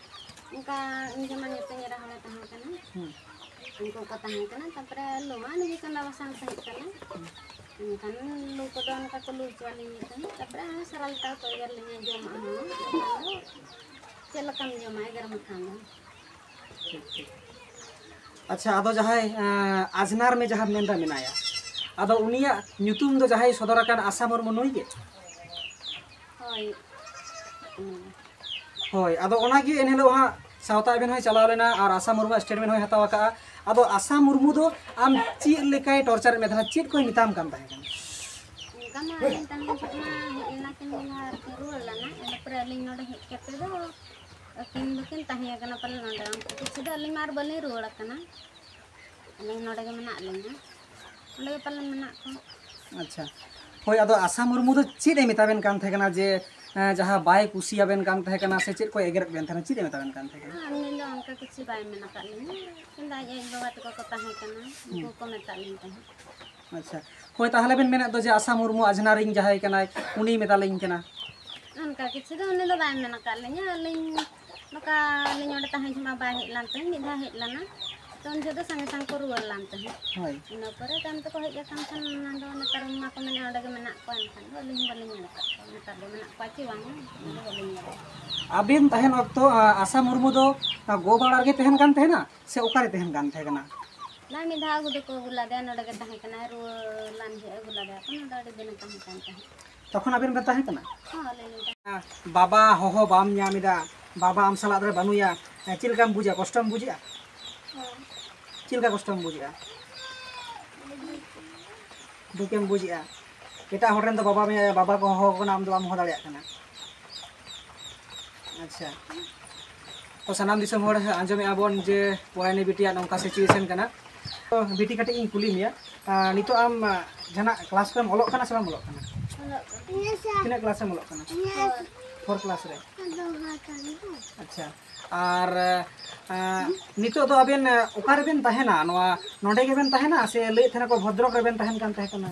ᱚᱱᱠᱟ ᱤᱧ ᱡᱮᱢᱚᱱ ᱧᱮᱯᱮᱧ ᱮᱨᱟ ᱦᱚᱲᱮ ᱛᱟᱦᱮᱸ ᱠᱟᱱᱟ᱾ ᱦᱩᱸ᱾ ᱩᱱᱠᱩ ᱠᱚ ᱛᱟᱦᱮᱸ ᱠᱟᱱᱟ᱾ ᱛᱟᱨᱯᱚᱨᱮ ᱞᱩ ᱢᱟ ᱱᱤᱡᱮ ᱪᱚᱸᱫᱟ ᱵᱟᱥᱟᱝ ᱛᱟᱦᱮᱸ ᱠᱟᱱᱟ᱾ ᱮᱱᱠᱷᱟᱱ ᱞᱩ ᱠᱚᱫᱚ ᱚᱱᱠᱟ ᱠᱚ ᱞᱩ ᱦᱚᱪᱚᱣᱟᱞᱤᱧ ᱛᱟᱦᱮᱸᱫ᱾ ᱛᱟᱨᱯᱚᱨᱮ ᱥᱟᱨᱟ ᱞᱮᱴᱟᱣ ᱠᱚ ᱮᱜᱮᱨ ᱞᱤᱧᱟ, ᱡᱚᱢᱟᱜ ᱦᱚᱸ᱾ ᱮᱱᱠᱷᱟᱱ ᱫᱚ ᱪᱮᱫ ᱞᱮᱠᱟᱢ ᱡᱚᱢᱟ ᱮᱜᱮᱨ ᱢᱮᱠᱷᱟᱱ ᱫᱚ? ᱴᱷᱤᱠ, ᱴᱷᱤᱠ᱾ ᱟᱪᱪᱷᱟ, ᱟᱫᱚ ᱡᱟᱦᱟᱸᱭ ᱟᱸ, ᱟᱡᱽᱱᱟᱨ ᱢᱮ ᱡᱟᱦᱟᱸ ᱢᱮᱱᱫᱟ ᱢᱮᱱᱟᱭᱟ, ᱟᱫᱚ ᱩᱱᱤᱭᱟᱜ ᱧᱩᱛᱩᱢ ᱫᱚ ᱡᱟᱦᱟᱸᱭ ᱥᱚᱫᱚᱨ ᱟᱠᱟᱱ ᱟᱥᱟ ᱢᱩᱨᱢᱩ ᱱᱩᱭ ᱜᱮ? ᱦᱳᱭ᱾ ᱦᱳᱭ, ᱟᱫᱚ ᱚᱱᱟᱜᱮ ᱮᱱᱦᱤᱞᱳᱜ ᱦᱟᱸᱜ ᱥᱟᱶᱛᱟ ᱮᱵᱷᱮᱱ ᱦᱚᱸᱭ ᱪᱟᱞᱟᱣ ᱞᱮᱱᱟ ᱟᱨ ᱟᱥᱟ ᱢᱩᱨᱢᱩᱣᱟᱜ ᱥᱴᱮᱴᱢᱮᱱᱴ ᱦᱚᱸᱭ ᱦᱟᱛᱟᱣ ᱟᱠᱟᱫᱼᱟ᱾ ᱟᱫᱚ ᱟᱥᱟ ᱢᱩᱨᱢᱩ ᱫᱚ ᱟᱢ ᱪᱮᱫ ᱞᱮᱠᱟᱭ ᱴᱚᱨᱪᱟᱨᱮᱫ ᱢᱮ ᱛᱟᱦᱮᱱᱟ, ᱪᱮᱫ ᱠᱚᱭ ᱢᱮᱛᱟᱢ ᱠᱟᱱ ᱛᱟᱦᱮᱸ ᱠᱟᱱᱟ? ᱚᱱᱠᱟ ᱢᱟ ᱟᱹᱞᱤᱧ ᱛᱟᱦᱮᱸ ᱡᱚᱠᱷᱚᱱ ᱢᱟ ᱦᱮᱡ ᱞᱮᱱᱟ ᱠᱤᱱ ᱢᱤᱫ ᱫᱷᱟᱣ ᱟᱨᱠᱤᱱ ᱨᱩᱣᱟᱹᱲ ᱞᱮᱱᱟ, ᱤᱱᱟᱹ ᱯᱚᱨᱮ ᱟᱹᱞᱤᱧ ᱱᱚᱰᱮ ᱦᱮᱡ ᱠᱟᱛᱮ ᱫᱚ ᱟᱹᱠᱤᱱ ᱫᱚᱠᱤᱱ ᱛᱟᱦᱮᱸ ᱠᱟᱱᱟ ᱯᱟᱞᱮ ᱱᱚᱰᱮ᱾ ᱩᱱᱠᱩ ᱠᱤᱪᱷᱩ ᱫᱚ ᱟᱹᱞᱤᱧ ᱢᱟ ᱟᱨ ᱵᱟᱹᱞᱤᱧ ᱨᱩᱣᱟᱹᱲ ᱟᱠᱟᱱᱟ, ᱟᱹᱞᱤᱧ ᱱᱚᱰᱮ ᱜᱮ ᱢᱮᱱᱟᱜ ᱞᱤᱧᱟ, ᱚᱸᱰᱮ ᱜᱮ ᱯᱟᱞᱮᱱ ᱢᱮᱱᱟᱜ ᱠᱚᱣᱟ᱾ ᱟᱪᱪᱷᱟ, ᱦᱳᱭ, ᱟᱫᱚ ᱟᱥᱟ ᱢᱩᱨᱢᱩ ᱫᱚ ᱪᱮᱫ ᱮ ᱢᱮᱛᱟᱵᱮᱱ ᱠᱟᱱ ᱛᱟᱦᱮᱸ ᱠᱟᱱᱟ ᱡᱮ ᱮᱸ, ᱡᱟᱦᱟᱸ ᱵᱟᱭ ᱠᱩᱥᱤᱭᱟᱵᱮᱱ ᱠᱟᱱ ᱛᱟᱦᱮᱸ ᱠᱟᱱᱟ ᱥᱮ ᱪᱮᱫ ᱠᱚ ᱮᱜᱮᱨᱮᱫ ᱵᱮᱱ ᱛᱟᱦᱮᱱᱟ, ᱪᱮᱫ ᱮ ᱢᱮᱛᱟᱵᱮᱱ ᱠᱟᱱ ᱛᱟᱦᱮᱸ ᱠᱟᱱᱟ? ᱟᱨ ᱩᱱᱤ ᱫᱚ ᱚᱱᱠᱟ ᱠᱤᱪᱷᱩ ᱵᱟᱭ ᱢᱮᱱ ᱟᱠᱟᱫ ᱞᱤᱧᱟ, ᱠᱤᱱᱛᱩ ᱟᱡ ᱟᱡ ᱵᱟᱵᱟ ᱛᱟᱠᱚ ᱠᱚ ᱛᱟᱦᱮᱸ ᱠᱟᱱᱟ, ᱩᱱᱠᱩ ᱠᱚ ᱢᱮᱛᱟᱫ ᱞᱤᱧ ᱛᱟᱦᱮᱸᱫ᱾ ᱟᱪᱪᱷᱟ, ᱦᱳᱭ, ᱛᱟᱦᱚᱞᱮ ᱵᱮᱱ ᱢᱮᱱᱮᱫ ᱫᱚ ᱡᱮ ᱟᱥᱟ ᱢᱩᱨᱢᱩ ᱟᱡᱽᱱᱟᱨᱤᱧ ᱡᱟᱦᱟᱸᱭ ᱠᱟᱱᱟᱭ ᱩᱱᱤᱭ ᱢᱮᱛᱟᱞᱤᱧ ᱠᱟᱱᱟ? ᱚᱱᱠᱟ ᱠᱤᱪᱷᱩ ᱫᱚ ᱩᱱᱤ ᱫᱚ ᱵᱟᱭ ᱢᱮᱱ ᱟᱠᱟᱫ ᱞᱤᱧᱟ᱾ ᱟᱹᱞᱤᱧ ᱱᱚᱝᱠᱟ ᱟᱹᱞᱤᱧ ᱚᱸᱰᱮ ᱛᱟᱦᱮᱸ ᱡᱚᱢᱟ ᱵᱟᱭ ᱦᱮᱡ ᱞᱮᱱ ᱛᱟᱦᱮᱸᱫ, ᱢᱤᱫ ᱫᱷᱟᱣ ᱦᱮᱡ ᱞᱮᱱᱟ, ᱛᱚ ᱩᱱ ᱡᱚᱦᱚᱜ ᱫᱚ ᱥᱟᱸᱜᱮ ᱥᱟᱝ ᱠᱚ ᱨᱩᱣᱟᱹᱲ ᱞᱮᱱ ᱛᱟᱦᱮᱸᱫ᱾ ᱦᱳᱭ᱾ ᱤᱱᱟᱹ ᱯᱚᱨᱮ ᱛᱟᱭᱚᱢ ᱛᱮᱠᱚ ᱦᱮᱡ ᱟᱠᱟᱱ ᱠᱷᱟᱱ ᱚᱱᱟ ᱫᱚ ᱱᱮᱛᱟᱨ ᱢᱟ ᱠᱚ ᱢᱮᱱᱮᱫ ᱚᱸᱰᱮ ᱜᱮ ᱢᱮᱱᱟᱜ ᱠᱚᱣᱟ, ᱮᱱᱠᱷᱟᱱ ᱫᱚ ᱟᱹᱞᱤᱧ ᱦᱚᱸ ᱵᱟᱹᱞᱤᱧ ᱧᱮᱞ ᱟᱠᱟᱫ ᱠᱚᱣᱟ ᱱᱮᱛᱟᱨ ᱫᱚ ᱢᱮᱱᱟᱜ ᱠᱚᱣᱟ ᱪᱮ ᱵᱟᱝ, ᱚᱱᱟ ᱫᱚ ᱵᱟᱹᱞᱤᱧ ᱧᱮᱞ ᱟᱠᱟᱫ ᱠᱚᱣᱟ᱾ ᱟᱵᱮᱱ ᱛᱟᱦᱮᱱ ᱚᱠᱛᱚ ᱟ, ᱟᱥᱟ ᱢᱩᱨᱢᱩ ᱫᱚ ᱟ, ᱜᱳᱵᱟᱲᱟ ᱨᱮᱜᱮ ᱛᱟᱦᱮᱱ ᱠᱟᱱ ᱛᱟᱦᱮᱱᱟ ᱥᱮ ᱚᱠᱟᱨᱮ ᱛᱟᱦᱮᱱ ᱠᱟᱱ ᱛᱟᱦᱮᱸ ᱠᱟᱱᱟ? ᱵᱟᱝ, ᱢᱤᱫ ᱫᱷᱟᱣ ᱟᱹᱜᱩ ᱫᱚᱠᱚ ᱟᱹᱜᱩ ᱞᱮᱫᱮᱭᱟ, ᱱᱚᱰᱮ ᱜᱮ ᱛᱟᱦᱮᱸ ᱠᱟᱱᱟᱭ, ᱨᱩᱣᱟᱹ ᱞᱮᱱ ᱡᱚᱦᱚᱜ ᱟᱹᱜᱩ ᱞᱮᱫᱮᱭᱟ ᱠᱚ, ᱱᱚᱰᱮ ᱟᱹᱰᱤ ᱫᱤᱱᱮ ᱛᱟᱦᱮᱸ ᱠᱟᱱ ᱛᱟᱦᱮᱸᱫ᱾ ᱛᱚᱠᱷᱚᱱ ᱟᱵᱮᱱ ᱵᱮᱱ ᱛᱟᱦᱮᱸ ᱠᱟᱱᱟ? ᱦᱚᱸ, ᱟᱹᱞᱤᱧ ᱞᱤᱧ ᱛᱟᱦᱮᱸ ᱵᱟᱵᱟ ᱦᱚᱦᱚ ᱵᱟᱢ ᱧᱟᱢ ᱮᱫᱟ, ᱵᱟᱵᱟ ᱟᱢ ᱥᱟᱞᱟᱜ ᱨᱮ ᱵᱟᱹᱱᱩᱭᱟ, ᱪᱮᱫ ᱞᱮᱠᱟᱢ ᱵᱩᱡᱟ? ᱠᱚᱥᱴᱚᱢ ᱵᱩᱡᱮᱜᱼᱟ? ᱦᱚᱸ᱾ ᱪᱮᱫ ᱞᱮᱠᱟ ᱠᱚᱥᱴᱚᱢ ᱵᱩᱡᱮᱜᱼᱟ? ᱫᱩᱠᱮᱢ ᱵᱩᱡᱮᱜᱼᱟ? ᱮᱴᱟᱜ ᱦᱚᱲ ᱨᱮᱱ ᱫᱚ ᱵᱟᱵᱟ ᱢᱮ-, ᱵᱟᱵᱟ ᱠᱚ ᱦᱚᱦᱚ ᱟᱠᱚ ᱠᱟᱱᱟ, ᱟᱢ ᱫᱚ ᱵᱟᱢ ᱦᱚᱦᱚ ᱫᱟᱲᱮᱭᱟᱜ ᱠᱟᱱᱟ᱾ ᱟᱪᱪᱷᱟ, ᱛᱚ ᱥᱟᱱᱟᱢ ᱫᱤᱥᱚᱢ ᱦᱚᱲ ᱟᱸᱡᱚᱢᱮᱜᱼᱟ ᱵᱚᱱ ᱡᱮ ᱯᱚᱲᱟᱭᱱᱤ ᱵᱤᱴᱤᱭᱟᱜ ᱱᱚᱝᱠᱟ ᱥᱤᱪᱩᱭᱮᱥᱚᱱ ᱠᱟᱱᱟ᱾ ᱛᱚ ᱵᱤᱴᱤ, ᱠᱟᱹᱴᱤᱡ ᱤᱧ ᱠᱩᱞᱤ ᱢᱮᱭᱟ, ᱟᱨ ᱱᱤᱛᱚᱜ ᱟᱢ ᱟᱸ, ᱡᱟᱦᱟᱱᱟᱜ ᱠᱞᱟᱥ ᱠᱚᱨᱮᱢ ᱚᱞᱚᱜ ᱠᱟᱱᱟ ᱥᱮ ᱵᱟᱢ ᱚᱞᱚᱜ ᱠᱟᱱᱟ? ᱚᱞᱚᱜ ᱠᱟᱱᱟ᱾ ᱛᱤᱱᱟᱹᱜ ᱠᱞᱟᱥ ᱨᱮᱢ ᱚᱞᱚᱜ ᱠᱟᱱᱟ? ᱦᱳᱭ᱾ ᱯᱷᱳᱨ ᱠᱞᱟᱥ ᱨᱮ᱾ ᱟᱪᱪᱷᱟ, ᱟᱨ ᱟᱸ, ᱱᱤᱛᱚᱜ ᱫᱚ ᱟᱵᱮᱱ ᱟᱸ, ᱚᱠᱟ ᱨᱮᱵᱮᱱ ᱛᱟᱦᱮᱱᱟ? ᱱᱚᱣᱟ ᱱᱚᱰᱮ ᱜᱮᱵᱮᱱ ᱛᱟᱦᱮᱱᱟ ᱥᱮ ᱞᱟᱹᱭᱮᱫ ᱛᱟᱦᱮᱱᱟ ᱠᱚ ᱵᱷᱚᱫᱨᱚᱠ ᱨᱮᱵᱮᱱ ᱛᱟᱦᱮᱱ ᱠᱟᱱ ᱛᱟᱦᱮᱸ ᱠᱟᱱᱟ?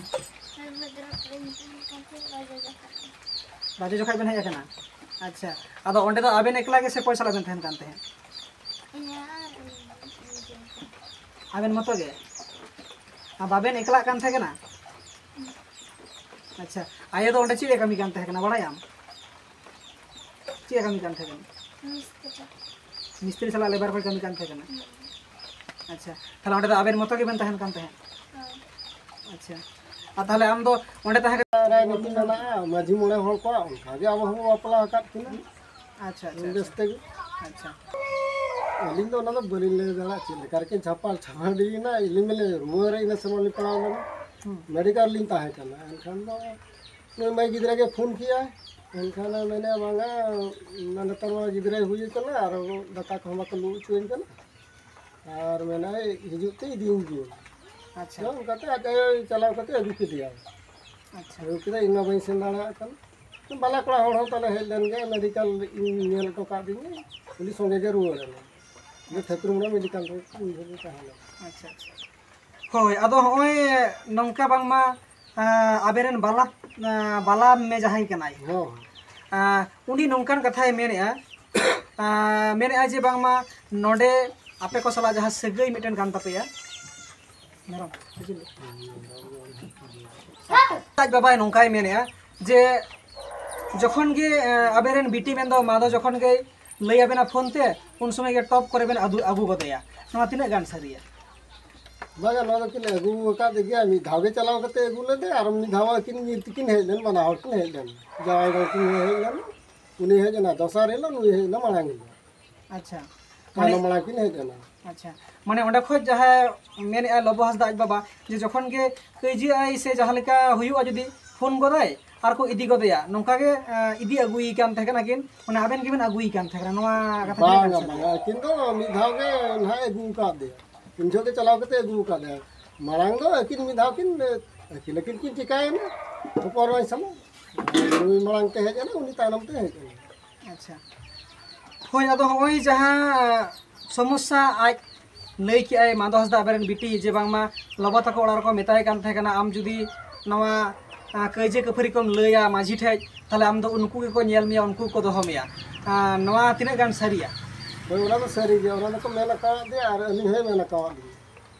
ᱵᱟᱡᱮ ᱡᱚᱠᱷᱟᱡ ᱵᱮᱱ ᱦᱮᱡ ᱟᱠᱟᱱᱟ? ᱟᱪᱪᱷᱟ, ᱟᱫᱚ ᱚᱸᱰᱮ ᱫᱚ ᱟᱵᱮᱱ ᱮᱠᱞᱟ ᱜᱮ ᱥᱮ ᱚᱠᱚᱭ ᱥᱟᱞᱟᱜ ᱵᱮᱱ ᱛᱟᱦᱮᱱ ᱠᱟᱱ ᱛᱟᱦᱮᱸᱫ? ᱟᱵᱮᱱ ᱢᱚᱛᱚ ᱜᱮ? ᱟᱨ ᱵᱟᱵᱮᱱ ᱮᱠᱞᱟᱜ ᱠᱟᱱ ᱛᱟᱦᱮᱸ ᱠᱟᱱᱟ? ᱟᱪᱪᱷᱟ, ᱟᱭᱳ ᱫᱚ ᱚᱸᱰᱮ ᱪᱮᱫ ᱮ ᱠᱟᱹᱢᱤ ᱠᱟᱱ ᱛᱟᱦᱮᱸ ᱠᱟᱱᱟ, ᱵᱟᱲᱟᱭᱟᱢ? ᱪᱮᱫ ᱮ ᱠᱟᱹᱢᱤ ᱠᱟᱱ ᱛᱟᱦᱮᱸ ᱠᱟᱱᱟ? ᱢᱤᱥᱛᱨᱤ᱾ ᱢᱤᱥᱛᱨᱤ ᱥᱟᱞᱟᱜ ᱞᱮᱵᱟᱨ ᱠᱚᱭ ᱠᱟᱹᱢᱤ ᱠᱟᱱ ᱛᱟᱦᱮᱸ ᱠᱟᱱᱟ? ᱦᱩᱸ᱾ ᱟᱪᱪᱷᱟ, ᱛᱟᱦᱚᱞᱮ ᱚᱸᱰᱮ ᱫᱚ ᱟᱵᱮᱱ ᱢᱚᱛᱚ ᱜᱮᱵᱮᱱ ᱛᱟᱦᱮᱱ ᱠᱟᱱ ᱛᱟᱦᱮᱸᱫ? ᱦᱳᱭ᱾ ᱟᱪᱪᱷᱟ, ᱟᱨ ᱛᱟᱦᱚᱞᱮ ᱟᱢ ᱫᱚ ᱚᱸᱰᱮ ᱛᱟᱦᱮᱸ ᱠᱟᱛᱮ ᱨᱟᱭᱱᱤᱛᱤ ᱢᱮᱱᱟᱜᱼᱟ, ᱢᱟᱹᱡᱷᱤ ᱢᱚᱬᱮ ᱦᱚᱲ ᱠᱚᱣᱟᱜ ᱚᱱᱠᱟ ᱜᱮ ᱟᱵᱚ ᱦᱚᱸᱵᱚ ᱵᱟᱯᱞᱟ ᱟᱠᱟᱫ ᱠᱤᱱᱟ᱾ ᱟᱪᱪᱷᱟ, ᱟᱪᱪᱷᱟ, ᱵᱮᱥ ᱟᱪᱪᱷᱟ᱾ ᱛᱮᱜᱮ᱾ ᱟᱪᱪᱷᱟ᱾ ᱟᱹᱞᱤᱧ ᱫᱚ ᱚᱱᱟ ᱫᱚ ᱵᱟᱹᱞᱤᱧ ᱞᱟᱹᱭ ᱫᱟᱲᱮᱭᱟᱜᱼᱟ, ᱪᱮᱫ ᱞᱮᱠᱟ ᱨᱮᱠᱤᱱ ᱪᱷᱟᱯᱟ ᱪᱷᱟᱯᱟᱰᱤᱭᱮᱱᱟ, ᱤᱞᱤᱢᱤᱞᱤ ᱨᱩᱣᱟᱹ ᱨᱮ ᱤᱱᱟᱹ ᱥᱚᱢᱚᱭ ᱞᱤᱧ ᱯᱟᱲᱟᱣ ᱞᱮᱱᱟ᱾ ᱦᱩᱸ᱾ ᱢᱮᱰᱤᱠᱮᱞ ᱨᱮᱞᱤᱧ ᱛᱟᱦᱮᱸ ᱠᱟᱱᱟ, ᱮᱱᱠᱷᱟᱱ ᱫᱚ ᱱᱩᱭ ᱢᱟᱹᱭ ᱜᱤᱫᱽᱨᱟᱹ ᱜᱮ ᱯᱷᱳᱱ ᱠᱮᱜᱼᱟᱭ, ᱮᱱᱠᱷᱟᱱ ᱢᱮᱱᱮᱫᱼᱟ, "ᱵᱟᱝᱟ, ᱱᱮᱛᱟᱨ ᱢᱟ ᱜᱤᱫᱽᱨᱟᱹᱭ ᱦᱩᱭ ᱟᱠᱟᱱᱟ ᱟᱨ ᱫᱟᱠᱟ ᱠᱚᱦᱚᱸ ᱵᱟᱠᱚ ᱞᱩ ᱦᱚᱪᱚᱭᱟᱹᱧ ᱠᱟᱱᱟ, ᱟᱨ ᱢᱮᱱᱟᱭ ᱦᱤᱡᱩᱜ ᱛᱮ ᱤᱫᱤᱭᱤᱧ ᱜᱮᱭᱟ᱾" ᱟᱪᱪᱷᱟ᱾ ᱛᱚ ᱚᱱᱠᱟᱛᱮ ᱟᱡ ᱟᱭᱳᱭ ᱪᱟᱞᱟᱣ ᱠᱟᱛᱮ ᱟᱹᱜᱩ ᱠᱮᱫᱮᱭᱟ᱾ ᱟᱪᱪᱷᱟ᱾ ᱟᱹᱜᱩ ᱠᱮᱫᱟ, ᱤᱧ ᱢᱟ ᱵᱟᱹᱧ ᱥᱮᱱ ᱫᱟᱲᱮᱭᱟᱜ ᱠᱟᱱᱟ᱾ ᱵᱟᱞᱟ ᱠᱚᱲᱟ ᱦᱚᱲ ᱦᱚᱸ ᱛᱟᱞᱮ ᱦᱮᱡ ᱞᱮᱱ ᱜᱮ, ᱢᱮᱰᱤᱠᱮᱞ ᱤᱧ ᱧᱮᱞ ᱦᱚᱴᱚ ᱠᱟᱫᱤᱧᱟ, ᱩᱱᱤ ᱥᱚᱸᱜᱮ ᱜᱮ ᱨᱩᱣᱟᱹᱲ ᱮᱱᱟ᱾ ᱤᱱᱟᱹ ᱴᱷᱟᱹᱠᱩᱨ ᱢᱩᱸᱰᱟ ᱢᱮᱰᱤᱠᱮᱞ ᱨᱮ ᱩᱱ ᱡᱚᱦᱚᱜ ᱞᱮ ᱛᱟᱦᱮᱸ ᱞᱮᱱᱟ᱾ ᱟᱪᱪᱷᱟ, ᱟᱪᱪᱷᱟ᱾ ᱦᱳᱭ, ᱟᱫᱚ ᱦᱚᱸᱜᱼᱚᱭ ᱱᱚᱝᱠᱟ ᱵᱟᱝᱢᱟ, ᱟᱸ, ᱟᱵᱮᱱ ᱨᱮᱱ ᱵᱟᱞᱟ, ᱟᱸ, ᱵᱟᱞᱟ ᱢᱮ ᱡᱟᱦᱟᱸᱭ ᱠᱟᱱᱟᱭ, ᱦᱚᱸ᱾ ᱟᱸ, ᱩᱱᱤ ᱱᱚᱝᱠᱟᱱ ᱠᱟᱛᱷᱟᱭ ᱢᱮᱱᱮᱫᱼᱟ, ᱟᱸ, ᱢᱮᱱᱮᱫᱼᱟ ᱡᱮ ᱵᱟᱝᱢᱟ ᱱᱚᱰᱮ ᱟᱯᱮ ᱠᱚ ᱥᱟᱞᱟᱜ ᱡᱟᱦᱟᱸ ᱥᱟᱹᱜᱟᱹᱭ ᱢᱤᱫᱴᱮᱱ ᱠᱟᱱ ᱛᱟᱯᱮᱭᱟ, ᱢᱮᱨᱚᱢ, ᱟᱡ ᱵᱟᱵᱟᱭ ᱱᱚᱝᱠᱟᱭ ᱢᱮᱱᱮᱫᱼᱟ ᱡᱮ ᱡᱚᱠᱷᱚᱱ ᱜᱮ, ᱟᱸ, ᱟᱵᱮᱱ ᱨᱮᱱ ᱵᱤᱴᱤ ᱢᱮᱱᱫᱚ ᱢᱟ ᱫᱚ ᱡᱚᱠᱷᱚᱱ ᱜᱮ ᱞᱟᱹᱭ ᱟᱵᱮᱱᱟ ᱯᱷᱳᱱ ᱛᱮ, ᱩᱱ ᱥᱚᱢᱚᱭ ᱜᱮ ᱴᱚᱯ ᱠᱚᱨᱮ ᱵᱮᱱ ᱟᱹᱫᱩ-, ᱟᱹᱜᱩ ᱜᱚᱫᱮᱭᱟ᱾ ᱱᱚᱣᱟ ᱛᱤᱱᱟᱹᱜ ᱜᱟᱱ ᱥᱟᱹᱨᱤᱭᱟ? ᱵᱟᱝᱟ, ᱱᱚᱣᱟ ᱫᱚ ᱠᱤᱱ ᱟᱹᱜᱩ ᱟᱠᱟᱫ ᱜᱮᱭᱟ᱾ ᱢᱤᱫ ᱫᱷᱟᱣ ᱜᱮ ᱪᱟᱞᱟᱣ ᱠᱟᱛᱮ ᱟᱹᱜᱩ ᱞᱮᱫᱮ, ᱟᱨ ᱢᱤᱫ ᱫᱷᱟᱣ ᱟᱹᱠᱤᱱ ᱧᱤᱨ ᱛᱮᱠᱤᱱ ᱦᱮᱡ ᱞᱮᱱ, ᱵᱟᱱᱟ ᱦᱚᱲ ᱠᱤᱱ ᱦᱮᱡ ᱞᱮᱱ᱾ ᱡᱟᱶᱟᱭ ᱫᱚ ᱠᱤᱱ ᱦᱮᱡ ᱞᱮᱱ, ᱩᱱᱤ ᱦᱮᱡ ᱮᱱᱟ ᱫᱚᱥᱟᱨ ᱦᱤᱞᱳᱜ, ᱱᱩᱭ ᱦᱮᱡ ᱮᱱᱟ ᱢᱟᱲᱟᱝ ᱦᱤᱞᱳᱜ᱾ ᱟᱪᱪᱷᱟ᱾ ᱢᱟᱱᱮ ᱢᱟᱲᱟᱝ ᱢᱟᱲᱟᱝ ᱠᱤᱱ ᱦᱮᱡ ᱮᱱᱟ᱾ ᱟᱪᱪᱷᱟ, ᱢᱟᱱᱮ ᱚᱸᱰᱮ ᱠᱷᱚᱡ ᱡᱟᱦᱟᱸᱭ ᱢᱮᱱᱮᱫᱼᱟ ᱞᱚᱵᱚ ᱦᱟᱸᱥᱫᱟ ᱟᱡ ᱵᱟᱵᱟ, ᱡᱮ ᱡᱚᱠᱷᱚᱱ ᱜᱮ ᱠᱟᱹᱭᱡᱟᱹᱜ ᱟᱭ ᱥᱮ ᱡᱟᱦᱟᱸ ᱞᱮᱠᱟ ᱦᱩᱭᱩᱜᱼᱟ, ᱡᱩᱫᱤ ᱯᱷᱳᱱ ᱜᱚᱫᱟᱭ ᱟᱨ ᱠᱚ ᱤᱫᱤ ᱜᱚᱫᱮᱭᱟ, ᱱᱚᱝᱠᱟ ᱜᱮ, ᱮᱸ, ᱤᱫᱤ ᱟᱹᱜᱩᱭᱮ ᱠᱟᱱ ᱛᱟᱦᱮᱸ ᱠᱟᱱᱟ ᱠᱤᱱ, ᱢᱟᱱᱮ ᱟᱵᱮᱱ ᱜᱮᱵᱮᱱ ᱟᱹᱜᱩᱭᱮ ᱠᱟᱱ ᱛᱟᱦᱮᱸ ᱠᱟᱱᱟ, ᱱᱚᱣᱟ ᱠᱟᱛᱷᱟ ᱛᱤᱱᱟᱹᱜ ᱜᱟᱱ ᱵᱟᱝᱟ, ᱥᱟᱹᱨᱤᱭᱟ? ᱵᱟᱝᱟ, ᱟᱹᱠᱤᱱ ᱫᱚ ᱢᱤᱫ ᱫᱷᱟᱣ ᱜᱮ ᱱᱟᱦᱟᱜ ᱟᱹᱜᱩ ᱟᱠᱟᱫᱮᱭᱟ᱾ ᱩᱱ ᱡᱚᱦᱚᱜ ᱜᱮ ᱪᱟᱞᱟᱣ ᱠᱟᱛᱮ ᱟᱹᱜᱩ ᱟᱠᱟᱫᱮᱭᱟ᱾ ᱢᱟᱲᱟᱝ ᱫᱚ ᱟᱹᱠᱤᱱ ᱢᱤᱫ ᱫᱷᱟᱣ ᱠᱤᱱ, ᱟᱹᱠᱤᱱ ᱟᱹᱠᱤᱱ ᱠᱤᱱ ᱪᱤᱠᱟᱭᱮᱱᱟ, ᱦᱚᱯᱚᱱ ᱮᱨᱟᱧ ᱥᱟᱞᱟᱜ᱾ ᱱᱩᱭ ᱢᱟᱲᱟᱝ ᱛᱮ ᱦᱮᱡ ᱮᱱᱟ, ᱩᱱᱤ ᱛᱟᱭᱱᱚᱢ ᱛᱮ ᱦᱮᱡ ᱮᱱᱟ᱾ ᱟᱪᱪᱷᱟ᱾ ᱦᱳᱭ, ᱟᱫᱚ ᱦᱚᱸᱜᱼᱚᱭ ᱡᱟᱦᱟᱸ ᱥᱚᱢᱚᱥᱥᱟ ᱟᱡ ᱞᱟᱹᱭ ᱠᱮᱜᱼᱟᱭ, ᱢᱟᱫᱚ ᱦᱟᱸᱥᱫᱟ ᱟᱵᱮᱱ ᱨᱮᱱ ᱵᱤᱴᱤ, ᱡᱮ ᱵᱟᱝᱢᱟ ᱞᱚᱵᱚ ᱛᱟᱠᱚ ᱚᱲᱟᱜ ᱨᱮᱠᱚ ᱢᱮᱛᱟᱭ ᱠᱟᱱ ᱛᱟᱦᱮᱸ ᱠᱟᱱᱟ, "ᱟᱢ ᱡᱩᱫᱤ ᱱᱚᱣᱟ, ᱟᱸ, ᱠᱟᱹᱭᱡᱟᱹ ᱠᱟᱹᱯᱷᱟᱹᱨᱤ ᱠᱚᱢ ᱞᱟᱹᱭᱟ ᱢᱟᱹᱡᱷᱤ ᱴᱷᱮᱡ, ᱛᱟᱦᱞᱮ ᱟᱢ ᱫᱚ ᱩᱱᱠᱩ ᱜᱮᱠᱚ ᱧᱮᱞ ᱢᱮᱭᱟ, ᱩᱱᱠᱩ ᱜᱮᱠᱚ ᱫᱚᱦᱚ ᱢᱮᱭᱟ᱾" ᱟᱸ, ᱱᱚᱣᱟ ᱛᱤᱱᱟᱹᱜ ᱜᱟᱱ ᱥᱟᱹᱨᱤᱭᱟ? ᱦᱳᱭ, ᱚᱱᱟ ᱫᱚ ᱥᱟᱹᱨᱤ ᱜᱮᱭᱟ, ᱚᱱᱟ ᱫᱚᱠᱚ ᱢᱮᱱ ᱟᱠᱟᱫ ᱜᱮᱭᱟ ᱟᱨ ᱟᱹᱞᱤᱧ ᱦᱚᱸᱭ ᱢᱮᱱ ᱟᱠᱟᱫ ᱞᱤᱧᱟ᱾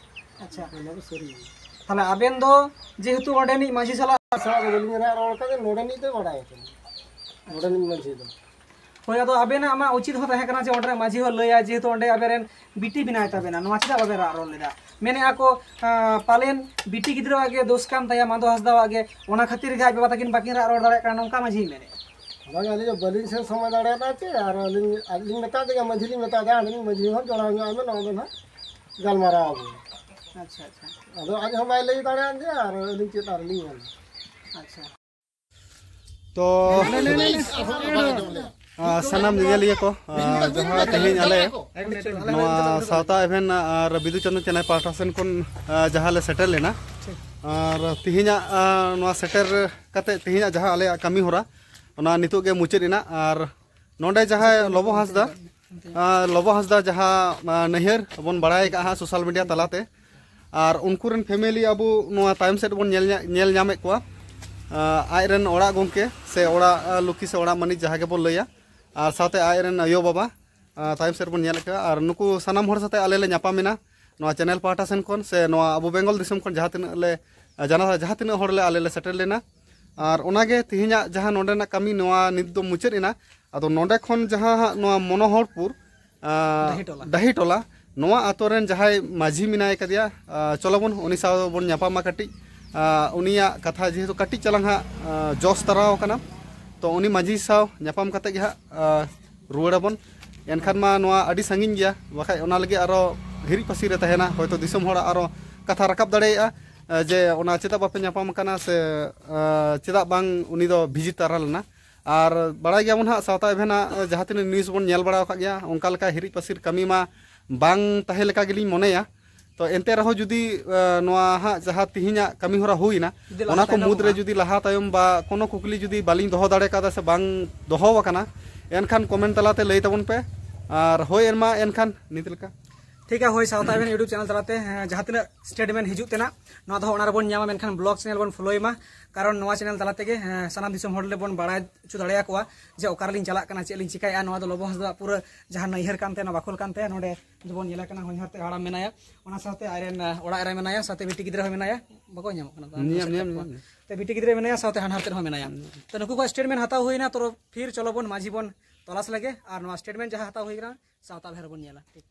ᱟᱪᱪᱷᱟ᱾ ᱚᱱᱟ ᱫᱚ ᱥᱟᱹᱨᱤ ᱜᱮ᱾ ᱛᱟᱦᱞᱮ ᱟᱵᱮᱱ ᱫᱚ ᱡᱮᱦᱮᱛᱩ ᱚᱸᱰᱮᱱᱤᱡ ᱢᱟᱹᱡᱷᱤ ᱥᱟᱞᱟᱜ ᱥᱟᱞᱟᱜ ᱫᱚ ᱵᱟᱹᱞᱤᱧ ᱨᱟᱜ ᱨᱚᱲ ᱠᱟᱫᱟ, ᱱᱚᱰᱮᱱᱤᱡ ᱫᱚ ᱵᱟᱲᱟᱭ ᱠᱟᱱᱟ, ᱱᱚᱰᱮᱱᱤᱡ ᱢᱟᱹᱡᱷᱤ ᱫᱚ᱾ ᱦᱳᱭ, ᱟᱫᱚ ᱟᱵᱮᱱᱟᱜ ᱢᱟ ᱩᱪᱤᱛ ᱦᱚᱸ ᱛᱟᱦᱮᱸ ᱠᱟᱱᱟ ᱡᱮ ᱚᱸᱰᱮ ᱨᱮᱱ ᱢᱟᱹᱡᱷᱤ ᱦᱚᱸ ᱞᱟᱹᱭᱟ, ᱡᱮᱦᱮᱛᱩ ᱚᱸᱰᱮ ᱟᱵᱮᱱ ᱨᱮᱱ ᱵᱤᱴᱤ ᱢᱮᱱᱟᱭ ᱛᱟᱵᱮᱱᱟ, ᱱᱚᱣᱟ ᱪᱮᱫᱟᱜ ᱵᱟᱵᱮᱱ ᱨᱟᱜ ᱨᱚᱲ ᱞᱮᱫᱟ? ᱢᱮᱱᱮᱫᱼᱟ ᱠᱚ, ᱟᱸ, ᱯᱟᱞᱮᱱ ᱵᱤᱴᱤ ᱜᱤᱫᱽᱨᱟᱹᱣᱟᱜ ᱜᱮ ᱫᱳᱥ ᱠᱟᱱ ᱛᱟᱭᱟ, ᱢᱟᱫᱚ ᱦᱟᱸᱥᱫᱟᱣᱟᱜ ᱜᱮ, ᱚᱱᱟ ᱠᱷᱟᱹᱛᱤᱨ ᱜᱮ ᱟᱡ ᱵᱟᱵᱟ ᱛᱟᱹᱠᱤᱱ ᱵᱟᱹᱠᱤᱱ ᱨᱟᱜ ᱨᱚᱲ ᱫᱟᱲᱮᱭᱟᱜ ᱠᱟᱱᱟ, ᱱᱚᱝᱠᱟ ᱢᱟᱹᱡᱷᱤᱭ ᱢᱮᱱᱮᱫᱼᱟ᱾ ᱵᱟᱝ, ᱟᱹᱞᱤᱧ ᱫᱚ ᱵᱟᱹᱞᱤᱧ ᱥᱮᱱ ᱥᱚᱢᱚᱭ ᱫᱟᱲᱮᱭᱟᱫᱟ ᱪᱮ, ᱟᱨ ᱟᱹᱞᱤᱧ, ᱟᱹᱞᱤᱧ ᱢᱮᱛᱟ ᱫᱮᱭᱟ, ᱢᱟᱹᱡᱷᱤ ᱞᱤᱧ ᱢᱮᱛᱟ ᱫᱮᱭᱟ, ᱟᱹᱞᱤᱧ ᱢᱟᱹᱡᱷᱤ ᱦᱚᱸ ᱡᱚᱲᱟᱣ ᱧᱚᱜ ᱟᱭ ᱢᱮ, ᱱᱚᱣᱟ ᱫᱚ ᱱᱟᱦᱟᱜ ᱜᱟᱞᱢᱟᱨᱟᱣ ᱟᱵᱚᱱ᱾ ᱟᱪᱪᱷᱟ, ᱟᱪᱪᱷᱟ᱾ ᱟᱫᱚ ᱟᱡ ᱦᱚᱸ ᱵᱟᱭ ᱞᱟᱹᱭ ᱫᱟᱲᱮᱭᱟᱜ ᱜᱮᱭᱟ, ᱟᱨ ᱟᱹᱞᱤᱧ ᱪᱮᱫ ᱟᱨ ᱞᱤᱧ ᱢᱮᱱᱟ᱾ ᱟᱪᱪᱷᱟ᱾ ᱛᱚ, ᱟᱨᱦᱚᱸ ᱵᱟᱭ ᱟᱸᱡᱚᱢ ᱞᱮᱫᱟ᱾ ᱟᱸ, ᱥᱟᱱᱟᱢ ᱧᱮᱧᱮᱞᱤᱭᱟᱹ ᱠᱚ, ᱟᱸ, ᱡᱟᱦᱟᱸ ᱛᱮᱦᱮᱧ ᱟᱞᱮ ᱱᱚᱣᱟ ᱥᱟᱶᱛᱟ ᱮᱵᱷᱮᱱ ᱟᱨ ᱵᱤᱫᱩ ᱪᱟᱸᱫᱟᱱ ᱪᱮᱱᱮᱞ ᱯᱟᱦᱴᱟ ᱥᱮᱱ ᱠᱷᱚᱱ, ᱟᱸ, ᱡᱟᱦᱟᱸ ᱞᱮ ᱥᱮᱴᱮᱨ ᱞᱮᱱᱟ, ᱟᱨ ᱛᱮᱦᱮᱧᱟᱜ, ᱟᱸ, ᱱᱚᱣᱟ ᱥᱮᱴᱮᱨ ᱠᱟᱛᱮ ᱛᱮᱦᱮᱧᱟᱜ ᱡᱟᱦᱟᱸ ᱟᱞᱮᱭᱟᱜ ᱠᱟᱹᱢᱤ ᱦᱚᱨᱟ, ᱚᱱᱟ ᱱᱤᱛᱚᱜ ᱜᱮ ᱢᱩᱪᱟᱹᱫ ᱮᱱᱟ᱾ ᱟᱨ ᱱᱚᱰᱮ ᱡᱟᱦᱟᱸᱭ ᱞᱚᱵᱚ ᱦᱟᱸᱥᱫᱟ, ᱟᱸ, ᱞᱚᱵᱚ ᱦᱟᱸᱥᱫᱟ ᱡᱟᱦᱟᱸ, ᱟᱸ, ᱱᱟᱹᱭᱦᱟᱹᱨ ᱵᱚᱱ ᱵᱟᱲᱟᱭ ᱠᱟᱜᱼᱟ ᱦᱟᱸᱜ ᱥᱳᱥᱟᱞ ᱢᱤᱰᱤᱭᱟ ᱛᱟᱞᱟᱛᱮ, ᱟᱨ ᱩᱱᱠᱩ ᱨᱮᱱ ᱯᱷᱮᱢᱮᱞᱤ ᱟᱵᱚ ᱱᱚᱣᱟ ᱛᱟᱭᱚᱢ ᱥᱮᱫ ᱵᱚᱱ ᱧᱮᱞ ᱧᱟ-, ᱧᱮᱞ ᱧᱟᱢᱮᱫ ᱠᱚᱣᱟ᱾ ᱟᱸ, ᱟᱡ ᱨᱮᱱ ᱚᱲᱟᱜ ᱜᱚᱢᱠᱮ ᱥᱮ ᱚᱲᱟᱜ, ᱟᱸ, ᱞᱩᱠᱷᱤ ᱥᱮ ᱚᱲᱟᱜ ᱢᱟᱹᱱᱤᱠ ᱡᱟᱦᱟᱸ ᱜᱮᱵᱚᱱ ᱞᱟᱹᱭᱟ, ᱟᱨ ᱥᱟᱶᱛᱮ ᱟᱡ ᱨᱮᱱ ᱟᱭᱳ ᱵᱟᱵᱟ, ᱟᱸ, ᱛᱟᱭᱚᱢ ᱥᱮᱫ ᱵᱚᱱ ᱧᱮᱞᱮᱫ ᱠᱚᱣᱟ᱾ ᱟᱨ ᱱᱩᱠᱩ ᱥᱟᱱᱟᱢ ᱦᱚᱲ ᱥᱟᱛᱮ ᱟᱞᱮ ᱞᱮ ᱧᱟᱯᱟᱢ ᱮᱱᱟ ᱱᱚᱣᱟ ᱪᱮᱱᱮᱞ ᱯᱟᱦᱴᱟ ᱥᱮᱱ ᱠᱷᱚᱱ, ᱥᱮ ᱱᱚᱣᱟ ᱟᱵᱚ ᱵᱮᱝᱜᱚᱞ ᱫᱤᱥᱚᱢ ᱠᱷᱚᱱ ᱡᱟᱦᱟᱸ ᱛᱤᱱᱟᱹᱜ ᱞᱮ, ᱟᱸ, ᱡᱟᱱᱟ-, ᱡᱟᱦᱟᱸ ᱛᱤᱱᱟᱹᱜ ᱦᱚᱲ ᱞᱮ ᱟᱞᱮ ᱞᱮ ᱥᱮᱴᱮᱨ ᱞᱮᱱᱟ᱾ ᱟᱨ ᱚᱱᱟᱜᱮ ᱛᱮᱦᱮᱧᱟᱜ ᱡᱟᱦᱟᱸ ᱱᱚᱰᱮᱱᱟᱜ ᱠᱟᱹᱢᱤ, ᱱᱚᱣᱟ ᱱᱤᱛ ᱫᱚ ᱢᱩᱪᱟᱹᱫ ᱮᱱᱟ᱾ ᱟᱫᱚ ᱱᱚᱰᱮ ᱠᱷᱚᱱ ᱡᱟᱦᱟᱸ ᱦᱟᱸᱜ ᱱᱚᱣᱟ ᱢᱚᱱᱳᱦᱚᱨᱯᱩᱨ, ᱟᱸ, ᱰᱟᱹᱦᱤ ᱴᱚᱞᱟ᱾ ᱰᱟᱹᱦᱤ ᱴᱚᱞᱟ, ᱱᱚᱣᱟ ᱟᱛᱳ ᱨᱮᱱ ᱡᱟᱦᱟᱸᱭ ᱢᱟᱹᱡᱷᱤ ᱢᱮᱱᱟᱭ ᱠᱟᱫᱮᱭᱟ, ᱟᱸ, ᱪᱚᱞᱚ ᱵᱚᱱ ᱩᱱᱤ ᱥᱟᱶ ᱵᱚᱱ ᱧᱟᱯᱟᱢᱟ ᱠᱟᱹᱴᱤᱡ᱾ ᱟᱸ, ᱩᱱᱤᱭᱟᱜ ᱠᱟᱛᱷᱟ ᱡᱮᱦᱮᱛᱩ ᱠᱟᱹᱴᱤᱡ ᱪᱟᱞᱟᱝ ᱦᱟᱸᱜ, ᱟᱸ, ᱡᱚᱥ ᱛᱟᱨᱟᱣ ᱠᱟᱱᱟ, ᱛᱚ ᱩᱱᱤ ᱢᱟᱹᱡᱷᱤ ᱥᱟᱶ ᱧᱟᱯᱟᱢ ᱠᱟᱛᱮ ᱜᱮ ᱦᱟᱸᱜ, ᱟᱸ, ᱨᱩᱣᱟᱹᱲ ᱟᱵᱚᱱ᱾ ᱮᱱᱠᱷᱟᱱ ᱢᱟ ᱱᱚᱣᱟ ᱟᱹᱰᱤ ᱥᱟᱺᱜᱤᱧ ᱜᱮᱭᱟ, ᱵᱟᱠᱷᱟᱡ ᱚᱱᱟ ᱞᱟᱹᱜᱤᱫ ᱟᱨᱚ ᱦᱤᱨᱤᱡ ᱯᱟᱹᱥᱤᱨ ᱨᱮ ᱛᱟᱦᱮᱱᱟ, ᱦᱚᱭᱛᱳ ᱫᱤᱥᱚᱢ ᱦᱚᱲᱟᱜ ᱟᱨᱚ ᱠᱟᱛᱷᱟ ᱨᱟᱠᱟᱵ ᱫᱟᱲᱮᱭᱟᱜᱼᱟ, ᱟᱸ, ᱡᱮ ᱚᱱᱟ ᱪᱮᱫᱟᱜ ᱵᱟᱯᱮ ᱧᱟᱯᱟᱢ ᱠᱟᱱᱟ ᱥᱮ, ᱟᱸ, ᱪᱮᱫᱟᱜ ᱵᱟᱝ ᱩᱱᱤ ᱫᱚ ᱵᱷᱤᱡᱤᱴ ᱛᱟᱨᱟ ᱞᱮᱱᱟ᱾ ᱟᱨ ᱵᱟᱲᱟᱭ ᱜᱮᱭᱟᱵᱚᱱ ᱦᱟᱸᱜ, ᱥᱟᱶᱛᱟ ᱮᱵᱷᱮᱱᱟᱜ ᱡᱟᱦᱟᱸ ᱛᱤᱱᱟᱹᱜ ᱱᱤᱭᱩᱡᱽ ᱵᱚᱱ ᱧᱮᱞ ᱵᱟᱲᱟ ᱟᱠᱟᱫ ᱜᱮᱭᱟ, ᱚᱱᱠᱟ ᱞᱮᱠᱟ ᱦᱤᱨᱤᱡ ᱯᱟᱹᱥᱤᱨ ᱠᱟᱹᱢᱤ ᱢᱟ ᱵᱟᱝ ᱛᱟᱦᱮᱸ ᱞᱮᱠᱟ ᱜᱮᱞᱤᱧ ᱢᱚᱱᱮᱭᱟ᱾ ᱛᱚ ᱮᱱᱛᱮ ᱨᱮᱦᱚᱸ ᱡᱩᱫᱤ, ᱟᱸ, ᱱᱚᱣᱟ ᱦᱟᱸᱜ ᱡᱟᱦᱟᱸ ᱛᱤᱦᱤᱧᱟᱜ ᱠᱟᱹᱢᱤ ᱦᱚᱨᱟ ᱦᱩᱭᱱᱟ, ᱡᱩᱫᱤ ᱞᱟᱦᱟ ᱚᱱᱟ ᱠᱚ ᱛᱟᱭᱱᱚᱢᱚᱜᱼᱟ᱾ ᱢᱩᱫᱽᱨᱮ ᱡᱩᱫᱤ ᱞᱟᱦᱟ ᱛᱟᱭᱚᱢ ᱵᱟ ᱠᱳᱱᱳ ᱠᱩᱠᱞᱤ ᱡᱩᱫᱤ ᱵᱟᱹᱞᱤᱧ ᱫᱚᱦᱚ ᱫᱟᱲᱮ ᱠᱟᱣᱫᱟ ᱥᱮ ᱵᱟᱝ ᱫᱚᱦᱚ ᱟᱠᱟᱱᱟ, ᱮᱱᱠᱷᱟᱱ ᱠᱚᱢᱮᱱᱴ ᱛᱟᱞᱟᱛᱮ ᱞᱟᱹᱭ ᱛᱟᱵᱚᱱ ᱯᱮ᱾ ᱟᱨ ᱦᱳᱭ ᱮᱱᱢᱟ ᱮᱱᱠᱷᱟᱱ ᱱᱤᱛ ᱞᱮᱠᱟ᱾ ᱴᱷᱤᱠ ᱜᱮᱭᱟ, ᱦᱳᱭ, ᱥᱟᱶᱛᱟ ᱮᱵᱷᱮᱱ YouTube ᱪᱮᱱᱮᱞ ᱛᱟᱞᱟᱛᱮ ᱦᱮᱸ, ᱡᱟᱦᱟᱸ ᱛᱤᱱᱟᱹᱜ ᱥᱴᱮᱴᱢᱮᱱᱴ ᱦᱤᱡᱩᱜ ᱛᱮᱱᱟᱜ, ᱱᱚᱣᱟ ᱫᱚ ᱚᱱᱟ ᱨᱮᱵᱚᱱ ᱧᱟᱢᱟ, ᱢᱮᱱᱠᱷᱟᱱ ᱵᱞᱚᱜ ᱪᱮᱱᱮᱞ ᱵᱚᱱ ᱯᱷᱚᱞᱳᱭ ᱢᱟ᱾ ᱠᱟᱨᱚᱱ ᱱᱚᱣᱟ ᱪᱮᱱᱮᱞ ᱛᱟᱞᱟ ᱛᱮᱜᱮ ᱦᱮᱸ, ᱥᱟᱱᱟᱢ ᱫᱤᱥᱚᱢ ᱦᱚᱲ ᱞᱮᱵᱚᱱ ᱵᱟᱲᱟᱭ ᱦᱚᱪᱚ ᱫᱟᱲᱮᱭᱟᱠᱚᱣᱟ ᱡᱮ ᱚᱠᱟ ᱨᱮᱞᱤᱧ ᱪᱟᱞᱟᱜ ᱠᱟᱱᱟ, ᱪᱮᱫ ᱞᱤᱧ ᱪᱤᱠᱟᱹᱭᱮᱫᱼᱟ᱾ ᱱᱚᱣᱟ ᱫᱚ ᱞᱚᱵᱚ ᱦᱟᱸᱥᱫᱟᱜ ᱯᱩᱨᱟᱹ ᱡᱟᱦᱟᱸ ᱱᱟᱹᱭᱦᱟᱹᱨ ᱠᱟᱱ ᱛᱟᱭᱟ, ᱱᱚᱣᱟ ᱵᱟᱠᱷᱳᱞ ᱠᱟᱱ ᱛᱟᱭᱟ᱾ ᱱᱚᱰᱮ ᱡᱮᱵᱚᱱ ᱧᱮᱞᱮ ᱠᱟᱱᱟ, ᱦᱚᱧᱦᱟᱨ ᱛᱮ ᱦᱟᱲᱟᱢ ᱢᱮᱱᱟᱭᱟ, ᱚᱱᱟ ᱥᱟᱶᱛᱮ ᱟᱡᱨᱮᱱ ᱟᱸ, ᱚᱲᱟᱜ ᱮᱨᱟ ᱢᱮᱱᱟᱭᱟ, ᱥᱟᱶᱛᱮ ᱵᱤᱴᱤ ᱜᱤᱫᱽᱨᱟᱹ ᱦᱚᱸ ᱢᱮᱱᱟᱭᱟ, ᱵᱟᱠᱚ ᱧᱟᱢᱚᱜ ᱠᱟᱱᱟ᱾ ᱛᱚ, ᱧᱟᱢ, ᱧᱟᱢ, ᱧᱟᱢ᱾ ᱛᱚ, ᱵᱤᱴᱤ ᱜᱤᱫᱽᱨᱟᱹ ᱢᱮᱱᱟᱭᱟ, ᱥᱟᱶᱛᱮ ᱦᱟᱱᱦᱟᱨ ᱛᱮ ᱦᱚᱸ ᱢᱮᱱᱟᱭᱟ᱾ ᱛᱚ, ᱱᱩᱠᱩ ᱠᱚᱣᱟᱜ ᱥᱴᱮᱴᱢᱮᱱᱴ ᱦᱟᱛᱟᱣ ᱦᱩᱭᱱᱟ, ᱛᱚ ᱯᱷᱤᱨ ᱪᱚᱞᱚ ᱵᱚᱱ ᱢᱟᱹᱡᱷᱤ ᱵᱚᱱ ᱛᱚᱞᱟᱥ ᱞᱮᱜᱮ, ᱟᱨ ᱱᱚᱣᱟ ᱥᱴᱮᱴᱢᱮᱱᱴ ᱡᱟᱦᱟᱸ ᱦᱟᱛᱟᱣ ᱦᱩᱭ ᱠᱟᱱᱟ, ᱥᱟᱶᱛᱟ ᱵᱷᱮᱨ ᱵᱚᱱ ᱧᱮᱞᱟ᱾ ᱴᱷᱤᱠ᱾